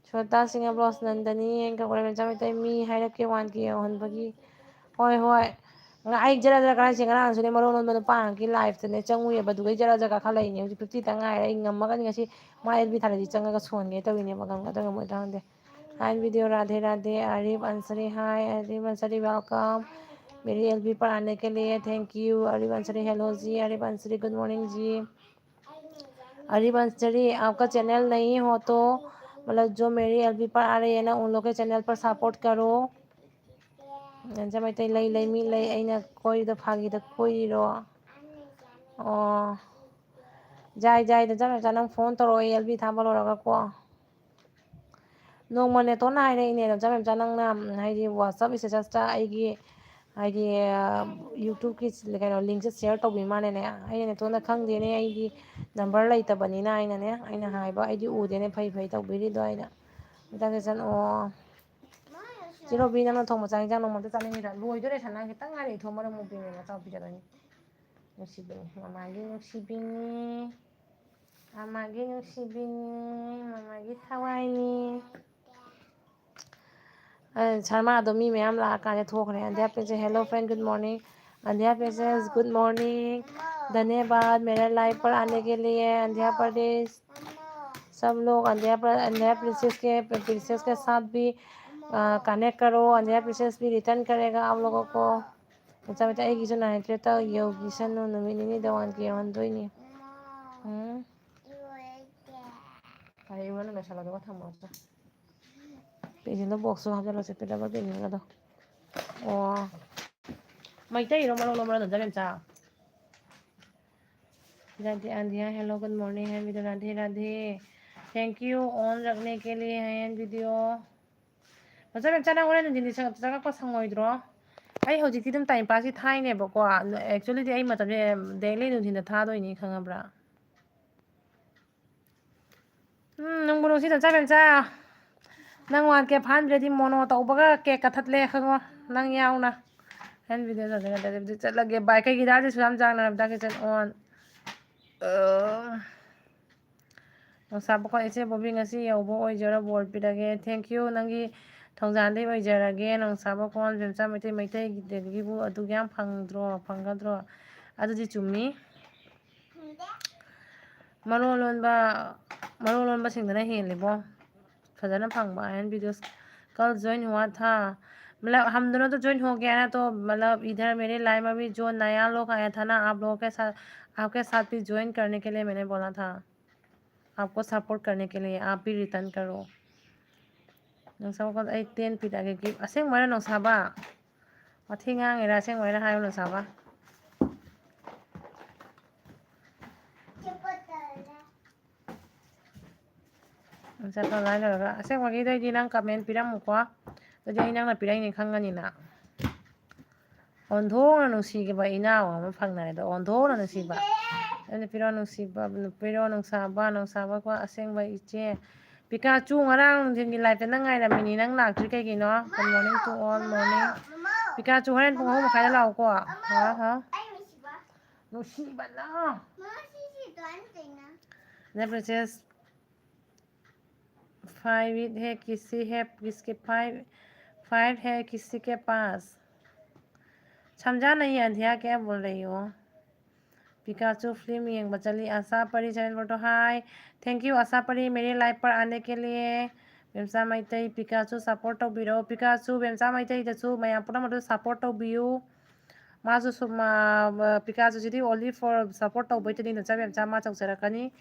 ꯁ꯭ꯋꯦꯇꯥ ꯁꯤꯡꯍ ꯕ꯭ꯂꯣꯁ, ꯅꯟꯗꯅꯤ ꯍꯌꯦꯡ ꯀꯧꯔꯦ ꯃꯦꯝꯆꯥ ꯃꯩꯇꯩ꯫ ꯃꯤ ꯍꯥꯏꯔꯛꯀꯦ ꯋꯥꯟ ꯀꯦ ꯌꯧꯍꯟꯕꯒꯤ꯫ ꯍꯣꯏ, ꯍꯣꯏ꯫ ꯉ-, ꯑꯩ ꯖꯔ ꯖꯔ ꯀꯥꯈꯠꯂꯛꯏꯁꯦ ꯉꯔꯥꯡꯁꯨꯅꯦ, ꯃꯔꯣꯟ ꯂꯣꯟꯕ ꯅꯨꯄꯥ ꯑꯃꯒꯤ liveꯇꯅꯦ ꯆꯪꯉꯨꯏꯌꯦꯕ, ꯑꯗꯨꯒꯩ ꯖꯔ ꯖꯔ ꯀꯥꯈꯠꯂꯛꯏꯅꯦ꯫ ꯍꯧꯖꯤꯛ fifty ꯇ ꯉꯥꯏꯔꯦ꯫ ꯑꯩ ꯉꯝꯃꯒꯗꯤ ꯉꯁꯤ ꯃꯥ L B ꯊꯥꯔꯗꯤ ꯆꯪꯉꯒ ꯁꯣꯟꯒꯦ ꯇꯧꯔꯤꯅꯦꯕ, ꯉꯝꯒꯗ꯭ꯔꯥ ꯉꯝꯃꯣꯏꯗ꯭ꯔꯥ ꯈꯪꯗꯦ꯫ Hi video, Radhe Radhe. Arif Ansari, hi। Arif Ansari, welcome। मेरी L B पर आने के लिए thank you। Arif Ansari, hello ji. Arif Ansari, good morning जी। आरिफ अंसारी, आपका चैनल नहीं हो तो, मतलब, जो मेरी L B पर आ रही है ना, उन लोग के चैनल पर सपोर्ट करो। ꯅꯟꯖ ꯃꯩꯇꯩ, ꯂꯩ, ꯂꯩ, ꯃꯤ ꯂꯩ꯫ ꯑꯩꯅ ꯀꯣꯏꯔꯤꯗꯣ ꯐꯥꯒꯤꯗ ꯀꯣꯏꯔꯤꯔꯣ? ꯑꯣ, ꯖꯥꯏ, ꯖꯥꯏ, ꯅꯟꯖ ꯃꯩꯇꯩ, ꯅꯪ ꯐꯣꯟ ꯇꯧꯔꯛꯑꯣ, ꯑꯩ L B ꯊꯥꯕ ꯂꯣꯏꯔꯒꯀꯣ꯫ ꯅꯣꯡꯃ ꯅꯦꯇꯣꯟꯅ ꯍꯥꯏꯔꯛꯏꯅꯦ, ꯅꯟꯖ ꯃꯩꯇꯩ, ꯅꯪꯅ, ꯍꯥꯏꯗꯤ, WhatsApp statusꯇ ꯑꯩꯒꯤ, ꯍꯥꯏꯗꯤ, YouTubeꯀꯤ, ꯀꯩꯅꯣ, linkꯁꯦ share ꯇꯧꯕꯤ ꯃꯥꯜꯂꯦꯅꯦ꯫ ꯑꯩꯅ ꯅꯦꯇꯣꯟꯗ ꯈꯪꯗꯦꯅꯦ, ꯑꯩꯒꯤ number ꯂꯩꯇꯕꯅꯤꯅ, ꯑꯩꯅꯅꯦ, ꯑꯩꯅ ꯍꯥꯏꯕ, ꯑꯩꯗꯤ ꯎꯗꯦꯅꯦ, ꯐꯩ ꯐꯩ ꯇꯧꯕꯤꯔꯤꯗꯣ꯫ ꯑꯩꯅ ꯃꯊꯪꯗ ꯆꯪ-, ꯑꯣ꯫ ꯆꯦ ꯔꯣꯕꯤ, ꯅꯪꯅ ꯊꯣꯡꯕ ꯆꯥꯛ ꯏꯟꯖꯥꯡ ꯅꯣꯡꯃ ꯑꯝꯇ ꯆꯥꯅꯤꯡꯉꯤꯗ? ꯂꯣꯏꯗꯣꯔꯦ, ꯁꯅꯥ ꯈꯤꯇꯪ ꯉꯥꯏꯔꯦ, ꯏꯊꯣꯛ ꯃꯔꯝ ꯃꯣꯛꯄꯤꯅꯦ, ꯅꯆꯥꯅꯨꯄꯤ ꯆꯠꯂꯅꯤ꯫ ꯅꯨꯡꯁꯤꯕꯤꯅꯤ, ꯃꯃꯥꯒꯤ ꯅꯨꯡꯁꯤꯕꯤꯅꯤ, ꯃꯃꯥꯒꯤ ꯅꯨꯡꯁꯤꯕꯤꯅꯤ, ꯃꯃꯥꯒꯤ ꯊꯋꯥꯏꯅꯤ꯫ ꯑ, ꯁꯔꯃꯥꯗꯣ ꯃꯤ ꯃꯌꯥꯝ ꯂꯥꯛꯑꯀꯥꯟꯗ ꯊꯣꯛꯈ꯭ꯔꯦ꯫ Andhya Princess, hello friend, good morning. Andhya Princess, good morning. धन्यवाद मेरा live पर आने के लिए। अंध्या प्रदेश, सब लोग अंध्या प्र-, अंध्या प्रिंसेस के, प्रिंसेस के साथ भी, अ, कनेक्ट करो। अंध्या प्रिंसेस भी रिटर्न करेगा आप लोगों को। ꯃꯆꯥ ꯃꯆꯥ, ꯑꯩꯒꯤꯁꯨ ꯅꯥꯏꯟ ꯍꯟꯗ꯭ꯔꯦꯠꯇ ꯌꯧꯈꯤꯁꯅꯨ, ꯅꯨꯃꯤꯠ ꯅꯤꯅꯤꯗ ꯋꯥꯟ ꯀꯦ ꯌꯧꯍꯟꯗꯣꯏꯅꯤ꯫ ꯎꯝ꯫ ꯐꯔꯦ, ꯏꯔꯨꯔ ꯂꯣꯏꯁꯜꯂꯣ, ꯑꯗꯨꯒ ꯊꯝꯃꯣ꯫ ꯄꯦꯟꯁꯤꯜꯗꯣ ꯕꯣꯛꯁꯁꯨ ꯍꯥꯞꯆꯜꯂꯣ, ꯁꯦ, ꯄꯦꯄꯔ ꯄꯦꯟꯁꯤꯜꯒꯗꯣ꯫ ꯑꯣ꯫ ꯃꯩꯇꯩꯔꯣ, ꯃꯔꯣꯟ ꯂꯣꯟꯕ꯭ꯔꯣ, ꯅꯟꯖ ꯃꯦꯝꯆꯥ? Radhe ꯑꯟꯙꯤꯌꯥ, hello, good morning ꯍꯥꯏꯕꯤꯗꯣ, Radhe Radhe. Thank you, on ꯔꯛꯅꯦ K ꯂꯤꯌꯦ high video꯫ ꯐꯖꯅ ꯆꯠꯅ ꯍꯣꯔꯦꯟ ꯅꯨꯡꯊꯤꯟꯗꯤ ꯆꯪꯉꯛꯄ ꯁꯪꯉꯣꯏꯗ꯭ꯔꯣ? ꯑꯩ ꯍꯧꯖꯤꯛꯇꯤ ꯑꯗꯨꯝ time passꯀꯤ ꯊꯥꯏꯅꯦꯕꯀꯣ꯫ Actuallyꯗꯤ ꯑꯩ ꯃꯇꯝꯁꯦ daily ꯅꯨꯡꯊꯤꯟꯗ ꯊꯥꯗꯣꯏꯅꯤ, ꯈꯪꯉꯕ꯭ꯔꯥ? ꯎꯝ, ꯅꯨꯡꯕꯨ ꯅꯨꯡꯁꯤ ꯅꯟꯖ ꯃꯦꯝꯆꯥ꯫ ꯅꯪ ꯋꯥꯟ ꯀꯦ ꯐꯥꯍꯟꯗ꯭ꯔꯗꯤ ꯃꯣꯅꯣ ꯇꯧꯕꯒ ꯀꯦꯛ ꯀꯛꯊꯠꯂꯦ ꯈꯪꯉꯣ, ꯅꯪ ꯌꯥꯎꯅ꯫ ꯍꯦꯟ ꯚꯤꯗꯤꯑꯣ ꯆꯠꯂꯒꯦ, ꯆꯠꯂꯒꯦ꯫ ꯚꯥꯏ, ꯀꯩꯒꯤ ꯗꯥꯗꯤ ꯁꯨꯛꯌꯥꯝ ꯆꯥꯡꯅ ꯔꯕꯤꯇꯥ ꯀꯤꯆꯟ ꯑꯣꯟ꯫ ꯑ, ꯅꯨꯡꯁꯥꯕ ꯈꯣꯏ ꯏꯆꯦ ꯕꯣꯕꯤ ꯉꯁꯤ ꯌꯧꯕ ꯑꯣꯏꯖꯔꯣ, ꯕꯣꯔ ꯄꯤꯔꯒꯦ꯫ Thank you, ꯅꯪꯒꯤ ꯊꯧꯖꯥꯜꯗꯩ ꯑꯣꯏꯖꯔꯒꯦ꯫ ꯅꯣꯡꯁꯥꯕ ꯀꯣꯟ ꯕꯦꯝꯆꯥ ꯃꯩꯇꯩ, ꯃꯩꯇꯩꯒꯤꯗꯒꯤꯕꯨ ꯑꯗꯨꯛ ꯌꯥꯝ ꯐꯪꯗ꯭ꯔꯣ? ꯐꯪꯒꯗ꯭ꯔꯣ? ꯑꯗꯨꯗꯤ ꯆꯨꯝꯃꯤ꯫ ꯃꯔꯣꯟ ꯂꯣꯟꯕ, ꯃꯔꯣꯟ ꯂꯣꯟꯕꯁꯤꯡꯗꯅ ꯍꯦꯜꯂꯤꯕꯣ꯫ ꯐꯖꯅ ꯐꯪꯕ ꯑꯥꯏ ꯑꯦꯟ ꯚꯤꯗꯤꯑꯣꯁ꯫ कल ज्वाइन हुआ था, मतलब हम दोनों तो ज्वाइन हो गया ना, तो मतलब इधर मेरे लाइव में भी जो नया लोग आया था ना, आप लोगों के साथ, आपके साथ भी ज्वाइन करने के लिए मैंने बोला था। आपको सपोर्ट करने के लिए आप भी रिटर्न करो। ꯅꯣꯡꯁꯥꯕ ꯀꯣꯟ ꯑꯩ ꯇꯦꯟ ꯄꯤꯔꯛꯑꯒꯦ ꯒꯤꯐ꯫ ꯑꯁꯦꯡꯕꯔ ꯅꯣꯡꯁꯥꯕ? ꯋꯥꯊꯤ ꯉꯥꯡꯉꯤꯔꯥ ꯑꯁꯦꯡꯕꯩꯔꯥ ꯍꯥꯏꯌꯨ ꯅꯣꯡꯁꯥꯕ꯫ ꯅꯣꯡꯁꯥꯕ ꯂꯥꯏ ꯂꯣꯏꯔꯒ ꯑꯁꯦꯡꯕꯒꯤꯗꯩꯗꯤ ꯅꯪ ꯀꯃꯦꯟ ꯄꯤꯔꯝꯃꯨꯀꯣ꯫ ꯑꯗꯨꯗꯤ ꯑꯩ ꯅꯪꯅ ꯄꯤꯔꯛꯏꯅꯦ ꯈꯪꯉꯅꯤꯅ꯫ ꯑꯣꯟꯊꯣꯛꯅ ꯅꯨꯡꯁꯤꯈꯤꯕ ꯏꯅꯥꯎ ꯑꯃ ꯐꯪꯅꯔꯦ ꯑꯗꯣ, ꯑꯣꯟꯊꯣꯛꯅ ꯅꯨꯡꯁꯤꯕ꯫ ꯑꯩꯅ ꯄꯤꯔꯣ ꯅꯨꯡꯁꯤꯕ, ꯄꯤꯔꯣ ꯅꯨꯡꯁꯥꯕ, ꯅꯨꯡꯁꯥꯕꯀꯣ ꯑꯁꯦꯡꯕ ꯏꯆꯦ꯫ ꯄꯤꯀꯥꯆꯨ, ꯉꯔꯥꯡ ꯅꯨꯡꯊꯤꯟꯒꯤ ꯂꯥꯏꯞꯇ ꯅꯪ ꯉꯥꯏꯔꯝꯃꯤꯅꯤ, ꯅꯪ ꯂꯥꯛꯇ꯭ꯔꯤ ꯀꯩꯒꯤꯅꯣ? Good morning to all, morning꯫ ꯄꯤꯀꯥꯆꯨ, ꯍꯣꯔꯦꯟ ꯄꯨꯡ ꯑꯍꯨꯝ ꯃꯈꯥꯏꯗ ꯂꯥꯛꯑꯣꯀꯣ꯫ ꯍꯥꯎ, ꯍꯥꯎ꯫ ꯅꯨꯡꯁꯤꯕꯅ꯫ The princess, five it है किसी है, किसके five, five है किसी के पास। समझा नहीं अंधिया क्या बोल रही हो? पिकाचू फिल्म ꯌꯦꯡꯕ ꯆꯠꯂꯤ꯫ आशा परी seven photo, hi. Thank you आशा परी मेरे लाइव पर आने के लिए। ꯕꯦꯝꯆꯥ ꯃꯩꯇꯩ, ꯄꯤꯀꯥꯆꯨ ꯁꯞꯄꯣꯔꯠ ꯇꯧꯕꯤꯔꯣ꯫ ꯄꯤꯀꯥꯆꯨ, ꯕꯦꯝꯆꯥ ꯃꯩꯇꯩꯗꯁꯨ ꯃꯌꯥꯝ ꯄꯨꯝꯅꯃꯛꯇ ꯁꯞꯄꯣꯔꯠ ꯇꯧꯕꯤꯌꯨ꯫ ꯃꯥꯁꯨ ꯁꯨꯝ, ꯄꯤꯀꯥꯆꯨꯁꯤꯗꯤ only for support ꯇꯧꯕꯩꯇꯅꯤ, ꯅꯆꯥ ꯕꯦꯝꯆꯥ ꯃꯥ ꯆꯧꯖꯔꯛꯀꯅꯤ꯫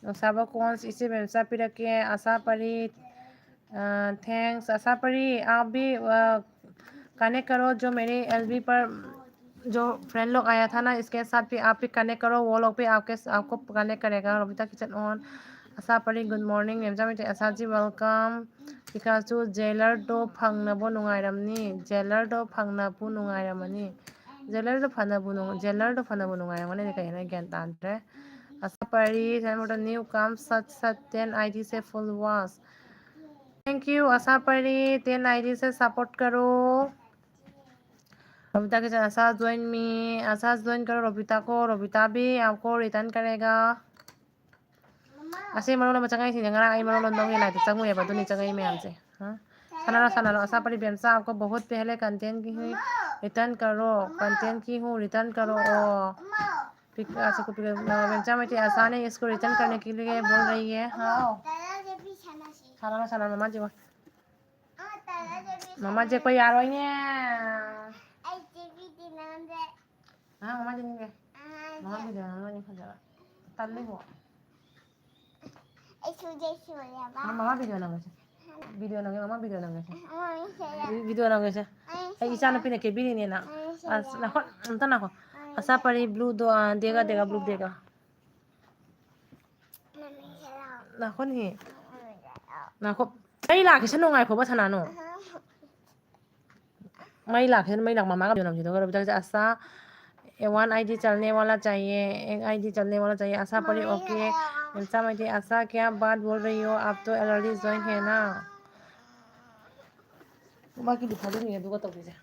ꯅꯨꯡꯁꯥꯕ ꯀꯣꯟꯁ ꯏꯆꯦ ꯕꯦꯝꯆꯥ ꯄꯤꯔꯛꯀꯦ꯫ आशा परी, thanks। आशा परी, आप भी कनेक्ट करो जो मेरे एल बी पर जो फ्रेंड लोग आया था ना, इसके साथ भी आप भी कनेक्ट करो, वो लोग भी आपके, आपको कनेक्ट करेगा। रोबिता किचन ऑन। आशा परी, गुड मॉर्निंग। मेमचा मिटे Asha ji, welcome. Pikachu, jailer तो फंगनबो नुंगाइरमनी, जेलर तो फंगनबो नुंगाइरमनी, जेलर तो फनबो नुंग-, जेलर तो फनबो नुंगाइरमनी, ꯀꯩ ꯍꯥꯏꯅ ꯒ꯭ꯌꯥꯟ ꯇꯥꯗ꯭ꯔꯦ꯫ आशा परी, न्यू कम सच सच टेन आईडी से फुल वॉश। Thank you आशा परी, टेन आईडी से सपोर्ट करो। रोबिता किचन, आशा ज्वाइन मी, आशा ज्वाइन करो रोबिता को, रोबिता भी आपको रिटर्न करेगा। ꯑꯁꯤ ꯃꯔꯣꯟ ꯑꯃ ꯆꯪꯉꯛꯏꯁꯤꯅꯦ, ꯉꯔꯥꯡ ꯑꯩ ꯃꯔꯣꯟ ꯂꯣꯟꯕꯒꯤ ꯂꯥꯏꯞꯇ ꯆꯪꯉꯨꯏꯌꯦꯕ, ꯑꯗꯨꯅꯤ ꯆꯪꯉꯛꯏ ꯃꯌꯥꯝꯁꯦ꯫ ꯍꯥ? ꯁꯥꯟꯅꯔꯣ, ꯁꯥꯟꯅꯔꯣ꯫ आशा परी बेमचा आपको बहुत पहले कंटेंट की हुई, रिटर्न करो। कंटेंट की हूँ, रिटर्न करो। ओ, पिक-, अच्छा, को पिक-, बेमचा मैती, आशा ने इसको रिटर्न करने के लिए बोल रही है। हाँ, आओ। ꯁꯥꯟꯅꯔꯣ, ꯁꯥꯟꯅꯔꯣ, ꯃꯃꯥ ꯖꯦꯛ꯫ ꯃꯃꯥ ꯖꯦꯛꯄ ꯌꯥꯔꯣꯏꯅꯦ꯫ ꯑꯉꯥꯡ ꯃꯃꯥ ꯖꯦꯛꯅꯤꯡꯉꯦ꯫ ꯃꯃꯥ ꯚꯤꯗꯤꯑꯣ ꯅꯝꯕꯅꯤ ꯐꯖꯕ꯫ ꯇꯜꯂꯤꯕꯣ꯫ ꯑꯩꯁꯨ ꯖꯦꯛ ꯁꯨꯔꯦꯕ꯫ ꯃꯃꯥ ꯚꯤꯗꯤꯑꯣ ꯅꯝꯒꯦꯁꯦ꯫ ꯚꯤꯗꯤꯑꯣ ꯅꯝꯒꯦ, ꯃꯃꯥ ꯚꯤꯗꯤꯑꯣ ꯅꯝꯒꯦꯁꯦ꯫ ꯃꯃꯥ ꯁꯦ꯫ ꯚꯤꯗꯤꯑꯣ ꯅꯝꯒꯦꯁꯦ꯫ ꯑꯩ ꯑꯩ ꯏꯆꯥꯅꯨꯄꯤꯅ ꯀꯦꯕꯤꯔꯤꯅꯦꯅ꯫ ꯃꯃꯥ ꯁꯦ꯫ ꯑꯁ, ꯅꯈꯣ-, ꯑꯝꯇ ꯅꯈꯣ꯫ ꯑꯁꯥ ꯄꯔꯤ ꯕ꯭ꯂꯨꯗꯣ, ꯑ, ꯗꯦꯒ, ꯗꯦꯒ, ꯕ꯭ꯂꯨ ꯗꯦꯒ꯫ ꯅꯈꯣꯅꯤ꯫ ꯅꯈꯣ꯫ ꯑꯩ ꯂꯥꯛꯀꯦꯁꯦ, ꯅꯨꯡꯉꯥꯏꯈꯣꯕ ꯁꯅꯥꯅꯨ꯫ ꯃꯩ ꯂꯥꯛꯈꯤꯁꯅꯨ, ꯃꯩ ꯂꯥꯛ-, ꯃꯃꯥꯒ ꯕꯤꯗꯤꯑꯣ ꯅꯝꯈꯤꯗꯣꯏꯔꯣ? ꯔꯣꯕꯤꯇꯥꯒꯤꯁꯦ ꯑꯁꯥ, ए वन आईडी चलने वाला चाहिए, एक आईडी चलने वाला चाहिए, आशा परी, ओके। ꯃꯤꯟꯆꯥ ꯃꯩꯇꯩ, आशा क्या बात बोल रही हो, आप तो ऑलरेडी ज्वाइन है ना। ꯃꯥꯒꯤꯗꯤ ꯊꯥꯖꯤꯟꯒꯦ ꯑꯗꯨꯒ ꯇꯧꯕꯤꯁꯦ꯫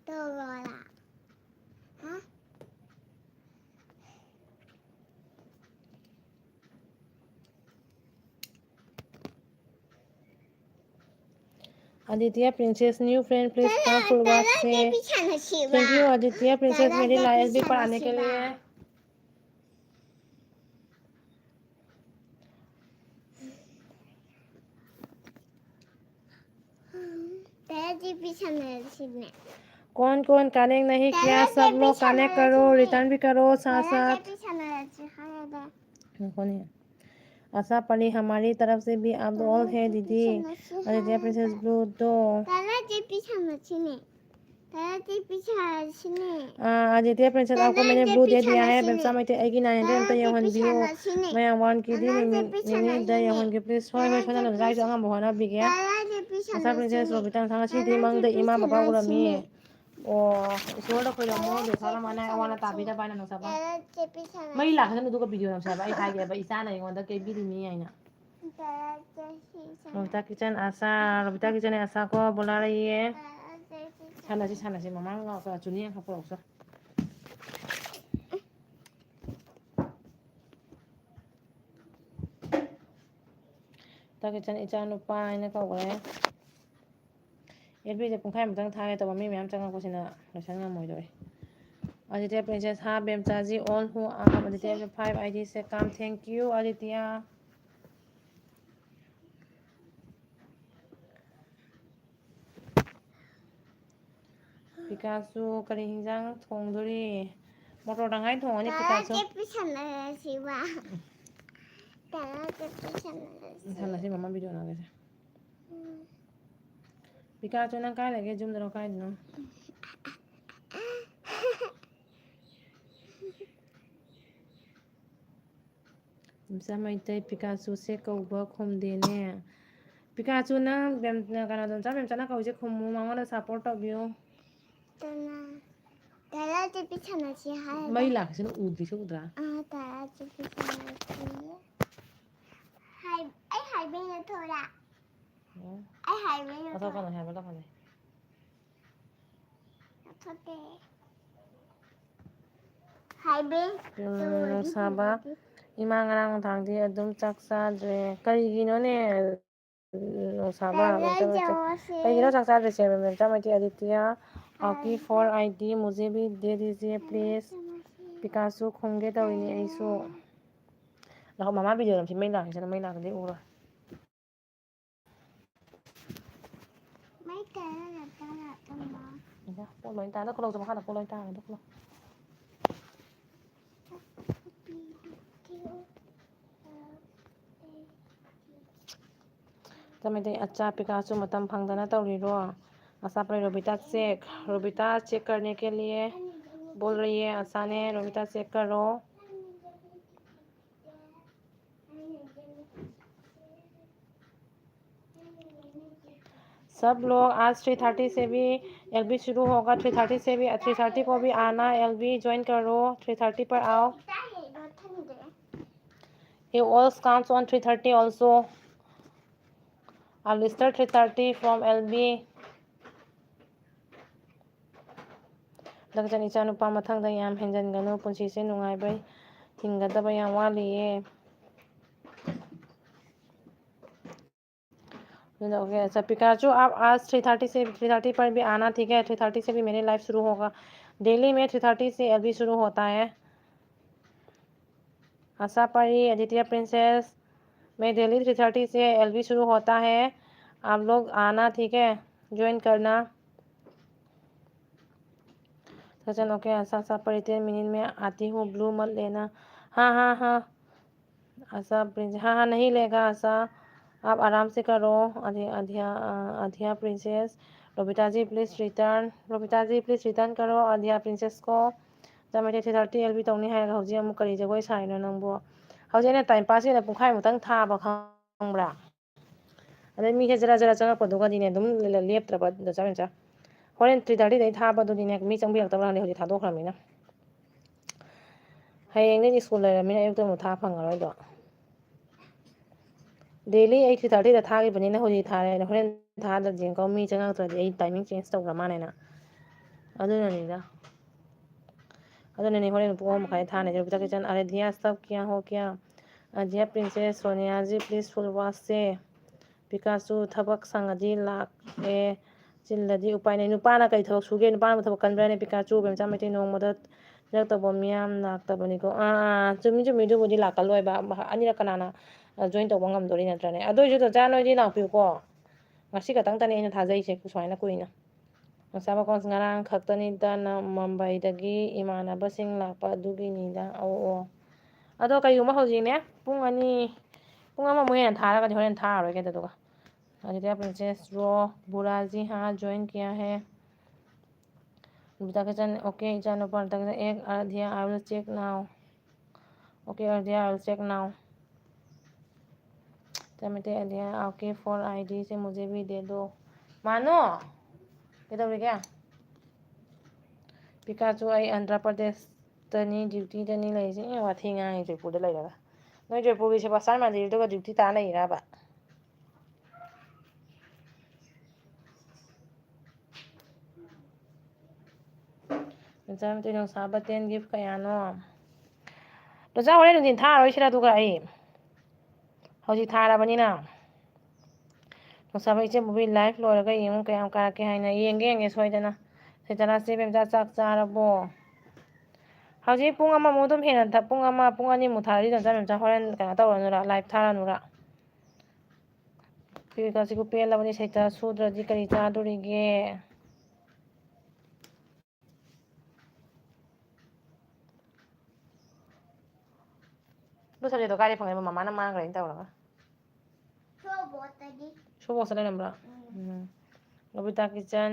ꯇꯧꯔꯣꯔꯥ? ꯍꯥ? Aditya princess new friend please come फुलवा से। थैंक यू आदित्य प्रिंसेस मेरी लाइव भी पर आने के लिए। ꯀꯣꯟ ꯀꯣꯟ ꯀꯥꯅꯦꯛ ꯅꯍꯤ ꯀꯌꯥ ꯁꯕ ꯂꯣ ꯀꯥꯅꯦꯛ ꯀꯔꯣ ꯔꯤꯇꯔꯟ ꯕꯤ ꯀꯔꯣ ꯁꯥ ꯁꯥ꯫ ꯉꯥꯏꯈꯣꯅꯦ꯫ आशा परी हमारी तरफ से भी आप ऑल है दीदी। आदित्य प्रिंसेस ब्लू तो। ꯑꯥ, ꯑꯥꯗꯤꯇ꯭ꯌ ꯄ꯭ꯔꯤꯟꯁꯦꯁ, आपको मैंने ब्लू दे दिया है, ꯕꯦꯝꯆꯥ ꯃꯩꯇꯩ, ꯑꯩꯒꯤ ꯅꯥꯏꯟ ꯍꯟꯗ꯭ꯔꯦꯗ ꯑꯝꯇ ꯌꯧꯍꯟꯕꯤꯌꯨ꯫ ꯃꯌꯥꯝ ꯋꯥꯟ ꯀꯦꯗꯤ ꯅꯨꯃꯤꯠ ꯅꯤꯅꯤꯗ ꯌꯧꯍꯟꯒꯦ, ꯄ꯭ꯂꯤꯖ꯫ ꯍꯣꯏ, ꯍꯣꯏ, ꯁꯣꯏꯗꯅ ꯂꯥꯏꯁꯨ ꯑꯉꯝꯕ ꯍꯣꯠꯅꯕꯤꯒꯦ꯫ ꯕꯦꯝꯆꯥ ꯄ꯭ꯔꯤꯟꯁꯦꯁ ꯔꯣꯕꯤꯇꯥ, ꯉꯁꯤꯗꯤ ꯃꯪꯗ ꯏꯃꯥ ꯕꯕꯥ ꯎꯔꯝꯃꯤ꯫ ꯑꯣ, ꯏꯁꯣꯔꯗ ꯈꯣꯏꯔꯝꯃꯣ, ꯗꯣꯁꯥ ꯂꯃꯥꯟꯅ ꯑꯋꯥ ꯑꯅꯥ ꯇꯥꯕꯤꯗꯕ ꯍꯥꯏꯅ ꯅꯨꯡꯁꯥꯕ꯫ ꯃꯩ ꯂꯥꯛꯀꯅꯤ, ꯑꯗꯨꯒ ꯚꯤꯗꯤꯑꯣ ꯅꯝꯁꯦ ꯍꯥꯏꯕ꯫ ꯑꯩ ꯍꯥꯏꯒꯦꯕ, ꯏꯆꯥꯅ ꯑꯩꯉꯣꯟꯗ ꯀꯦꯕꯤꯔꯤꯅꯤ ꯍꯥꯏꯅ꯫ ꯔꯣꯕꯤꯇꯥ ꯀꯤꯆꯟ ꯑꯁꯥ, ꯔꯣꯕꯤꯇꯥ ꯀꯤꯆꯟ ꯑꯁꯥ ꯀꯣ ꯕꯣꯂꯥ ꯔꯍꯤ ꯍꯦ꯫ ꯁꯥꯟꯅꯁꯤ, ꯁꯥꯟꯅꯁꯤ꯫ ꯃꯃꯥꯡ ꯂꯥꯛꯄ ꯆꯨꯅꯤ ꯑꯃꯈꯛ ꯄꯨꯔꯛꯎꯁꯦ꯫ ꯇꯥ ꯀꯤꯆꯟ ꯏꯆꯥ ꯅꯨꯄꯥ ꯍꯥꯏꯅ ꯀꯧꯈ꯭ꯔꯦ꯫ ꯑꯦꯐ ꯕꯤꯁꯦ ꯄꯨꯡꯈꯥꯏꯃꯨꯛꯇꯪ ꯊꯥꯒꯦ ꯇꯧꯕ, ꯃꯤ ꯃꯌꯥꯝ ꯆꯪꯉꯛꯄꯁꯤꯅ ꯂꯣꯏꯁꯟ ꯉꯝꯃꯣꯏꯗꯧꯔꯤ꯫ ꯑꯗꯤꯇ꯭ꯌ ꯄ꯭ꯔꯤꯟꯁꯦꯁ, ꯍꯥ ꯕꯦꯝꯆꯥꯖꯤ, all who are Aditya five ID say Kaam, thank you Aditya. ꯄꯤꯀꯥꯁꯨ ꯀꯔꯤ ꯍꯤꯟꯖꯥꯡ ꯊꯣꯡꯗꯣꯔꯤ? ꯃꯣꯇꯣꯔ ꯇꯪꯈꯥꯏ ꯊꯣꯡꯉꯅꯤ ꯄꯤꯀꯥꯁꯨ꯫ ꯇꯔꯥ ꯆꯠꯄꯤ ꯁꯥꯟꯅꯔꯁꯤꯕ꯫ ꯇꯔꯥ ꯆꯠꯄꯤ ꯁꯥꯟꯅꯔꯁꯤ꯫ ꯁꯥꯟꯅꯁꯤ ꯃꯃꯥ ꯚꯤꯗꯤꯑꯣ ꯅꯝꯒꯦꯁꯦ꯫ ꯎꯝ꯫ ꯄꯤꯀꯥꯁꯨ ꯅꯪ ꯀꯥꯏ ꯂꯩꯒꯦ? ꯌꯨꯝꯗꯔꯣ ꯀꯥꯏꯗꯅꯣ? ꯏꯝꯆꯥ ꯃꯩꯇꯩ, ꯄꯤꯀꯥꯆꯨꯁꯦ ꯀꯧꯕ ꯈꯨꯝꯗꯦꯅꯦ꯫ ꯄꯤꯀꯥꯆꯨ, ꯅꯪ ꯕꯦꯝ-, ꯀꯩꯅꯣꯗꯣ, ꯏꯝꯆꯥ ꯕꯦꯝꯆꯥꯅ ꯀꯧꯏꯁꯦ ꯈꯨꯝꯃꯨ, ꯃꯉꯣꯟꯗ support ꯇꯧꯕꯤꯌꯨ꯫ ꯇꯅ-, ꯇꯔꯥ ꯆꯠꯄꯤ ꯁꯥꯟꯅꯁꯤ ꯍꯥꯏꯔꯒ꯫ ꯃꯩ ꯂꯥꯛꯄꯁꯤꯅ ꯎꯗ꯭ꯔꯤꯁꯦ ꯎꯗ꯭ꯔꯥ? ꯑꯥ, ꯇꯔꯥ ꯆꯠꯄꯤ ꯁꯥꯟꯅꯁꯤ꯫ ꯍꯥꯏ-, ꯑꯩ ꯍꯥꯏꯕꯩ ꯅꯠꯇ꯭ꯔꯣ? ꯎꯝ꯫ ꯑꯩ ꯍꯥꯏꯕꯩ ꯅꯠꯇ꯭ꯔꯣ? ꯂꯧꯊꯣꯛꯀꯅꯨ ꯍꯥꯏꯕ, ꯂꯧꯊꯣꯛꯀꯅꯨ꯫ ꯂꯧꯊꯣꯛꯇꯦ꯫ ꯍꯥꯏꯕꯩ꯫ ꯎꯝ, ꯅꯨꯡꯁꯥꯕ꯫ ꯏꯃꯥ ꯉꯔꯥꯡ ꯅꯨꯡꯗꯥꯡꯗꯤ ꯑꯗꯨꯝ ꯆꯥꯛ ꯆꯥꯗ꯭ꯔꯦ꯫ ꯀꯔꯤꯒꯤꯅꯣꯅꯦ? ꯅꯨꯡꯁꯥꯕ, ꯀꯩꯅꯣ ꯇꯧꯔꯁꯦ꯫ ꯀꯩꯒꯤꯅꯣ ꯆꯥꯛ ꯆꯥꯗ꯭ꯔꯤꯁꯦ? ꯃꯦꯝꯆꯥ ꯃꯩꯇꯩ, ꯑꯗꯤꯇ꯭ꯌ, ꯑꯥꯀꯤ, four ID, ꯃꯨꯖꯦ ꯚꯤ ꯗꯦ ꯗꯤꯖꯤꯌꯦ, please꯫ ꯄꯤꯀꯥꯁꯨ ꯈꯨꯝꯒꯦ ꯇꯧꯔꯤꯅꯦ ꯑꯩꯁꯨ꯫ ꯂꯥꯛꯑꯣ, ꯃꯃꯥ ꯚꯤꯗꯤꯑꯣ ꯅꯝꯁꯤ, ꯃꯩ ꯂꯥꯛꯈꯤꯁꯅꯨ, ꯃꯩ ꯂꯥꯛꯈ꯭ꯔꯗꯤ ꯎꯔꯣꯏ꯫ ꯃꯩ ꯀꯌꯥ ꯂꯥꯛꯇ ꯂꯥꯛꯇ ꯃꯥ? ꯏꯟꯗ, ꯄꯣꯠ ꯂꯣꯏ ꯇꯥꯔꯦ꯫ ꯈꯨꯠꯂꯧꯁꯦ ꯃꯈꯥꯗ ꯄꯣꯠ ꯂꯣꯏ ꯇꯥꯔꯦ꯫ ꯑꯗꯨ ꯈꯨꯠꯂꯧ꯫ ꯀꯃꯥꯏ ꯇꯧꯔꯤ? ꯑꯆꯥ, ꯄꯤꯀꯥꯁꯨ ꯃꯇꯝ ꯐꯪꯗꯅ ꯇꯧꯔꯤꯔꯣ? ꯑꯆꯥ, ꯄꯥꯏ ꯔꯣꯕꯤꯇꯥ check, रोबिता check करने के लिए बोल रही है। आशा ने रोबिता check करो। सब लोग आज three thirty से भी एलबी शुरू होगा, three thirty से भी, three thirty को भी आना, एलबी join करो, three thirty पर आओ। You all comes on three thirty also. I'll start three thirty from L B. ꯗꯛꯆꯟ ꯏꯆꯥꯅꯨꯄꯥ ꯃꯊꯪꯗ ꯌꯥꯝ ꯍꯦꯟꯖꯟꯒꯅꯨ, ꯄꯨꯟꯁꯤꯁꯦ ꯅꯨꯡꯉꯥꯏꯕ ꯍꯤꯡꯒꯗꯕ ꯌꯥꯝ ꯋꯥꯠꯂꯤꯌꯦ꯫ ओके, अच्छा पिकाचू, आप आज थ्री थर्टी से, थ्री थर्टी पर भी आना, ठीक है? थ्री थर्टी से भी मेरे लाइव शुरू होगा। डेली में थ्री थर्टी से एलबी शुरू होता है। आशा परी, आदित्य प्रिंसेस, मैं डेली थ्री थर्टी से एलबी शुरू होता है, आप लोग आना, ठीक है? ज्वाइन करना। सचिन, ओके, आशा, आशा परी, टेन मिनट में आती हूँ, ब्लू मत लेना। हाँ, हाँ, हाँ। आशा प्रिंस, हाँ, हाँ, नहीं लेगा आशा, आप आराम से करो। अधिया, अधिया, अ, Adhiya princess, Robita ji please return, Robita ji please return करो अधिया प्रिंसेस को। ꯆꯥꯝꯃꯩ ꯊ꯭ꯔꯤ ꯊꯥꯔꯇꯤ ꯑꯦꯜ ꯕꯤ ꯇꯧꯅꯤ ꯍꯥꯏꯔꯒ ꯍꯧꯖꯤꯛ ꯑꯃꯨꯛ ꯀꯔꯤ ꯖꯒꯣꯏ ꯁꯥꯔꯤꯅꯣ ꯅꯪꯕꯨ? ꯍꯧꯖꯤꯛ ꯑꯩꯅ ꯇꯥꯏꯝ ꯄꯥꯁꯀꯤ ꯑꯣꯏꯅ ꯄꯨꯡꯈꯥꯏꯃꯨꯛꯇꯪ ꯊꯥꯕ ꯈꯪꯕ꯭ꯔꯥ? ꯑꯗꯩ ꯃꯤꯁꯦ ꯖꯔ ꯖꯔ ꯆꯪꯉꯛꯄꯗꯨꯒꯗꯤꯅꯦ ꯑꯗꯨꯝ ꯂꯦꯞꯇ꯭ꯔꯕ ꯗꯣ ꯆꯥꯝꯃꯩ ꯆꯥ꯫ ꯍꯣꯔꯦꯟ ꯊ꯭ꯔꯤ ꯊꯥꯔꯇꯤꯗꯩ ꯊꯥꯕꯗꯨꯗꯤꯅꯦ ꯃꯤ ꯆꯪꯕꯤꯔꯛꯇꯕ꯭ꯔꯥ ꯈꯪꯗꯦ, ꯍꯧꯖꯤꯛ ꯊꯥꯗꯣꯛꯈ꯭ꯔꯕꯅꯤꯅ꯫ ꯍꯌꯦꯡꯗꯩꯗꯤ ꯁ꯭ꯀꯨꯜ ꯂꯩꯔꯕꯅꯤꯅ ꯑꯌꯨꯛꯇ ꯑꯃꯨꯛ ꯊꯥ ꯐꯪꯉꯔꯣꯏꯗꯣ꯫ ꯗꯦꯂꯤ ꯑꯩꯠ ꯊꯥꯔꯇꯤꯗ ꯊꯥꯈꯤꯕꯅꯤꯅ ꯍꯧꯖꯤꯛ ꯊꯥꯔꯦ꯫ ꯍꯣꯔꯦꯟ ꯊꯥꯗ꯭ꯔꯗꯤ ꯀꯣ, ꯃꯤ ꯆꯪꯉꯛꯇ꯭ꯔꯗꯤ ꯑꯩ ꯇꯥꯏꯃꯤꯡ ꯆꯦꯟꯖ ꯇꯧꯈ꯭ꯔ ꯃꯥꯜꯂꯦꯅ꯫ ꯑꯗꯨꯅꯅꯤꯗ꯫ ꯑꯗꯨꯅꯅꯦ ꯍꯣꯔꯦꯟ ꯄꯨꯡ ꯑꯍꯨꯝ ꯃꯈꯥꯏ ꯊꯥꯅꯤ꯫ ꯔꯕꯤꯇꯥ ꯀꯤꯆꯟ, ꯑꯔꯦꯙꯤꯌꯥ ꯁꯕ ꯀꯌꯥ ꯍꯣ ꯀꯌꯥ? ꯑꯔꯦꯙꯤꯌꯥ ꯄ꯭ꯔꯤꯟꯁꯦꯁ, ꯁꯣꯅꯤꯌꯥꯖꯤ ꯄ꯭ꯂꯤꯖ ꯐꯨꯜ ꯋꯥꯁꯁꯦ꯫ ꯄꯤꯀꯥꯆꯨ, ꯊꯕꯛ ꯁꯪꯉꯗꯤ ꯂꯥꯛꯑꯦ, ꯆꯤꯜꯂꯗꯤ ꯎꯄꯥꯏ ꯂꯩ꯫ ꯅꯨꯄꯥꯅ ꯀꯩ ꯊꯕꯛ ꯁꯨꯒꯦ? ꯅꯨꯄꯥꯅ ꯊꯕꯛ ꯀꯟꯕ꯭ꯔꯥꯅꯦ? ꯄꯤꯀꯥꯆꯨ, ꯕꯦꯝꯆꯥ ꯃꯩꯇꯩ ꯅꯣꯡꯃꯗ ꯄꯤꯔꯛꯇꯧꯕ ꯃꯤꯌꯥꯝ ꯂꯥꯛꯇꯕꯅꯤꯀꯣ꯫ ꯑꯥ, ꯑꯥ, ꯆꯨꯝꯃꯤ, ꯆꯨꯝꯃꯤ꯫ ꯑꯗꯨꯕꯨꯗꯤ ꯂꯥꯛꯀꯜꯂꯣꯏꯕ꯫ ꯑꯅꯤꯔꯛ ꯀꯅꯥꯅ, ꯑ, ꯖꯣꯏꯟ ꯇꯧꯕ ꯉꯝꯗꯣꯔꯤ ꯅꯠꯇ꯭ꯔꯅꯦ? ꯑꯗꯨ ꯑꯣꯏꯁꯨ ꯆꯆꯥ ꯅꯣꯏꯗꯤ ꯂꯥꯛꯄꯤꯌꯨꯀꯣ꯫ ꯉꯁꯤ ꯈꯛꯇꯪꯇꯅꯦ ꯑꯩꯅ ꯊꯥꯖꯩꯁꯦ ꯁꯨꯃꯥꯏꯅ ꯀꯨꯏꯅ꯫ ꯃꯆꯥ ꯃꯈꯣꯟ ꯉꯔꯥꯡ ꯈꯛꯇꯅꯤꯗ ꯅ-, ꯃꯨꯝꯕꯥꯏꯗꯒꯤ ꯏꯃꯥꯟꯅꯕꯁꯤꯡ ꯂꯥꯛꯄ ꯑꯗꯨꯒꯤꯅꯤꯗ꯫ ꯑꯧ, ꯑꯣ꯫ ꯑꯗꯣ ꯀꯩꯒꯨꯝꯕ ꯍꯧꯖꯤꯛꯅꯦ ꯄꯨꯡ ꯑꯅꯤ, ꯄꯨꯡ ꯑꯃꯃꯨꯛ ꯍꯦꯟꯅ ꯊꯥꯔꯒꯗꯤ ꯍꯣꯔꯦꯟ ꯊꯥꯔꯔꯣꯏꯒꯦ ꯑꯗꯨꯗꯨꯒ꯫ ꯑꯗꯨꯗꯤ ꯄ꯭ꯔꯤꯟꯁꯦꯁ ꯔꯣ, ꯕꯨꯔꯥꯖꯤ ꯍꯥ ꯖꯣꯏꯟ ꯀꯤꯌꯥ ꯍꯦ? ꯕꯤꯇꯥ ꯀꯤꯆꯟ, okay, ꯏꯆꯥꯅꯨꯄꯥ ꯕꯤꯇꯥ ꯀꯤꯆꯟ, एक अर्ध्या, I will check now. Okay, अर्ध्या, I will check now. ꯆꯃꯤꯇꯦ ꯑꯗꯤꯌꯥ, okay, for ID से मुझे भी दे दो. ꯃꯥꯅꯣ! ꯀꯩꯗꯧꯔꯤꯒꯦ? ꯄꯤꯀꯥꯆꯨ, ꯑꯩ ꯑꯟꯙ꯭ꯔ ꯄ꯭ꯔꯗꯦꯁꯇꯅꯤ, ꯗ꯭ꯌꯨꯇꯤꯗꯅꯤ ꯂꯩꯔꯤꯁꯦ꯫ ꯑꯦ, ꯋꯥꯊꯤ ꯉꯥꯡꯉꯤ ꯖꯣꯏꯄꯨꯔꯗ ꯂꯩꯔꯒ꯫ ꯅꯣꯏ ꯖꯣꯏꯄꯨꯔꯒꯤ ꯁꯦꯕꯥꯁꯇꯥꯟ ꯃꯟꯗꯤꯔꯗꯨꯒ ꯗ꯭ꯌꯨꯇꯤ ꯇꯥ ꯂꯩꯔꯕ? ꯃꯆꯥ ꯃꯇꯩ ꯅꯨꯡꯁꯥꯕ ten gift ꯀꯌꯥꯅꯣ? ꯅꯣꯆꯥ, ꯍꯣꯔꯦꯟ ꯅꯨꯡꯊꯤꯟ ꯊꯥꯔꯔꯣꯏꯁꯤꯔ? ꯑꯗꯨꯒ ꯑꯩ ꯍꯧꯖꯤꯛ ꯊꯥꯔꯕꯅꯤꯅ꯫ ꯅꯣꯆꯥꯕ ꯏꯆꯦ ꯕꯣꯕꯤ live ꯂꯣꯏꯔꯒ ꯌꯦꯡꯉꯨ ꯀꯌꯥꯝ ꯀꯥꯔꯛꯀꯦ ꯍꯥꯏꯅ꯫ ꯌꯦꯡꯒꯦ, ꯌꯦꯡꯒꯦ, ꯁꯣꯏꯗꯅ꯫ ꯁꯤꯇꯔꯥ, ꯆꯦ ꯕꯦꯝꯆꯥ ꯆꯥꯛ ꯆꯥꯔꯕꯣ? ꯍꯧꯖꯤꯛ ꯄꯨꯡ ꯑꯃꯃꯨꯛ ꯑꯗꯨꯝ ꯍꯦꯟꯅ ꯊ-, ꯄꯨꯡ ꯑꯃ, ꯄꯨꯡ ꯑꯅꯤꯃꯨꯛ ꯊꯥꯔꯗꯤ ꯅꯣꯆꯥ ꯕꯦꯝꯆꯥ ꯍꯣꯔꯦꯟ ꯀꯩꯅꯣ ꯇꯧꯔꯅꯨꯔꯥ, live ꯊꯥꯔꯅꯨꯔꯥ? ꯐꯤꯔꯀꯥꯁꯤꯕꯨ ꯄꯦꯜꯂꯕꯅꯤ ꯁꯩꯇꯥ, ꯁꯨꯗ꯭ꯔꯗꯤ ꯀꯔꯤ ꯆꯥꯗꯣꯔꯤꯒꯦ? ꯑꯗꯨ ꯁꯕꯖꯦꯛꯇꯣ ꯀꯥꯏꯗꯩ ꯐꯪꯉꯛꯏꯕ? ꯃꯃꯥꯅ ꯃꯥꯡꯈ꯭ꯔꯦꯅ ꯇꯧꯔꯒ꯫ ꯁꯣꯕꯣꯠꯇꯒꯤ꯫ ꯁꯣꯕꯣꯠꯇ ꯂꯩꯔꯝꯕ꯭ꯔꯣ? ꯎꯝ꯫ ꯎꯝ꯫ ꯂꯣꯕꯤꯇꯥ ꯀꯤꯆꯟ,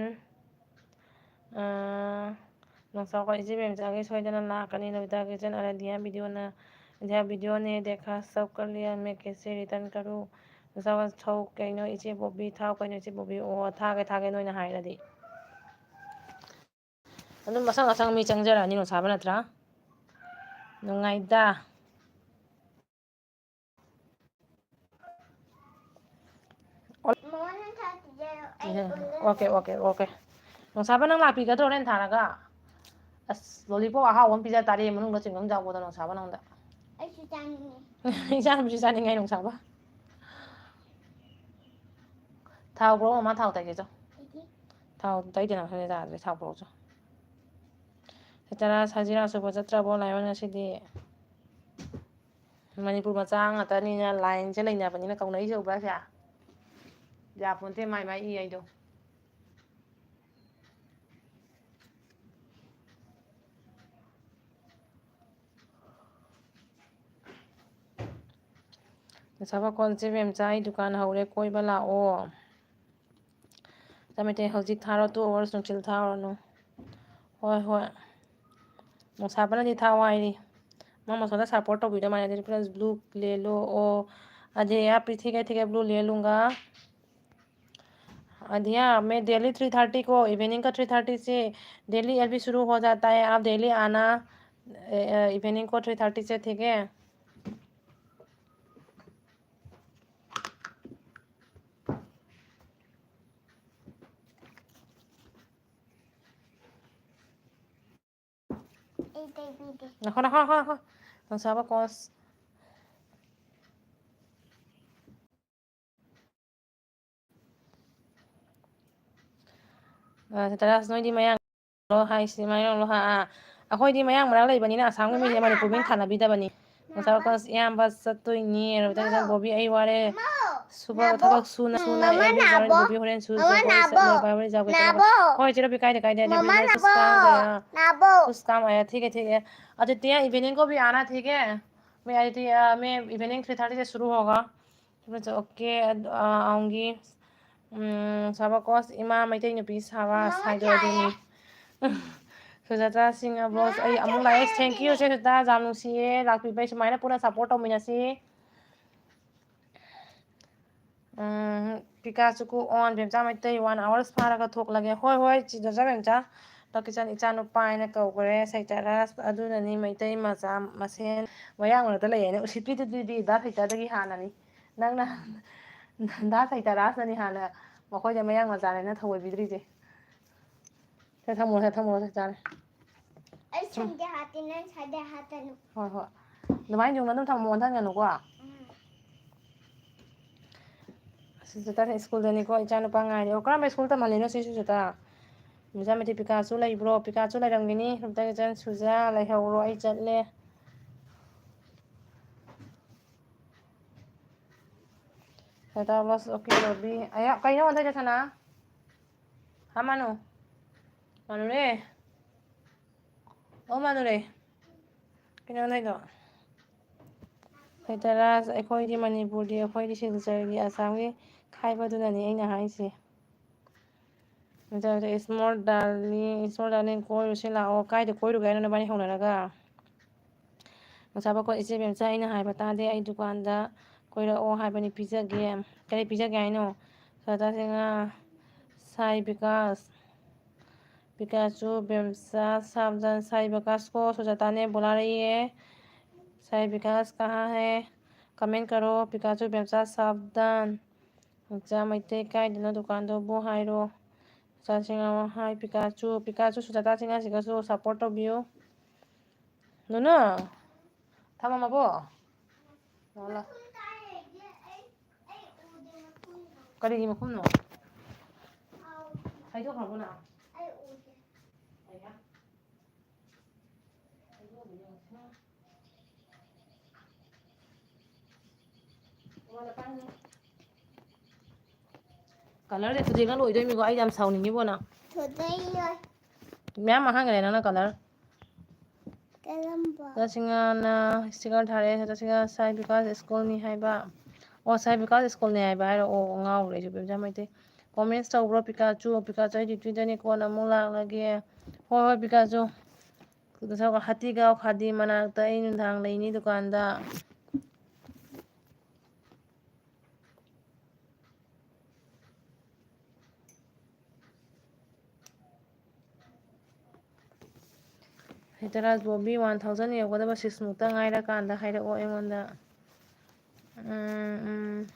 ꯑꯥ, ꯅꯣꯡꯁꯥꯎ ꯀꯣ ꯏꯆꯦ ꯕꯦꯝꯆꯥꯒꯤ ꯁꯣꯏꯗꯅ ꯂꯥꯛꯀꯅꯤ꯫ ꯂꯣꯕꯤꯇꯥ ꯀꯤꯆꯟ, ꯑꯔꯥꯙꯤꯌꯥ ꯚꯤꯗꯤꯑꯣꯅ, ꯑꯔꯥꯙꯤꯌꯥ ꯚꯤꯗꯤꯑꯣꯅꯦ, ꯗꯦꯈꯥ ꯁꯕ ꯀꯜꯌꯥꯟ ꯃꯦ ꯀꯦꯁꯦ ꯔꯤꯇꯟ ꯀꯔꯨ꯫ ꯅꯣꯡꯁꯥꯎ ꯊꯧ ꯀꯩꯅꯣ ꯏꯆꯦ ꯕꯣꯕꯤ, ꯊꯥꯎ ꯀꯩꯅꯣ ꯏꯆꯦ ꯕꯣꯕꯤ꯫ ꯑꯣ, ꯊꯥꯒꯦ, ꯊꯥꯒꯦ ꯅꯣꯏꯅ ꯍꯥꯏꯔꯗꯤ꯫ ꯑꯗꯨꯝ ꯃꯁꯪ ꯃꯁꯪ ꯃꯤ ꯆꯪꯖꯔꯛꯑꯅꯤ, ꯅꯣꯡꯁꯥꯕ ꯅꯠꯇ꯭ꯔꯥ? ꯅꯨꯡꯉꯥꯏꯗ꯫ ꯃꯉꯣꯟꯗ ꯊꯥꯈꯤꯒꯦ, ꯑꯩ ꯎꯝ, ꯎꯔꯦ꯫ OK, OK, OK꯫ ꯅꯣꯡꯁꯥꯕ, ꯅꯪ ꯂꯥꯛꯄꯤꯒꯗ꯭ꯔꯣ ꯍꯣꯔꯦꯟ ꯊꯥꯔꯒ? ꯑꯁ, lollipop ꯑꯍꯥꯎꯕ ꯑꯃ ꯄꯤꯖ ꯇꯥꯔꯦ, ꯃꯅꯨꯡꯗ chewing gum ꯌꯥꯎꯕꯗꯣ, ꯅꯣꯡꯁꯥꯕ, ꯅꯉꯣꯟꯗ꯫ ꯑꯩꯁꯨ ꯆꯥꯅꯤꯡꯉꯦ꯫ ꯏꯆꯥꯅꯨꯄꯤꯁꯨ ꯆꯥꯅꯤꯡꯉꯦ, ꯅꯣꯡꯁꯥꯕ꯫ ꯊꯥꯎ ꯄꯨꯔꯛꯑꯣ, ꯃꯃꯥ ꯊꯥꯎ ꯇꯩꯒꯦ ꯆꯣ꯫ ꯊꯥꯎ ꯇꯩꯗꯅ ꯈꯪꯗꯦ ꯇꯥꯗ꯭ꯔꯦ, ꯊꯥꯎ ꯄꯨꯔꯛꯑꯣ ꯆꯣ꯫ ꯁꯤꯇꯔꯥ, ꯁꯖꯤꯔꯥ ꯁꯨꯕ ꯆꯠꯇ꯭ꯔꯕꯣ ꯂꯥꯏꯑꯣꯟ ꯉꯁꯤꯗꯤ? ꯃꯅꯤꯄꯨꯔ ꯃꯆꯥ ꯉꯥꯛꯇꯅꯤꯅ line ꯁꯦ ꯂꯩꯅꯕꯅꯤꯅ ꯀꯧꯅꯔꯤꯁꯦ ꯎꯕ꯭ꯔꯥ ꯁꯦ? ꯌꯥꯄꯣꯟꯇꯦ ꯃꯥꯏ ꯃꯥꯏ ꯏ ꯍꯥꯏꯗꯣ꯫ ꯅꯁꯥ ꯄꯥꯈꯣꯟ ꯆꯦ ꯃꯦꯝꯆꯥ, ꯑꯩ ꯗꯨꯀꯥꯟ ꯍꯧꯔꯦ, ꯀꯣꯏꯕ ꯂꯥꯛꯑꯣ꯫ ꯆꯥ ꯃꯩꯇꯩ ꯍꯧꯖꯤꯛ ꯊꯥꯔꯣ, two hours ꯅꯨꯡꯊꯤꯜ ꯊꯥꯔꯨꯔꯅꯨ꯫ ꯍꯣꯏ, ꯍꯣꯏ꯫ ꯅꯣꯡꯁꯥꯕꯅꯗꯤ ꯊꯥꯎ ꯍꯥꯏꯔꯤ꯫ ꯃꯥ ꯃꯁꯣꯟꯗ support ꯇꯧꯕꯤꯗꯧ ꯃꯥꯜꯂꯦ꯫ ꯑꯗꯨꯗꯤ plus blue ले लो, ꯑꯣ, अजय आप पीछे गए थे क्या? Blue ले लूँगा। अधिया, मैं daily three thirty को, evening का three thirty से daily एलबी शुरू हो जाता है, आप daily आना, ए, ए, evening को three thirty से, ठीक है? ꯅꯈꯣ, ꯅꯈꯣ, ꯅꯈꯣ, ꯅꯈꯣ꯫ ꯅꯨꯡꯁꯥꯕ ꯀꯣꯁ꯫ ꯑ, ꯇꯔꯥꯁ, ꯅꯣꯏꯗꯤ ꯃꯌꯥꯡ ꯂꯣ ꯍꯥꯏꯁꯤ, ꯃꯌꯥꯡ ꯂꯣ ꯍꯥ-, ꯑꯥ꯫ ꯑꯩꯈꯣꯏꯗꯤ ꯃꯌꯥꯡ ꯃꯔꯛ ꯂꯩꯕꯅꯤꯅ ꯑꯁꯥꯝꯒꯤ ꯃꯤꯁꯦ ꯃꯅꯤꯄꯨꯔ ꯃꯤ ꯊꯥꯅꯕꯤꯗꯕꯅꯤ꯫ ꯅꯨꯡꯁꯥꯕ ꯀꯣꯁ, ꯏꯌꯥꯝꯕ ꯆꯠꯇꯣꯏꯅꯤ꯫ ꯔꯕꯤꯇꯥ ꯆꯠꯇꯣꯏꯅꯤ꯫ ꯕꯣꯕꯤ, ꯑꯩ ꯋꯥꯔꯦ꯫ ꯁꯨꯕ ꯊꯕꯛ ꯁꯨꯅ ꯁꯨꯅ ꯃꯃꯥ ꯑꯩ ꯅꯥꯕꯣ꯫ ꯕꯣꯕꯤ ꯍꯣꯔꯦꯟ ꯁꯨ ꯃꯃꯥ ꯖꯒꯣꯏ ꯅꯥꯕꯣ꯫ ꯆꯠꯂꯦ꯫ ꯕꯥꯏ ꯍꯣꯔꯦꯟ ꯖꯒꯣꯏ ꯆꯠꯂꯦ꯫ ꯃꯃꯥ ꯅꯥꯕꯣ꯫ ꯍꯣꯏ, ꯆꯦ ꯔꯕꯤ, ꯀꯥꯏꯗꯦ, ꯀꯥꯏꯗꯦ꯫ ꯃꯃꯥ ꯅꯥꯕꯣ꯫ ꯀꯨꯁ ꯀꯥꯝ ꯀꯌꯥ? ꯅꯥꯕꯣ꯫ ꯀꯨꯁ ꯀꯥꯝ ꯑꯌꯥ, ꯊꯤꯒꯦ, ꯊꯤꯒꯦ꯫ ꯑꯗꯨꯗꯤ ꯏꯚꯤꯅꯤꯡ ꯀꯣ ꯚꯤ ꯑꯥꯅꯥ ꯊꯤꯒꯦ꯫ मैं आई थी, अ, मैं इवनिंग थ्री थर्टी से शुरू होगा। ओके, अ, आऊँगी। ꯎꯝ, ꯅꯨꯡꯁꯥꯕ ꯀꯣꯁ, ꯏꯃꯥ ꯃꯩꯇꯩ ꯅꯨꯄꯤ ꯁꯥꯕ ꯃꯃꯥ ꯁꯥꯏꯗꯣ ꯑꯗꯨꯅꯤ꯫ ꯆꯥꯔꯦ꯫ ꯁꯨꯖꯥꯇꯥ ꯁꯤꯡ ꯑꯕ꯭ꯔꯣꯁ, ꯃꯃꯥ ꯑꯩ ꯑꯃꯨꯛ ꯂꯥꯛꯑꯦ꯫ ꯆꯥꯔꯦ꯫ Thank you, ꯁꯨꯖꯥꯇꯥ, ꯌꯥꯝ ꯅꯨꯡꯁꯤꯌꯦ ꯂꯥꯛꯄꯤꯕꯩ, ꯁꯨꯃꯥꯏꯅ ꯄꯨꯟꯅ support ꯇꯧꯃꯤꯟꯅꯁꯤ꯫ ꯎꯝ, ꯄꯤꯀꯥꯆꯨꯀꯨ ꯑꯣꯟ, ꯕꯦꯝꯆꯥ ꯃꯩꯇꯩ, one hours ꯐꯥꯔꯒ ꯊꯣꯛꯂꯒꯦ꯫ ꯍꯣꯏ, ꯍꯣꯏ, ꯆꯦ ꯖꯣꯖꯥ ꯕꯦꯝꯆꯥ꯫ ꯂꯛꯀꯤꯆꯟ ꯏꯆꯥꯅꯨꯄꯥ ꯍꯥꯏꯅ ꯀꯧꯈ꯭ꯔꯦ, ꯁꯩꯇꯥꯔꯥꯁ꯫ ꯑꯗꯨꯅꯅꯤ ꯃꯩꯇꯩ ꯃꯆꯥ ꯃꯁꯦꯟ ꯃꯌꯥꯡ ꯃꯔꯛꯇ ꯂꯩ ꯍꯥꯏꯅ ꯎꯁꯤꯠꯄꯤꯗ꯭ꯔꯤꯗꯨꯗꯤ ꯗꯥ ꯁꯩꯇꯥꯗꯒꯤ ꯍꯥꯟꯅꯅꯤ꯫ ꯅꯪꯅ ꯗꯥ ꯁꯩꯇꯥꯔꯥꯁꯅꯅꯤ ꯍꯥꯟꯅ ꯃꯈꯣꯏꯗ ꯃꯌꯥꯡ ꯃꯆꯥꯅꯦꯅ ꯊꯧꯑꯣꯏꯕꯤꯗ꯭ꯔꯤꯁꯦ꯫ ꯁꯦ, ꯊꯝꯃꯣ, ꯁꯦ, ꯊꯝꯃꯣ, ꯁꯦ, ꯆꯥꯔꯦ꯫ ꯑꯩ ꯁꯝꯗ ꯍꯥꯠꯇꯦ, ꯅꯪ ꯁꯥꯏꯗ ꯍꯥꯠꯇꯅꯨ꯫ ꯍꯣꯏ, ꯍꯣꯏ꯫ ꯑꯗꯨꯃꯥꯏꯅ ꯌꯨꯡꯅ ꯑꯗꯨꯝ ꯊꯝꯃꯣ, ꯑꯣꯟꯊꯥꯡꯒꯅꯨꯀꯣ꯫ ꯎꯝ꯫ ꯁꯨꯖꯥꯇꯥ ꯁ꯭ꯀꯨꯜꯗꯅꯤꯀꯣ, ꯏꯆꯥꯅꯨꯄꯥ ꯉꯥꯏꯔꯤ꯫ ꯑꯣ, ꯀꯔꯝꯕ ꯁ꯭ꯀꯨꯜ ꯇꯝꯍꯜꯂꯤꯅꯣ ꯁꯤ ꯁꯨꯖꯥꯇꯥ? ꯃꯆꯥ ꯃꯩꯇꯩ ꯄꯤꯀꯥꯁꯨ ꯂꯩꯕ꯭ꯔꯣ? ꯄꯤꯀꯥꯁꯨ ꯂꯩꯔꯝꯒꯅꯤ꯫ ꯔꯕꯤꯇꯥ ꯀꯤꯆꯟ, ꯁꯨꯖꯥ ꯂꯩꯍꯧꯔꯣ, ꯑꯩ ꯆꯠꯂꯦ꯫ ꯁꯨꯖꯥꯇꯥ ꯕꯁ, ꯑꯣꯀꯦ, ꯔꯣꯕꯤ꯫ ꯑꯌꯥ, ꯀꯩꯅꯣ ꯑꯣꯟꯊꯣꯏꯗꯣ ꯁꯅꯥ? ꯍꯥ, ꯃꯥꯅꯨ? ꯃꯥꯅꯨꯔꯦ? ꯑꯣ, ꯃꯥꯅꯨꯔꯦ꯫ ꯀꯩꯅꯣ ꯅꯣꯏꯗꯣ? ꯁꯩꯇꯔꯥꯖ, ꯑꯩꯈꯣꯏꯗꯤ ꯃꯅꯤꯄꯨꯔꯒꯤ, ꯑꯩꯈꯣꯏꯗꯤ ꯁꯤꯜꯆꯔꯒꯤ, ꯑꯁꯥꯝꯒꯤ ꯈꯥꯏꯕꯗꯨꯅꯅꯤ ꯑꯩꯅ ꯍꯥꯏꯁꯦ꯫ ꯁꯨꯖꯥꯇꯥ, ꯏꯁꯃꯣꯜ ꯗꯥꯔꯂꯤꯡ, ꯏꯁꯃꯣꯜ ꯗꯥꯔꯂꯤꯡ, ꯀꯣꯏꯔꯨꯁꯤ ꯂꯥꯛꯑꯣ꯫ ꯀꯥꯏꯗ ꯀꯣꯏꯔꯨꯒꯦ ꯍꯥꯏꯅꯣ ꯅꯕꯥꯅꯤ ꯍꯧꯅꯔꯒ? ꯅꯨꯡꯁꯥꯕ ꯀꯣ, ꯏꯆꯦ ꯕꯦꯝꯆꯥ, ꯑꯩꯅ ꯍꯥꯏꯕ ꯇꯥꯗꯦ꯫ ꯑꯩ ꯗꯨꯀꯥꯟꯗ ꯀꯣꯏꯔꯛꯑꯣ ꯍꯥꯏꯕꯅꯤ꯫ ꯄꯤꯖꯒꯦ꯫ ꯀꯔꯤ ꯄꯤꯖꯒꯦ ꯍꯥꯏꯅꯣ? ꯁꯨꯖꯥꯇꯥ ꯁꯤꯡꯍ, ꯁꯥꯏ ꯕꯤꯀꯥꯁ, ꯄꯤꯀꯥꯆꯨ, ꯕꯦꯝꯆꯥ, ꯁꯥꯕꯗꯥꯟ꯫ ꯁꯥꯏ ꯕꯤꯀꯥꯁ ꯀꯣ ꯁꯨꯖꯥꯇꯥꯅꯦ ꯕꯨꯂꯥ ꯔꯍꯤ ꯍꯦ꯫ ꯁꯥꯏ ꯕꯤꯀꯥꯁ ꯀꯍꯥ ꯍꯦ? ꯀꯃꯦꯟ ꯀꯔꯣ꯫ ꯄꯤꯀꯥꯆꯨ, ꯕꯦꯝꯆꯥ, ꯁꯥꯕꯗꯥꯟ꯫ ꯃꯆꯥ ꯃꯩꯇꯩ ꯀꯥꯏꯗꯅꯣ ꯗꯨꯀꯥꯟꯗꯨꯕꯨ ꯍꯥꯏꯔꯣ꯫ ꯁꯨꯖꯥꯇꯥ ꯁꯤꯡꯍ, ꯍꯥꯏ ꯄꯤꯀꯥꯆꯨ꯫ ꯄꯤꯀꯥꯆꯨ, ꯁꯨꯖꯥꯇꯥ ꯁꯤꯡꯍꯁꯤꯒꯁꯨ support ꯇꯧꯕꯤꯌꯨ꯫ ꯅꯨꯅꯨ, ꯊꯝꯃꯝꯃꯕꯣ? ꯂꯥꯛꯑꯣ, ꯂꯥꯛꯑꯣ꯫ ꯀꯔꯤꯒꯤ ꯃꯈꯨꯝꯅꯣ? ꯍꯩꯗꯣꯛꯈ꯭ꯔꯕꯣ ꯅꯪ? ꯑꯌꯥ꯫ ꯀꯂꯔꯁꯦ ꯊꯨꯗꯦꯛꯅ ꯂꯣꯏꯗꯣꯏꯅꯤꯀꯣ, ꯑꯩ ꯌꯥꯝ ꯁꯥꯎꯅꯤꯡꯉꯤꯕꯣ ꯅꯪ꯫ ꯊꯨꯗꯦꯛꯑꯣꯏ꯫ ꯃꯌꯥꯝ ꯃꯥꯡꯍꯟꯈ꯭ꯔꯦ ꯅꯪꯅ ꯀꯂꯔ꯫ ꯀꯔꯝꯕ? ꯆꯥꯁꯤꯡꯉꯥꯅ ꯁ꯭ꯇꯤꯀꯔ ꯊꯥꯔꯛꯑꯦ꯫ ꯆꯥꯁꯤꯡꯉꯥ, ꯁꯥꯏ ꯕꯤꯀꯥꯁ ꯁ꯭ꯀꯨꯜꯅꯤ ꯍꯥꯏꯕ꯫ ꯑꯣ, ꯁꯥꯏ ꯕꯤꯀꯥꯁ ꯁ꯭ꯀꯨꯜꯅꯤ ꯍꯥꯏꯕ ꯍꯥꯏꯔꯣ? ꯑꯣ, ꯉꯥꯎꯔꯦ ꯑꯩꯁꯨ, ꯕꯦꯝꯆꯥ ꯃꯩꯇꯩ꯫ ꯀꯣꯃꯦꯟꯁ ꯇꯧꯕ꯭ꯔꯣ, ꯄꯤꯀꯥꯆꯨ? ꯄꯤꯀꯥꯆꯨ, ꯑꯩ ꯗ꯭ꯌꯨꯇꯤꯗꯅꯤ, ꯀꯣꯟꯅ ꯑꯃꯨꯛ ꯂꯥꯛꯂꯒꯦ꯫ ꯍꯣꯏ, ꯍꯣꯏ, ꯄꯤꯀꯥꯆꯨ꯫ ꯍꯥꯇꯤꯒꯥꯎ ꯈꯥꯗꯤ ꯃꯅꯥꯛꯇ ꯑꯩ ꯅꯨꯡꯗꯥꯡ ꯂꯩꯅꯤ ꯗꯨꯀꯥꯟꯗ꯫ ꯍꯩꯇꯔꯥꯖ ꯕꯣꯕꯤ, one thousand ꯌꯧꯒꯗꯕ six ꯃꯨꯛꯇ ꯉꯥꯏꯔꯀꯥꯟꯗ ꯍꯥꯏꯔꯛꯑꯣ ꯑꯩꯉꯣꯟꯗ꯫ ꯎꯝ, ꯎꯝ꯫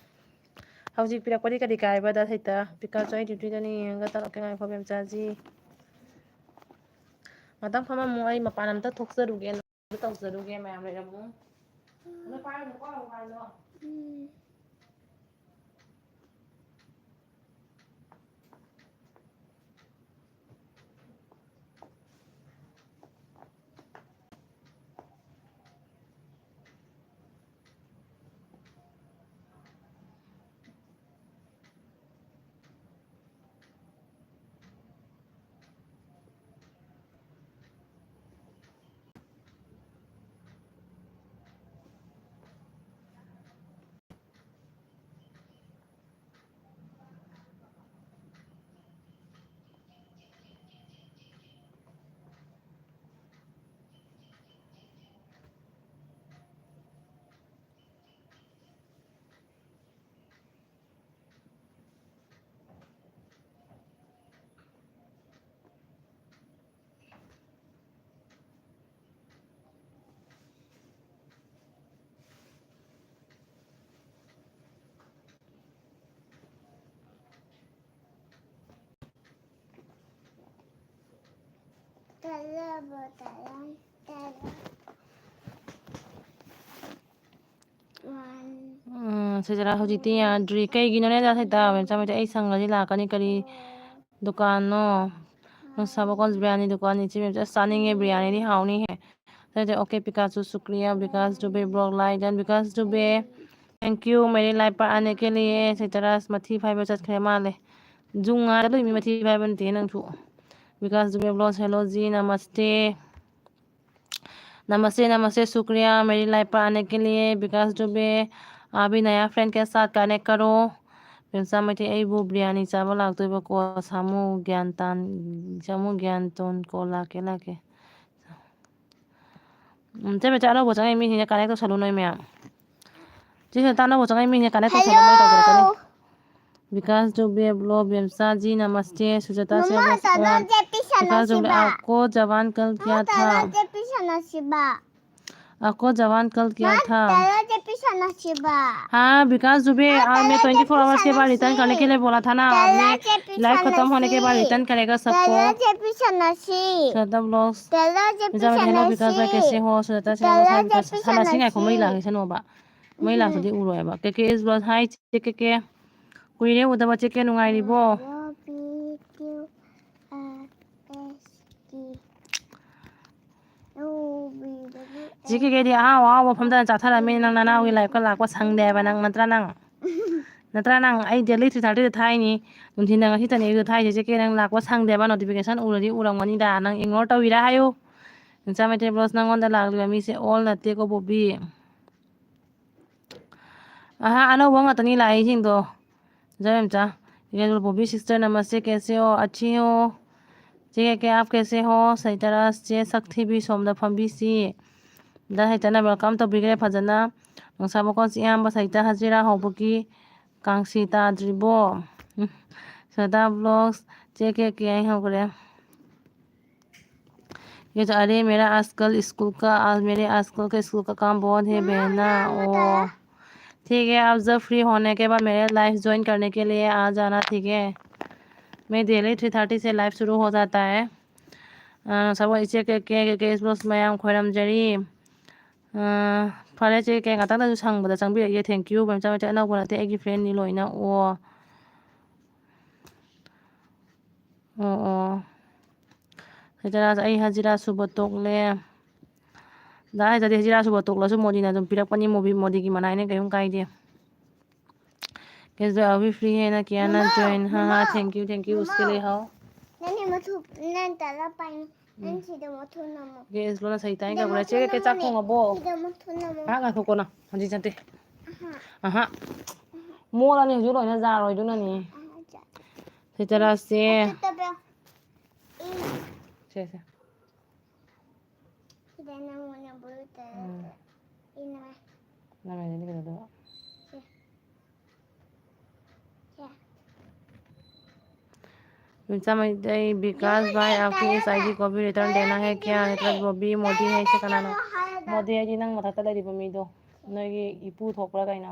ꯍꯧꯖꯤꯛ ꯄꯤꯔꯛꯄꯗꯤ ꯀꯔꯤ ꯀꯥꯏꯕ, ꯗꯥ ꯁꯩꯇ? ꯄꯤꯀꯥꯆꯨ, ꯑꯩ ꯗ꯭ꯌꯨꯇꯤꯗꯅꯤ, ꯌꯦꯡꯉꯒ ꯇꯧꯔꯛꯀꯦ, ꯉꯥꯏꯈꯣ, ꯕꯦꯝꯆꯥꯖꯤ꯫ ꯉꯥꯛꯇꯪ ꯐꯝꯃꯝꯃꯣ, ꯑꯩ ꯃꯄꯥꯟ ꯑꯝꯇ ꯊꯣꯛꯆꯔꯨꯒꯦ, ꯇꯧꯖꯔꯨꯒꯦ, ꯃꯌꯥꯝ ꯂꯩꯔꯝꯃꯣ꯫ ꯑꯗꯣ ꯄꯥꯏꯔꯨꯅꯨꯀꯣ, ꯃꯄꯥꯟꯗꯣ꯫ ꯎꯝ꯫ ꯇꯜꯂꯕꯣ, ꯇꯜꯂꯦ, ꯇꯜꯂꯦ꯫ ꯁꯤꯗꯔꯥ ꯍꯧꯖꯤꯛꯇꯤ ꯌꯥꯗ꯭ꯔꯤ꯫ ꯀꯩꯒꯤꯅꯣꯅꯦ ꯗꯥ ꯁꯩꯇꯥ? ꯃꯦꯝꯆꯥ ꯃꯩꯇꯩ, ꯑꯩ ꯁꯪꯉꯗꯤ ꯂꯥꯛꯀꯅꯤ꯫ ꯀꯔꯤ ꯗꯨꯀꯥꯟꯅꯣ? ꯅꯨꯡꯁꯥꯕ ꯀꯣꯟ ꯕꯤꯔꯌꯥꯅꯤ ꯗꯨꯀꯥꯟꯅꯤ꯫ ꯏꯆꯦ ꯃꯦꯝꯆꯥ, ꯑꯁ, ꯆꯥꯅꯤꯡꯉꯦ, ꯕꯤꯔꯌꯥꯅꯤꯗꯤ ꯍꯥꯎꯅꯤꯍꯦ꯫ ꯁꯤꯗ, okay, ꯄꯤꯀꯥꯆꯨ, ꯁꯨꯀ꯭ꯔꯤꯌꯥ, Bikash Dubey, block like done, Bikash Dubey. Thank you, ꯃꯦꯔꯤ ꯂꯥꯏꯐ ꯄꯥꯔꯠ ꯑꯅꯦ ꯀꯦ ꯂꯤꯌꯦ꯫ ꯁꯩꯇꯔꯥꯁ ꯃꯊꯤ ꯐꯥꯏꯕ ꯆꯠꯈ꯭ꯔꯦ ꯃꯥꯜꯂꯦ꯫ ꯖꯨ ꯉꯥꯏꯔ ꯂꯣꯏ ꯃꯤ ꯃꯊꯤ ꯐꯥꯏꯕ ꯅꯠꯇꯦ ꯅꯪꯁꯨ꯫ ꯕꯤꯀꯥꯁ ꯗꯨꯕꯦ ꯕ꯭ꯂꯣꯛ, hello ꯖꯤ, ꯅꯃꯁꯇꯦ꯫ नमस्ते, नमस्ते, शुक्रिया मेरी लाइफ पर आने के लिए, विकास दुबे। अभी नया फ्रेंड के साथ कनेक्ट करो। ꯃꯦꯝꯆꯥ ꯃꯩꯇꯩ, ꯑꯩꯕꯨ ꯕꯤꯔꯌꯥꯅꯤ ꯆꯥꯕ ꯂꯥꯛꯇꯣꯏꯕꯀꯣ꯫ ꯁꯥꯃꯨ ꯒ꯭ꯌꯥꯟ ꯇꯥꯟ, ꯁꯥꯃꯨ ꯒ꯭ꯌꯥꯟ ꯇꯣꯟ ꯀꯣ, ꯂꯥꯛꯀꯦ, ꯂꯥꯛꯀꯦ꯫ ꯎꯝ, ꯆꯦ ꯃꯦꯝꯆꯥ, ꯑꯅꯧꯕ ꯆꯪꯉꯛꯏ ꯃꯤꯁꯤꯡꯁꯦ ꯀꯅꯦꯛ ꯇꯧꯁꯜꯂꯨ ꯅꯣꯏ ꯃꯌꯥꯝ꯫ ꯆꯦ ꯁꯨꯖꯥꯇꯥ, ꯑꯅꯧꯕ ꯆꯪꯉꯛꯏ ꯃꯤꯁꯤꯡꯁꯦ ꯀꯅꯦꯛ ꯇꯧꯁꯜꯂꯨ, ꯃꯣꯏ ꯇꯧꯖꯔꯛꯀꯅꯤ꯫ Hello꯫ विकास दुबे ब्लॉग, ꯃꯦꯝꯆꯥ ꯖꯤ, नमस्ते, सुजाता से मम्मा, बस चलो ऑन। जेपी विकास दुबे, सनासिबा। आपको जवान कल क्या मम्मा, था? चलो जेपी सनासिबा। आपको जवान कल क्या माँ, था? चलो जेपी सनासिबा। हाँ, विकास दुबे, माँ, आपने चलो ट्वेंटी फ़ोर जेपी आवर्स के बाद रिटर्न करने के लिए सनासी। बोला था ना, चलो आपने जेपी लाइव खत्म होने के बाद सनासी। रिटर्न करेगा सबको। चलो जेपी सनासी। सुजाता ब्लॉग्स। चलो जेपी विकास भाई, कहना विकास भाई सनासी। कैसे हो? सुजाता से चलो विकास जेपी सनासी, ꯉꯥꯏꯈꯣ, ꯃꯩ ꯁꯅꯥꯁꯤ꯫ ꯂꯥꯛꯈꯤꯁꯅꯣꯕ꯫ ꯃꯩ ꯎꯝ꯫ ꯂꯥꯛꯇ꯭ꯔꯗꯤ ꯎꯔꯣꯏꯕ꯫ ꯀꯦ ꯀꯦ ꯏꯁ ꯕ꯭ꯂꯣꯛ, ꯍꯥꯏ, ꯆꯦ ꯀꯦ ꯀꯦ꯫ ꯀꯨꯏꯔꯦ ꯎꯗꯕ, ꯆꯦ ꯀꯦ, ꯅꯨꯡꯉꯥꯏꯔꯤꯕꯣ? ꯆꯦ ꯀꯦ ꯀꯦꯗꯤ ꯑꯍꯥꯎ ꯑꯍꯥꯎꯕ ꯃꯐꯝꯗ ꯆꯥꯊꯔꯝꯃꯤ, ꯅꯪ ꯅꯅꯥꯎꯒꯤ ꯂꯥꯏꯐꯀ ꯂꯥꯛꯄ ꯁꯪꯗꯦ ꯍꯥꯏꯕ ꯅꯪ, ꯅꯠꯇ꯭ꯔꯥ ꯅꯪ? ꯅꯠꯇ꯭ꯔꯥ ꯅꯪ? ꯑꯩ ꯗꯦꯂꯤ ꯊ꯭ꯔꯤ ꯊꯥꯔꯇꯤꯗ ꯊꯥꯏꯅꯤ, ꯅꯨꯡꯊꯤꯟꯗ ꯉꯁꯤ ꯇꯅꯦꯗ ꯊꯥꯏꯁꯦ, ꯆꯦ ꯀꯦ, ꯅꯪ ꯂꯥꯛꯄ ꯁꯪꯗꯦ ꯍꯥꯏꯕ, ꯅꯣꯇꯤꯐꯤꯀꯦꯁꯟ ꯎꯔꯗꯤ ꯎꯔꯝꯒꯅꯤꯗ, ꯅꯪ ꯏꯒꯅꯣꯔ ꯇꯧꯔꯤꯔꯥ ꯍꯥꯏꯌꯨ꯫ ꯃꯦꯝꯆꯥ ꯃꯩꯇꯩ ꯕ꯭ꯂꯣꯛꯁ, ꯅꯪꯉꯣꯟꯗ ꯂꯥꯛꯂꯤꯕ ꯃꯤꯁꯦ ꯑꯣꯜ ꯅꯠꯇꯦꯀꯣ ꯕꯣꯕꯤ꯫ ꯑꯍꯥ, ꯑꯅꯧꯕ ꯉꯥꯛꯇꯅꯤ ꯂꯥꯛꯏꯁꯤꯡꯗꯣ꯫ ꯖꯔꯝꯆꯥ, ꯌꯦꯜꯂꯣ ꯕꯣꯕꯤ ꯁꯤꯁꯇꯔ, ꯅꯃꯁꯇꯦ, ꯀꯦꯁꯦ ꯍꯣ? ꯑꯆꯤ ꯍꯣ? ꯆꯦ ꯀꯦ ꯀꯦ, ꯑꯥꯞ ꯀꯦꯁꯦ ꯍꯣ? ꯁꯩꯇꯔꯥꯁ, ꯆꯦ ꯁꯛꯊꯤꯕꯤ, ꯁꯣꯝꯗ ꯐꯝꯕꯤꯁꯤ꯫ ꯗ ꯁꯩꯇꯅ ꯋꯦꯜꯀꯝ ꯇꯧꯕꯤꯈ꯭ꯔꯦ ꯐꯖꯅ꯫ ꯅꯨꯡꯁꯥꯕ ꯀꯣꯟꯁꯤ ꯏꯌꯥꯝꯕ ꯁꯩꯇ ꯍꯖꯤꯔꯥ ꯍꯧꯕꯒꯤ ꯀꯥꯡꯁꯤ ꯇꯥꯗ꯭ꯔꯤꯕꯣ? ꯎꯝ, ꯁꯣꯗꯥ ꯕ꯭ꯂꯣꯛꯁ, ꯆꯦ ꯀꯦ ꯀꯦ ꯍꯧꯈ꯭ꯔꯦ꯫ ये तो, अरे मेरा आजकल स्कूल का, आज मेरे आजकल का स्कूल का काम बहुत है बहना। ओ, ठीक है, आप जब फ्री होने के बाद मेरे लाइव ज्वाइन करने के लिए आ जाना, ठीक है? मैं डेली थ्री थर्टी से लाइव शुरू हो जाता है। ꯑ, ꯁꯒꯣꯜ ꯏꯆꯦ ꯀꯦ ꯀꯦ, ꯀꯦ ꯀꯦ ꯏꯁ ꯕ꯭ꯂꯣꯛꯁ ꯃꯌꯥꯝ ꯈꯣꯏꯔꯝꯖꯔꯤ꯫ ꯑꯥ, ꯐꯔꯦ ꯆꯦ, ꯀꯩ ꯉꯥꯛꯇꯪꯗꯁꯨ ꯁꯪꯕꯗ ꯆꯪꯕꯤꯔꯛꯏ, thank you꯫ ꯃꯦꯝꯆꯥ, ꯃꯦꯝꯆꯥ, ꯑꯅꯧꯕ ꯅꯠꯇꯦ, ꯑꯩꯒꯤ friendꯅꯤ ꯂꯣꯏꯅ꯫ ꯑꯣ꯫ ꯑꯣ, ꯑꯣ꯫ ꯍꯖꯤꯔꯥ, ꯑꯩ ꯍꯖꯤꯔꯥ ꯁꯨꯕ ꯇꯣꯛꯂꯦ꯫ ꯗꯥ ꯍꯥꯏꯗꯗꯤ ꯍꯖꯤꯔꯥ ꯁꯨꯕ ꯇꯣꯛꯂꯁꯨ ꯃꯣꯗꯤꯅ ꯑꯗꯨꯝ ꯄꯤꯔꯛꯄꯅꯤ, ꯃꯣꯕꯤ-, ꯃꯣꯗꯤꯒꯤ ꯃꯅꯥꯏꯅ ꯀꯩꯝ ꯀꯥꯏꯗꯦ꯫ Guys, are we free? ꯍꯥꯏꯅ ꯀꯤꯌꯥꯅ ꯃꯃꯥ, join꯫ ꯍꯥ, ꯍꯥ, ꯃꯃꯥ, thank you, thank you꯫ ꯃꯃꯥ, ꯎꯁꯀꯦ ꯂꯩ ꯍꯥꯎ꯫ ꯅꯪꯒꯤ ꯃꯊꯨꯞ, ꯅꯪ ꯇꯔꯥ ꯄꯥꯏꯅꯨ꯫ ꯎꯝ꯫ ꯅꯪ ꯁꯤꯗ ꯃꯊꯨꯞ ꯅꯝꯃꯣ꯫ Guys, ꯂꯣꯟꯅ ꯁꯩꯇꯥꯏ ꯁꯤꯗ ꯀꯧꯕ꯭ꯔꯥ? ꯃꯊꯨꯞ ꯆꯦ, ꯀꯩ ꯆꯥꯛ ꯅꯝꯃꯣꯅꯦ꯫ ꯊꯣꯡꯉꯕꯣ? ꯁꯤꯗ ꯃꯊꯨꯞ ꯅꯝꯃꯣ꯫ ꯉꯥꯏꯍꯥꯛ ꯉꯥꯏꯈꯣꯀꯣ ꯅꯪ, ꯍꯧꯖꯤꯛ ꯆꯠꯇꯦ꯫ ꯑꯍꯥ꯫ ꯑꯍꯥ꯫ ꯃꯣꯠꯂꯅꯤ ꯍꯧꯖꯤꯛ ꯂꯣꯏꯅ ꯖꯥꯔ ꯑꯣꯏꯗꯨꯅꯅꯤ꯫ ꯑꯍꯥ, ꯖꯥ-, ꯁꯤ ꯆꯔꯥꯁꯦ꯫ ꯑꯇꯣꯞꯄ꯫ ꯁꯦ, ꯁꯦ꯫ ꯁꯤꯗ ꯅꯪꯉꯣꯟꯗ ꯕ꯭ꯂꯨ ꯇꯔꯥ ꯎꯝ꯫ ꯏꯅ꯫ ꯅꯪ ꯑꯗꯨꯗꯤ ꯀꯩꯗꯧꯗꯣꯏꯕ? ꯁꯦ꯫ ꯁꯦ꯫ ꯃꯤꯆꯥ ꯃꯩꯇꯩ, ꯕꯤꯀꯥꯁ ꯚꯥꯏ, ꯑꯥꯞꯀꯤ ꯏꯁ ꯑꯥꯏ ꯗꯤ ꯀꯣꯄꯤ ꯔꯤꯇꯔꯟ ꯗꯦꯅꯥ ꯍꯦ ꯀ꯭ꯌꯥ? ꯅꯠꯇ꯭ꯔꯒ ꯕꯣꯕꯤ ꯃꯣꯗꯤ ꯍꯥꯏꯁꯦ ꯀꯅꯥꯅꯣ? ꯃꯣꯗꯤ ꯍꯥꯏꯗꯤ ꯅꯪ ꯃꯊꯛꯇ ꯂꯩꯔꯤꯕ ꯃꯤꯗꯣ, ꯅꯣꯏꯒꯤ ꯏꯄꯨ ꯊꯣꯛꯄ꯭ꯔꯥ ꯀꯩꯅꯣ?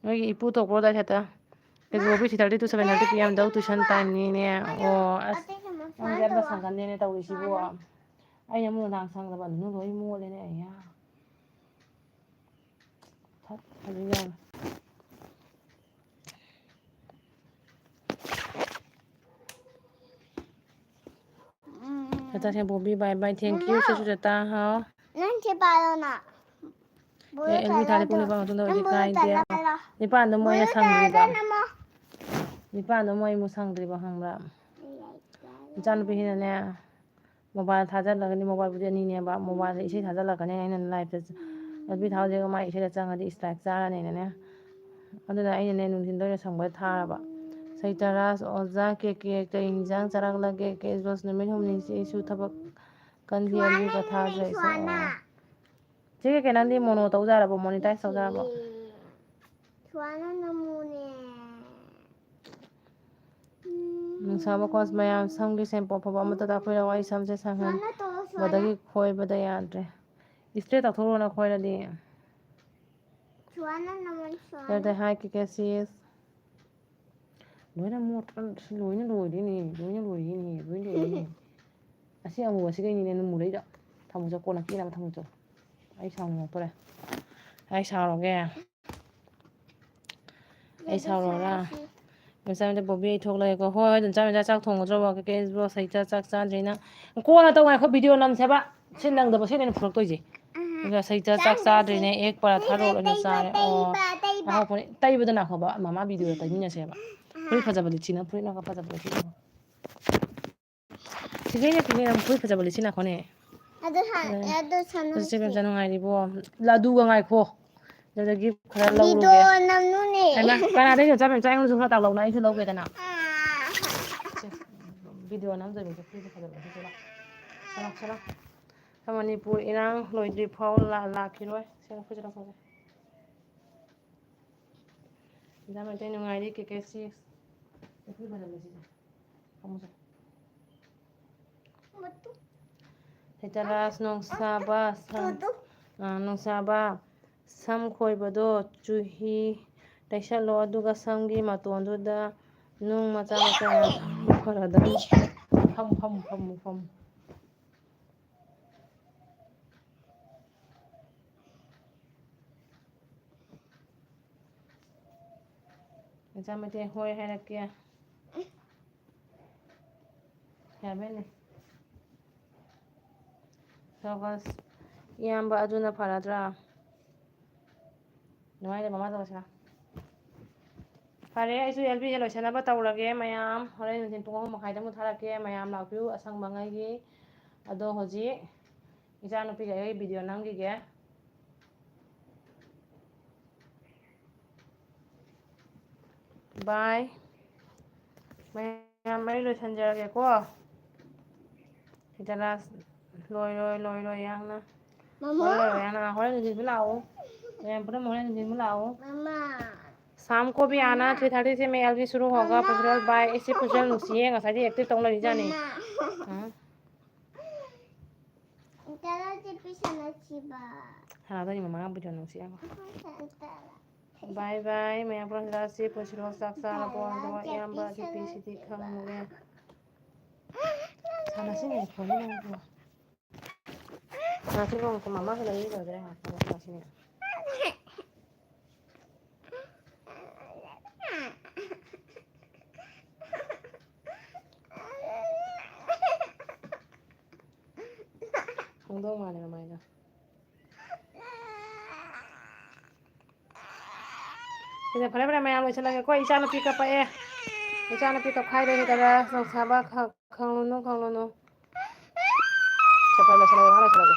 ꯅꯣꯏꯒꯤ ꯏꯄꯨ ꯊꯣꯛꯄ꯭ꯔꯣ ꯑꯗꯥꯏ ꯊꯦꯇ? ꯀꯩꯅꯣ, Bobby, six thirty to seven thirty P M ꯗꯧ tuition timeꯅꯤꯅꯦ꯫ ꯑꯣ, ꯑꯁ, ꯅꯪꯁꯦ ꯌꯥꯝꯅ ꯁꯪꯒꯟꯗꯦꯅꯦ ꯇꯧꯔꯤꯁꯤꯕꯨ꯫ ꯑꯩꯅ ꯑꯃꯨꯛ ꯅꯨꯡꯗꯥꯡ ꯁꯪꯗꯕ, ꯑꯗꯨꯅ ꯂꯣꯏ ꯃꯣꯠꯂꯦꯅꯦ꯫ ꯑꯩꯌꯥ꯫ ꯊꯠ, ꯍꯧꯖꯤꯛ ꯌꯥꯔꯦ꯫ ꯎꯝ꯫ ꯁꯨꯖꯥꯇꯥ ꯁꯦ, Bobby, bye bye, thank you꯫ ꯃꯃꯥ꯫ ꯁꯤ ꯁꯨꯖꯥꯇꯥ ꯍꯥꯎ꯫ ꯅꯪ ꯁꯤ ꯄꯥꯏꯔꯣꯅ꯫ ꯑꯦ, ꯑꯦꯜꯕꯤ ꯊꯥꯗꯤ ꯄꯨꯡ ꯅꯤꯄꯥꯟ ꯃꯇꯨꯡꯗ ꯑꯣꯏꯗꯤ ꯀꯥꯏꯗꯦ꯫ ꯅꯤꯄꯥꯟꯗꯣ ꯃꯣꯏꯅ ꯁꯪꯗ꯭ꯔꯤꯕ꯫ ꯅꯤꯄꯥꯟꯗꯣ ꯃꯣꯏ ꯑꯃꯨꯛ ꯁꯪꯗ꯭ꯔꯤꯕ, ꯈꯪꯕ꯭ꯔꯥ? ꯏꯆꯥꯅꯨꯄꯤꯁꯤꯅꯅꯦ, mobile ꯊꯥꯖꯤꯜꯂꯒꯅꯤ, mobileꯕꯨꯗꯤ ꯑꯅꯤꯅꯦꯕ, mobileꯗ ꯏꯁꯩ ꯊꯥꯖꯤꯜꯂꯛꯀꯅꯤ, ꯑꯩꯅ liveꯇ ꯑꯦꯜꯕꯤ ꯊꯥ ꯍꯧꯖꯤꯛ ꯃꯥꯏ ꯏꯁꯩꯗ ꯆꯪꯉꯗꯤ strike ꯆꯥꯔꯅꯤꯅꯅꯦ꯫ ꯑꯗꯨꯅ ꯑꯩꯅꯅꯦ ꯅꯨꯡꯊꯤꯟꯗ ꯑꯣꯏꯅ ꯁꯪꯕꯗ ꯊꯥꯔꯕ꯫ ꯁꯩꯇꯔꯥꯖ, ꯑꯣꯖꯥ, ꯀꯦ ꯀꯦ, ꯀꯩ ꯏꯟꯖꯥꯡ ꯆꯥꯔꯛꯂꯒꯦ? ꯀꯦ ꯖꯣꯁ, ꯅꯨꯃꯤꯠ ꯍꯨꯝꯅꯤꯁꯤ ꯑꯩꯁꯨ ꯊꯕꯛ ꯀꯟꯈꯤ, ꯑꯗꯨꯒ ꯊꯥꯗ꯭ꯔꯦ ꯑꯩꯁꯨ꯫ ꯁ꯭ꯋꯥꯅ꯫ ꯆꯦ ꯀꯦ ꯀꯦ, ꯅꯪꯗꯤ mono ꯇꯧꯖꯔꯕꯣ? Monetize ꯇꯧꯖꯔꯕꯣ? ꯁ꯭ꯋꯥꯅ ꯅꯃꯣꯅꯦ꯫ ꯅꯨꯡꯁꯥꯕ ꯀꯣꯁ ꯃꯌꯥꯝ, ꯁꯝꯒꯤ shampoo ꯑꯐꯕ ꯑꯃꯠꯇ ꯇꯥꯛꯄꯤꯔꯛꯑꯣ, ꯑꯩ ꯁꯝꯁꯦ ꯁꯪꯍꯟꯕꯗꯒꯤ ꯈꯣꯏꯕꯗ ꯌꯥꯗ꯭ꯔꯦ꯫ Straight ꯇꯧꯊꯣꯛꯎꯔꯣ ꯅꯈꯣꯏꯔꯗꯤ꯫ ꯁ꯭ꯋꯥꯅ ꯅꯃꯣꯟ ꯁ꯭ꯋꯥꯅ꯫ ꯑꯗꯨꯗ ꯍꯥꯏ ꯀꯦ ꯀꯦ ꯁꯤ ꯑꯦꯁ꯫ ꯂꯣꯏꯅ ꯃꯣꯠꯄ, ꯂꯣꯏꯅ ꯂꯣꯏꯔꯤꯅꯦ, ꯂꯣꯏꯅ ꯂꯣꯏꯔꯤꯅꯦ, ꯂꯣꯏꯅ ꯂꯣꯏꯔꯤꯅꯦ꯫ ꯑꯁꯤ ꯑꯃꯨꯕꯁꯤꯒꯩꯅꯤꯅꯦ ꯅꯪ ꯃꯨꯔꯛꯏꯗꯣ꯫ ꯊꯝꯃꯨꯆꯣ, ꯀꯣꯟꯅ ꯀꯦꯅꯕ ꯊꯝꯃꯨꯆꯣ꯫ ꯑꯩ ꯁꯥꯎꯅꯤꯡꯉꯛꯇꯣꯔꯦ꯫ ꯑꯩ ꯁꯥꯎꯔꯒꯦ꯫ ꯑꯩ ꯁꯥꯎꯔꯣꯔꯥ? ꯃꯆꯥ ꯃꯆꯥ ꯕꯣꯕꯤ ꯑꯩ ꯊꯣꯛꯂꯒꯦꯀꯣ꯫ ꯍꯣꯏ, ꯍꯣꯏ, ꯑꯗꯨꯝ ꯆꯥ ꯃꯆꯥ ꯆꯥꯛ ꯊꯣꯡꯒꯗ꯭ꯔꯣꯕ? ꯀꯩꯀꯩ ꯕ꯭ꯔꯣ ꯁꯩꯇ ꯆꯥꯛ ꯆꯥꯗ꯭ꯔꯤꯅ꯫ ꯀꯣꯟꯅ ꯇꯧ ꯉꯥꯏꯈꯣ, ꯚꯤꯗꯤꯑꯣ ꯅꯝꯁꯦꯕ꯫ ꯁꯤ ꯅꯪꯗꯕ ꯁꯤꯅꯦ ꯑꯩꯅ ꯐꯨꯔꯛꯇꯣꯏꯁꯦ꯫ ꯎꯝ꯫ ꯑꯗꯨꯒ ꯁꯩꯇ ꯆꯥꯛ ꯆꯥꯛ ꯆꯥꯗ꯭ꯔꯤꯅꯦ, ꯑꯦꯛ ꯄꯔꯥꯊꯥ ꯔꯣꯜ ꯑꯣꯏꯅ ꯆꯥꯔꯦ꯫ ꯑꯣ, ꯇꯩꯕ꯫ ꯑꯍꯥꯎꯕꯅꯦ꯫ ꯇꯩꯕꯗꯣ ꯅꯥꯈꯣꯕ, ꯃꯃꯥ ꯚꯤꯗꯤꯑꯣꯗ ꯇꯩꯃꯤꯟꯅꯁꯦꯕ꯫ ꯐꯨꯔꯤꯠ ꯐꯖꯕ ꯂꯤꯠꯁꯤ ꯅꯪ, ꯐꯨꯔꯤꯠ ꯅꯪꯒ ꯐꯖꯕ ꯂꯤꯠꯁꯤ ꯅꯪ꯫ ꯁꯤꯒꯩꯅ ꯐꯤꯒꯩꯅ ꯐꯨꯔꯤꯠ ꯐꯖꯕ ꯂꯤꯠꯁꯤ ꯅꯥꯈꯣꯅꯦ꯫ ꯑꯗꯨ ꯁꯥ-, ꯑꯗꯨ ꯁꯥꯟꯅꯁꯤ꯫ ꯆꯦ ꯕꯦꯝꯆꯥ ꯅꯨꯡꯉꯥꯏꯔꯤꯕꯣ? ꯂꯗꯨꯒ ꯉꯥꯏꯈꯣ꯫ ꯑꯗꯨꯗꯒꯤ ꯈꯔ ꯂꯧꯔꯨꯒꯦ꯫ ꯚꯤꯗꯤꯑꯣ ꯅꯝꯅꯨꯅꯦ꯫ ꯍꯩꯃꯥ, ꯀꯅꯥꯗꯩꯅꯣ ꯆꯥ ꯕꯦꯝꯆꯥ? ꯑꯩꯉꯣꯟꯗꯁꯨ ꯈꯔ ꯇꯥꯛꯂꯛꯎꯅ, ꯑꯩꯁꯨ ꯂꯧꯒꯦꯗꯅ꯫ ꯑꯥ꯫ ꯁꯦ, ꯚꯤꯗꯤꯑꯣ ꯅꯝꯗꯣꯏꯅꯦ, ꯐꯨꯔꯤꯠꯁꯦ ꯐꯖꯕ ꯂꯤꯠꯁꯤ ꯂꯥꯎ꯫ ꯁꯦ ꯂꯥꯎ, ꯁꯦ ꯂꯥꯎ꯫ ꯃꯅꯤꯄꯨꯔ ꯏꯔꯥꯡ ꯂꯣꯏꯗ꯭ꯔꯤ ꯐꯥꯎ ꯂꯥ-, ꯂꯥꯛꯈꯤꯔꯣꯏ꯫ ꯁꯦ ꯂꯥꯎ, ꯐꯨꯔꯤꯠꯁꯦ ꯂꯧꯊꯣꯛꯀꯦ꯫ ꯏꯟꯗꯤꯌꯥ ꯃꯩꯇꯩ ꯅꯨꯡꯉꯥꯏꯔꯤ, ꯀꯦ ꯀꯦ ꯁꯤꯛꯁ꯫ ꯐꯨꯔꯤꯠ ꯐꯖꯕ ꯂꯤꯠꯁꯤ ꯂꯥꯎ꯫ ꯐꯝꯃꯨ ꯆꯣ꯫ ꯁꯩꯇꯥꯔꯥꯁ ꯅꯣꯡꯁꯥꯕ ꯁꯝ, ꯑ, ꯅꯣꯡꯁꯥꯕ ꯁꯝ ꯈꯣꯏꯕꯗꯣ ꯆꯨꯍꯤ ꯇꯩꯁꯜꯂꯣ, ꯑꯗꯨꯒ ꯁꯝꯒꯤ ꯃꯇꯣꯟꯗꯨꯗ ꯅꯨꯡ ꯃꯆꯥ ꯃꯆꯥ ꯐꯔꯗꯕꯅꯤ꯫ ꯐꯝꯃꯨ, ꯐꯝꯃꯨ, ꯐꯝꯃꯨ, ꯐꯝꯃꯨ꯫ ꯃꯆꯥ ꯃꯩꯇꯩ ꯍꯣꯏ ꯍꯥꯏꯔꯛꯀꯦ꯫ ꯌꯥꯕ꯭ꯔꯅꯦ? ꯁꯣꯒꯁ ꯏꯌꯥꯝꯕ ꯑꯗꯨꯅ ꯐꯔꯗ꯭ꯔꯥ? ꯅꯨꯡꯉꯥꯏꯅ ꯃꯃꯥ ꯇꯧꯁꯤꯔꯥ? ꯐꯔꯦ, ꯑꯩꯁꯨ ꯑꯦꯜ ꯕꯤꯁꯦ ꯂꯣꯏꯁꯤꯟꯅꯕ ꯇꯧꯔꯒꯦ ꯃꯌꯥꯝ꯫ ꯍꯣꯔꯦꯟ ꯅꯨꯡꯊꯤꯟ ꯄꯨꯡ ꯑꯍꯨꯝ ꯃꯈꯥꯏꯗ ꯑꯃꯨꯛ ꯊꯥꯔꯛꯀꯦ꯫ ꯃꯌꯥꯝ ꯂꯥꯛꯄꯤꯌꯨ ꯑꯁꯪꯕꯉꯩꯒꯤ꯫ ꯑꯗꯣ ꯍꯧꯖꯤꯛ ꯏꯆꯥꯅꯨꯄꯤꯒ ꯑꯩ ꯚꯤꯗꯤꯑꯣ ꯅꯝꯈꯤꯒꯦ꯫ ꯕꯥꯏ꯫ ꯃꯌꯥꯝ ꯑꯩ ꯂꯣꯏꯁꯟꯖꯔꯒꯦꯀꯣ꯫ ꯍꯤꯗꯥꯂꯥꯁ ꯂꯣꯏꯔꯣꯏ, ꯂꯣꯏꯔꯣꯏ ꯌꯥꯝꯅ꯫ ꯃꯃꯥ꯫ ꯂꯣꯏꯔꯣꯏ ꯌꯥꯝꯅ꯫ ꯍꯣꯔꯦꯟ ꯅꯨꯡꯊꯤꯟꯁꯨ ꯂꯥꯛꯑꯣ꯫ ꯃꯌꯥꯝ ꯄꯨꯟꯅ ꯍꯣꯔꯦꯟ ꯅꯨꯡꯊꯤꯟꯁꯨ ꯂꯥꯛꯑꯣ꯫ ꯃꯃꯥ꯫ ꯁꯥꯝ ꯀꯣꯕꯤ ꯑꯥꯅ ꯃꯃꯥ꯫ ꯊ꯭ꯔꯤ ꯊꯥꯔꯇꯤ ꯁꯦ ꯃꯦ ꯑꯦꯜ ꯕꯤ ꯁꯨꯔꯨ ꯍꯣꯒ ꯃꯃꯥ꯫ ꯄꯨꯟꯁꯤꯔꯣꯜ ꯕꯥꯏ ꯑꯦꯁ ꯁꯤ ꯄꯨꯟꯁꯤꯔꯣꯜ ꯅꯨꯡꯁꯤꯌꯦ ꯉꯁꯥꯏꯗꯤ ꯑꯦꯛꯇꯤꯚ ꯇꯧ ꯂꯩꯔꯤꯖꯥꯠꯅꯤ꯫ ꯃꯃꯥ꯫ ꯎꯝ꯫ ꯏꯟꯇꯔꯅꯦꯠꯁꯦ ꯄꯤꯁꯟꯅꯁꯤꯕ꯫ ꯁꯥꯟꯅꯗꯣꯏꯅꯤ ꯃꯃꯥꯒ ꯚꯤꯗꯤꯑꯣ ꯅꯨꯡꯁꯤ ꯌꯥꯝ꯫ ꯑꯩꯈꯣꯏ ꯁꯦꯟꯇꯔ꯫ ꯕꯥꯏ ꯕꯥꯏ꯫ ꯃꯌꯥꯝ ꯄꯨꯂꯞ ꯍꯤꯗꯥꯛꯁꯤ ꯄꯨꯟꯁꯤꯔꯣ ꯆꯥꯛ ꯆꯥꯔꯕꯣ? ꯑꯗꯨꯒ ꯏꯌꯥꯝꯕ ꯑꯗꯨ ꯄꯤꯁꯤꯗꯤ ꯈꯪꯉꯨꯔꯦ꯫ ꯉꯁꯤꯅꯦ ꯐꯣꯟ ꯌꯦꯡꯉꯛꯄ꯫ ꯉꯁꯤ ꯅꯣꯡ ꯃꯃꯥ ꯍꯜꯂꯛꯏ ꯂꯣꯏꯈ꯭ꯔꯦ ꯉꯥꯛꯇꯪ ꯉꯁꯤꯅꯦ꯫ ꯍꯧꯗꯣꯡ ꯃꯥꯜꯂꯦ ꯃꯃꯥꯏꯗꯣ꯫ ꯁꯤꯅ ꯐꯔꯦ ꯐꯔꯦ ꯃꯌꯥꯝ ꯂꯣꯏꯁꯤꯜꯂꯒꯦ꯫ ꯑꯩꯈꯣꯏ ꯏꯆꯥꯅꯨꯄꯤ ꯀꯞꯄꯛꯑꯦ꯫ ꯏꯆꯥꯅꯨꯄꯤ ꯀꯞꯈꯥꯏꯗꯣꯏꯅꯤ ꯇꯧꯔꯦ꯫ ꯅꯨꯡꯁꯥꯕ ꯈ-, ꯈꯪꯂꯨꯅꯨ, ꯈꯪꯂꯨꯅꯨ꯫ ꯁꯦ, ꯐꯔꯦ, ꯂꯣꯏꯁꯤꯜꯂꯒꯦ, ꯃꯥ ꯂꯣꯏꯁꯤꯜꯂꯒꯦ꯫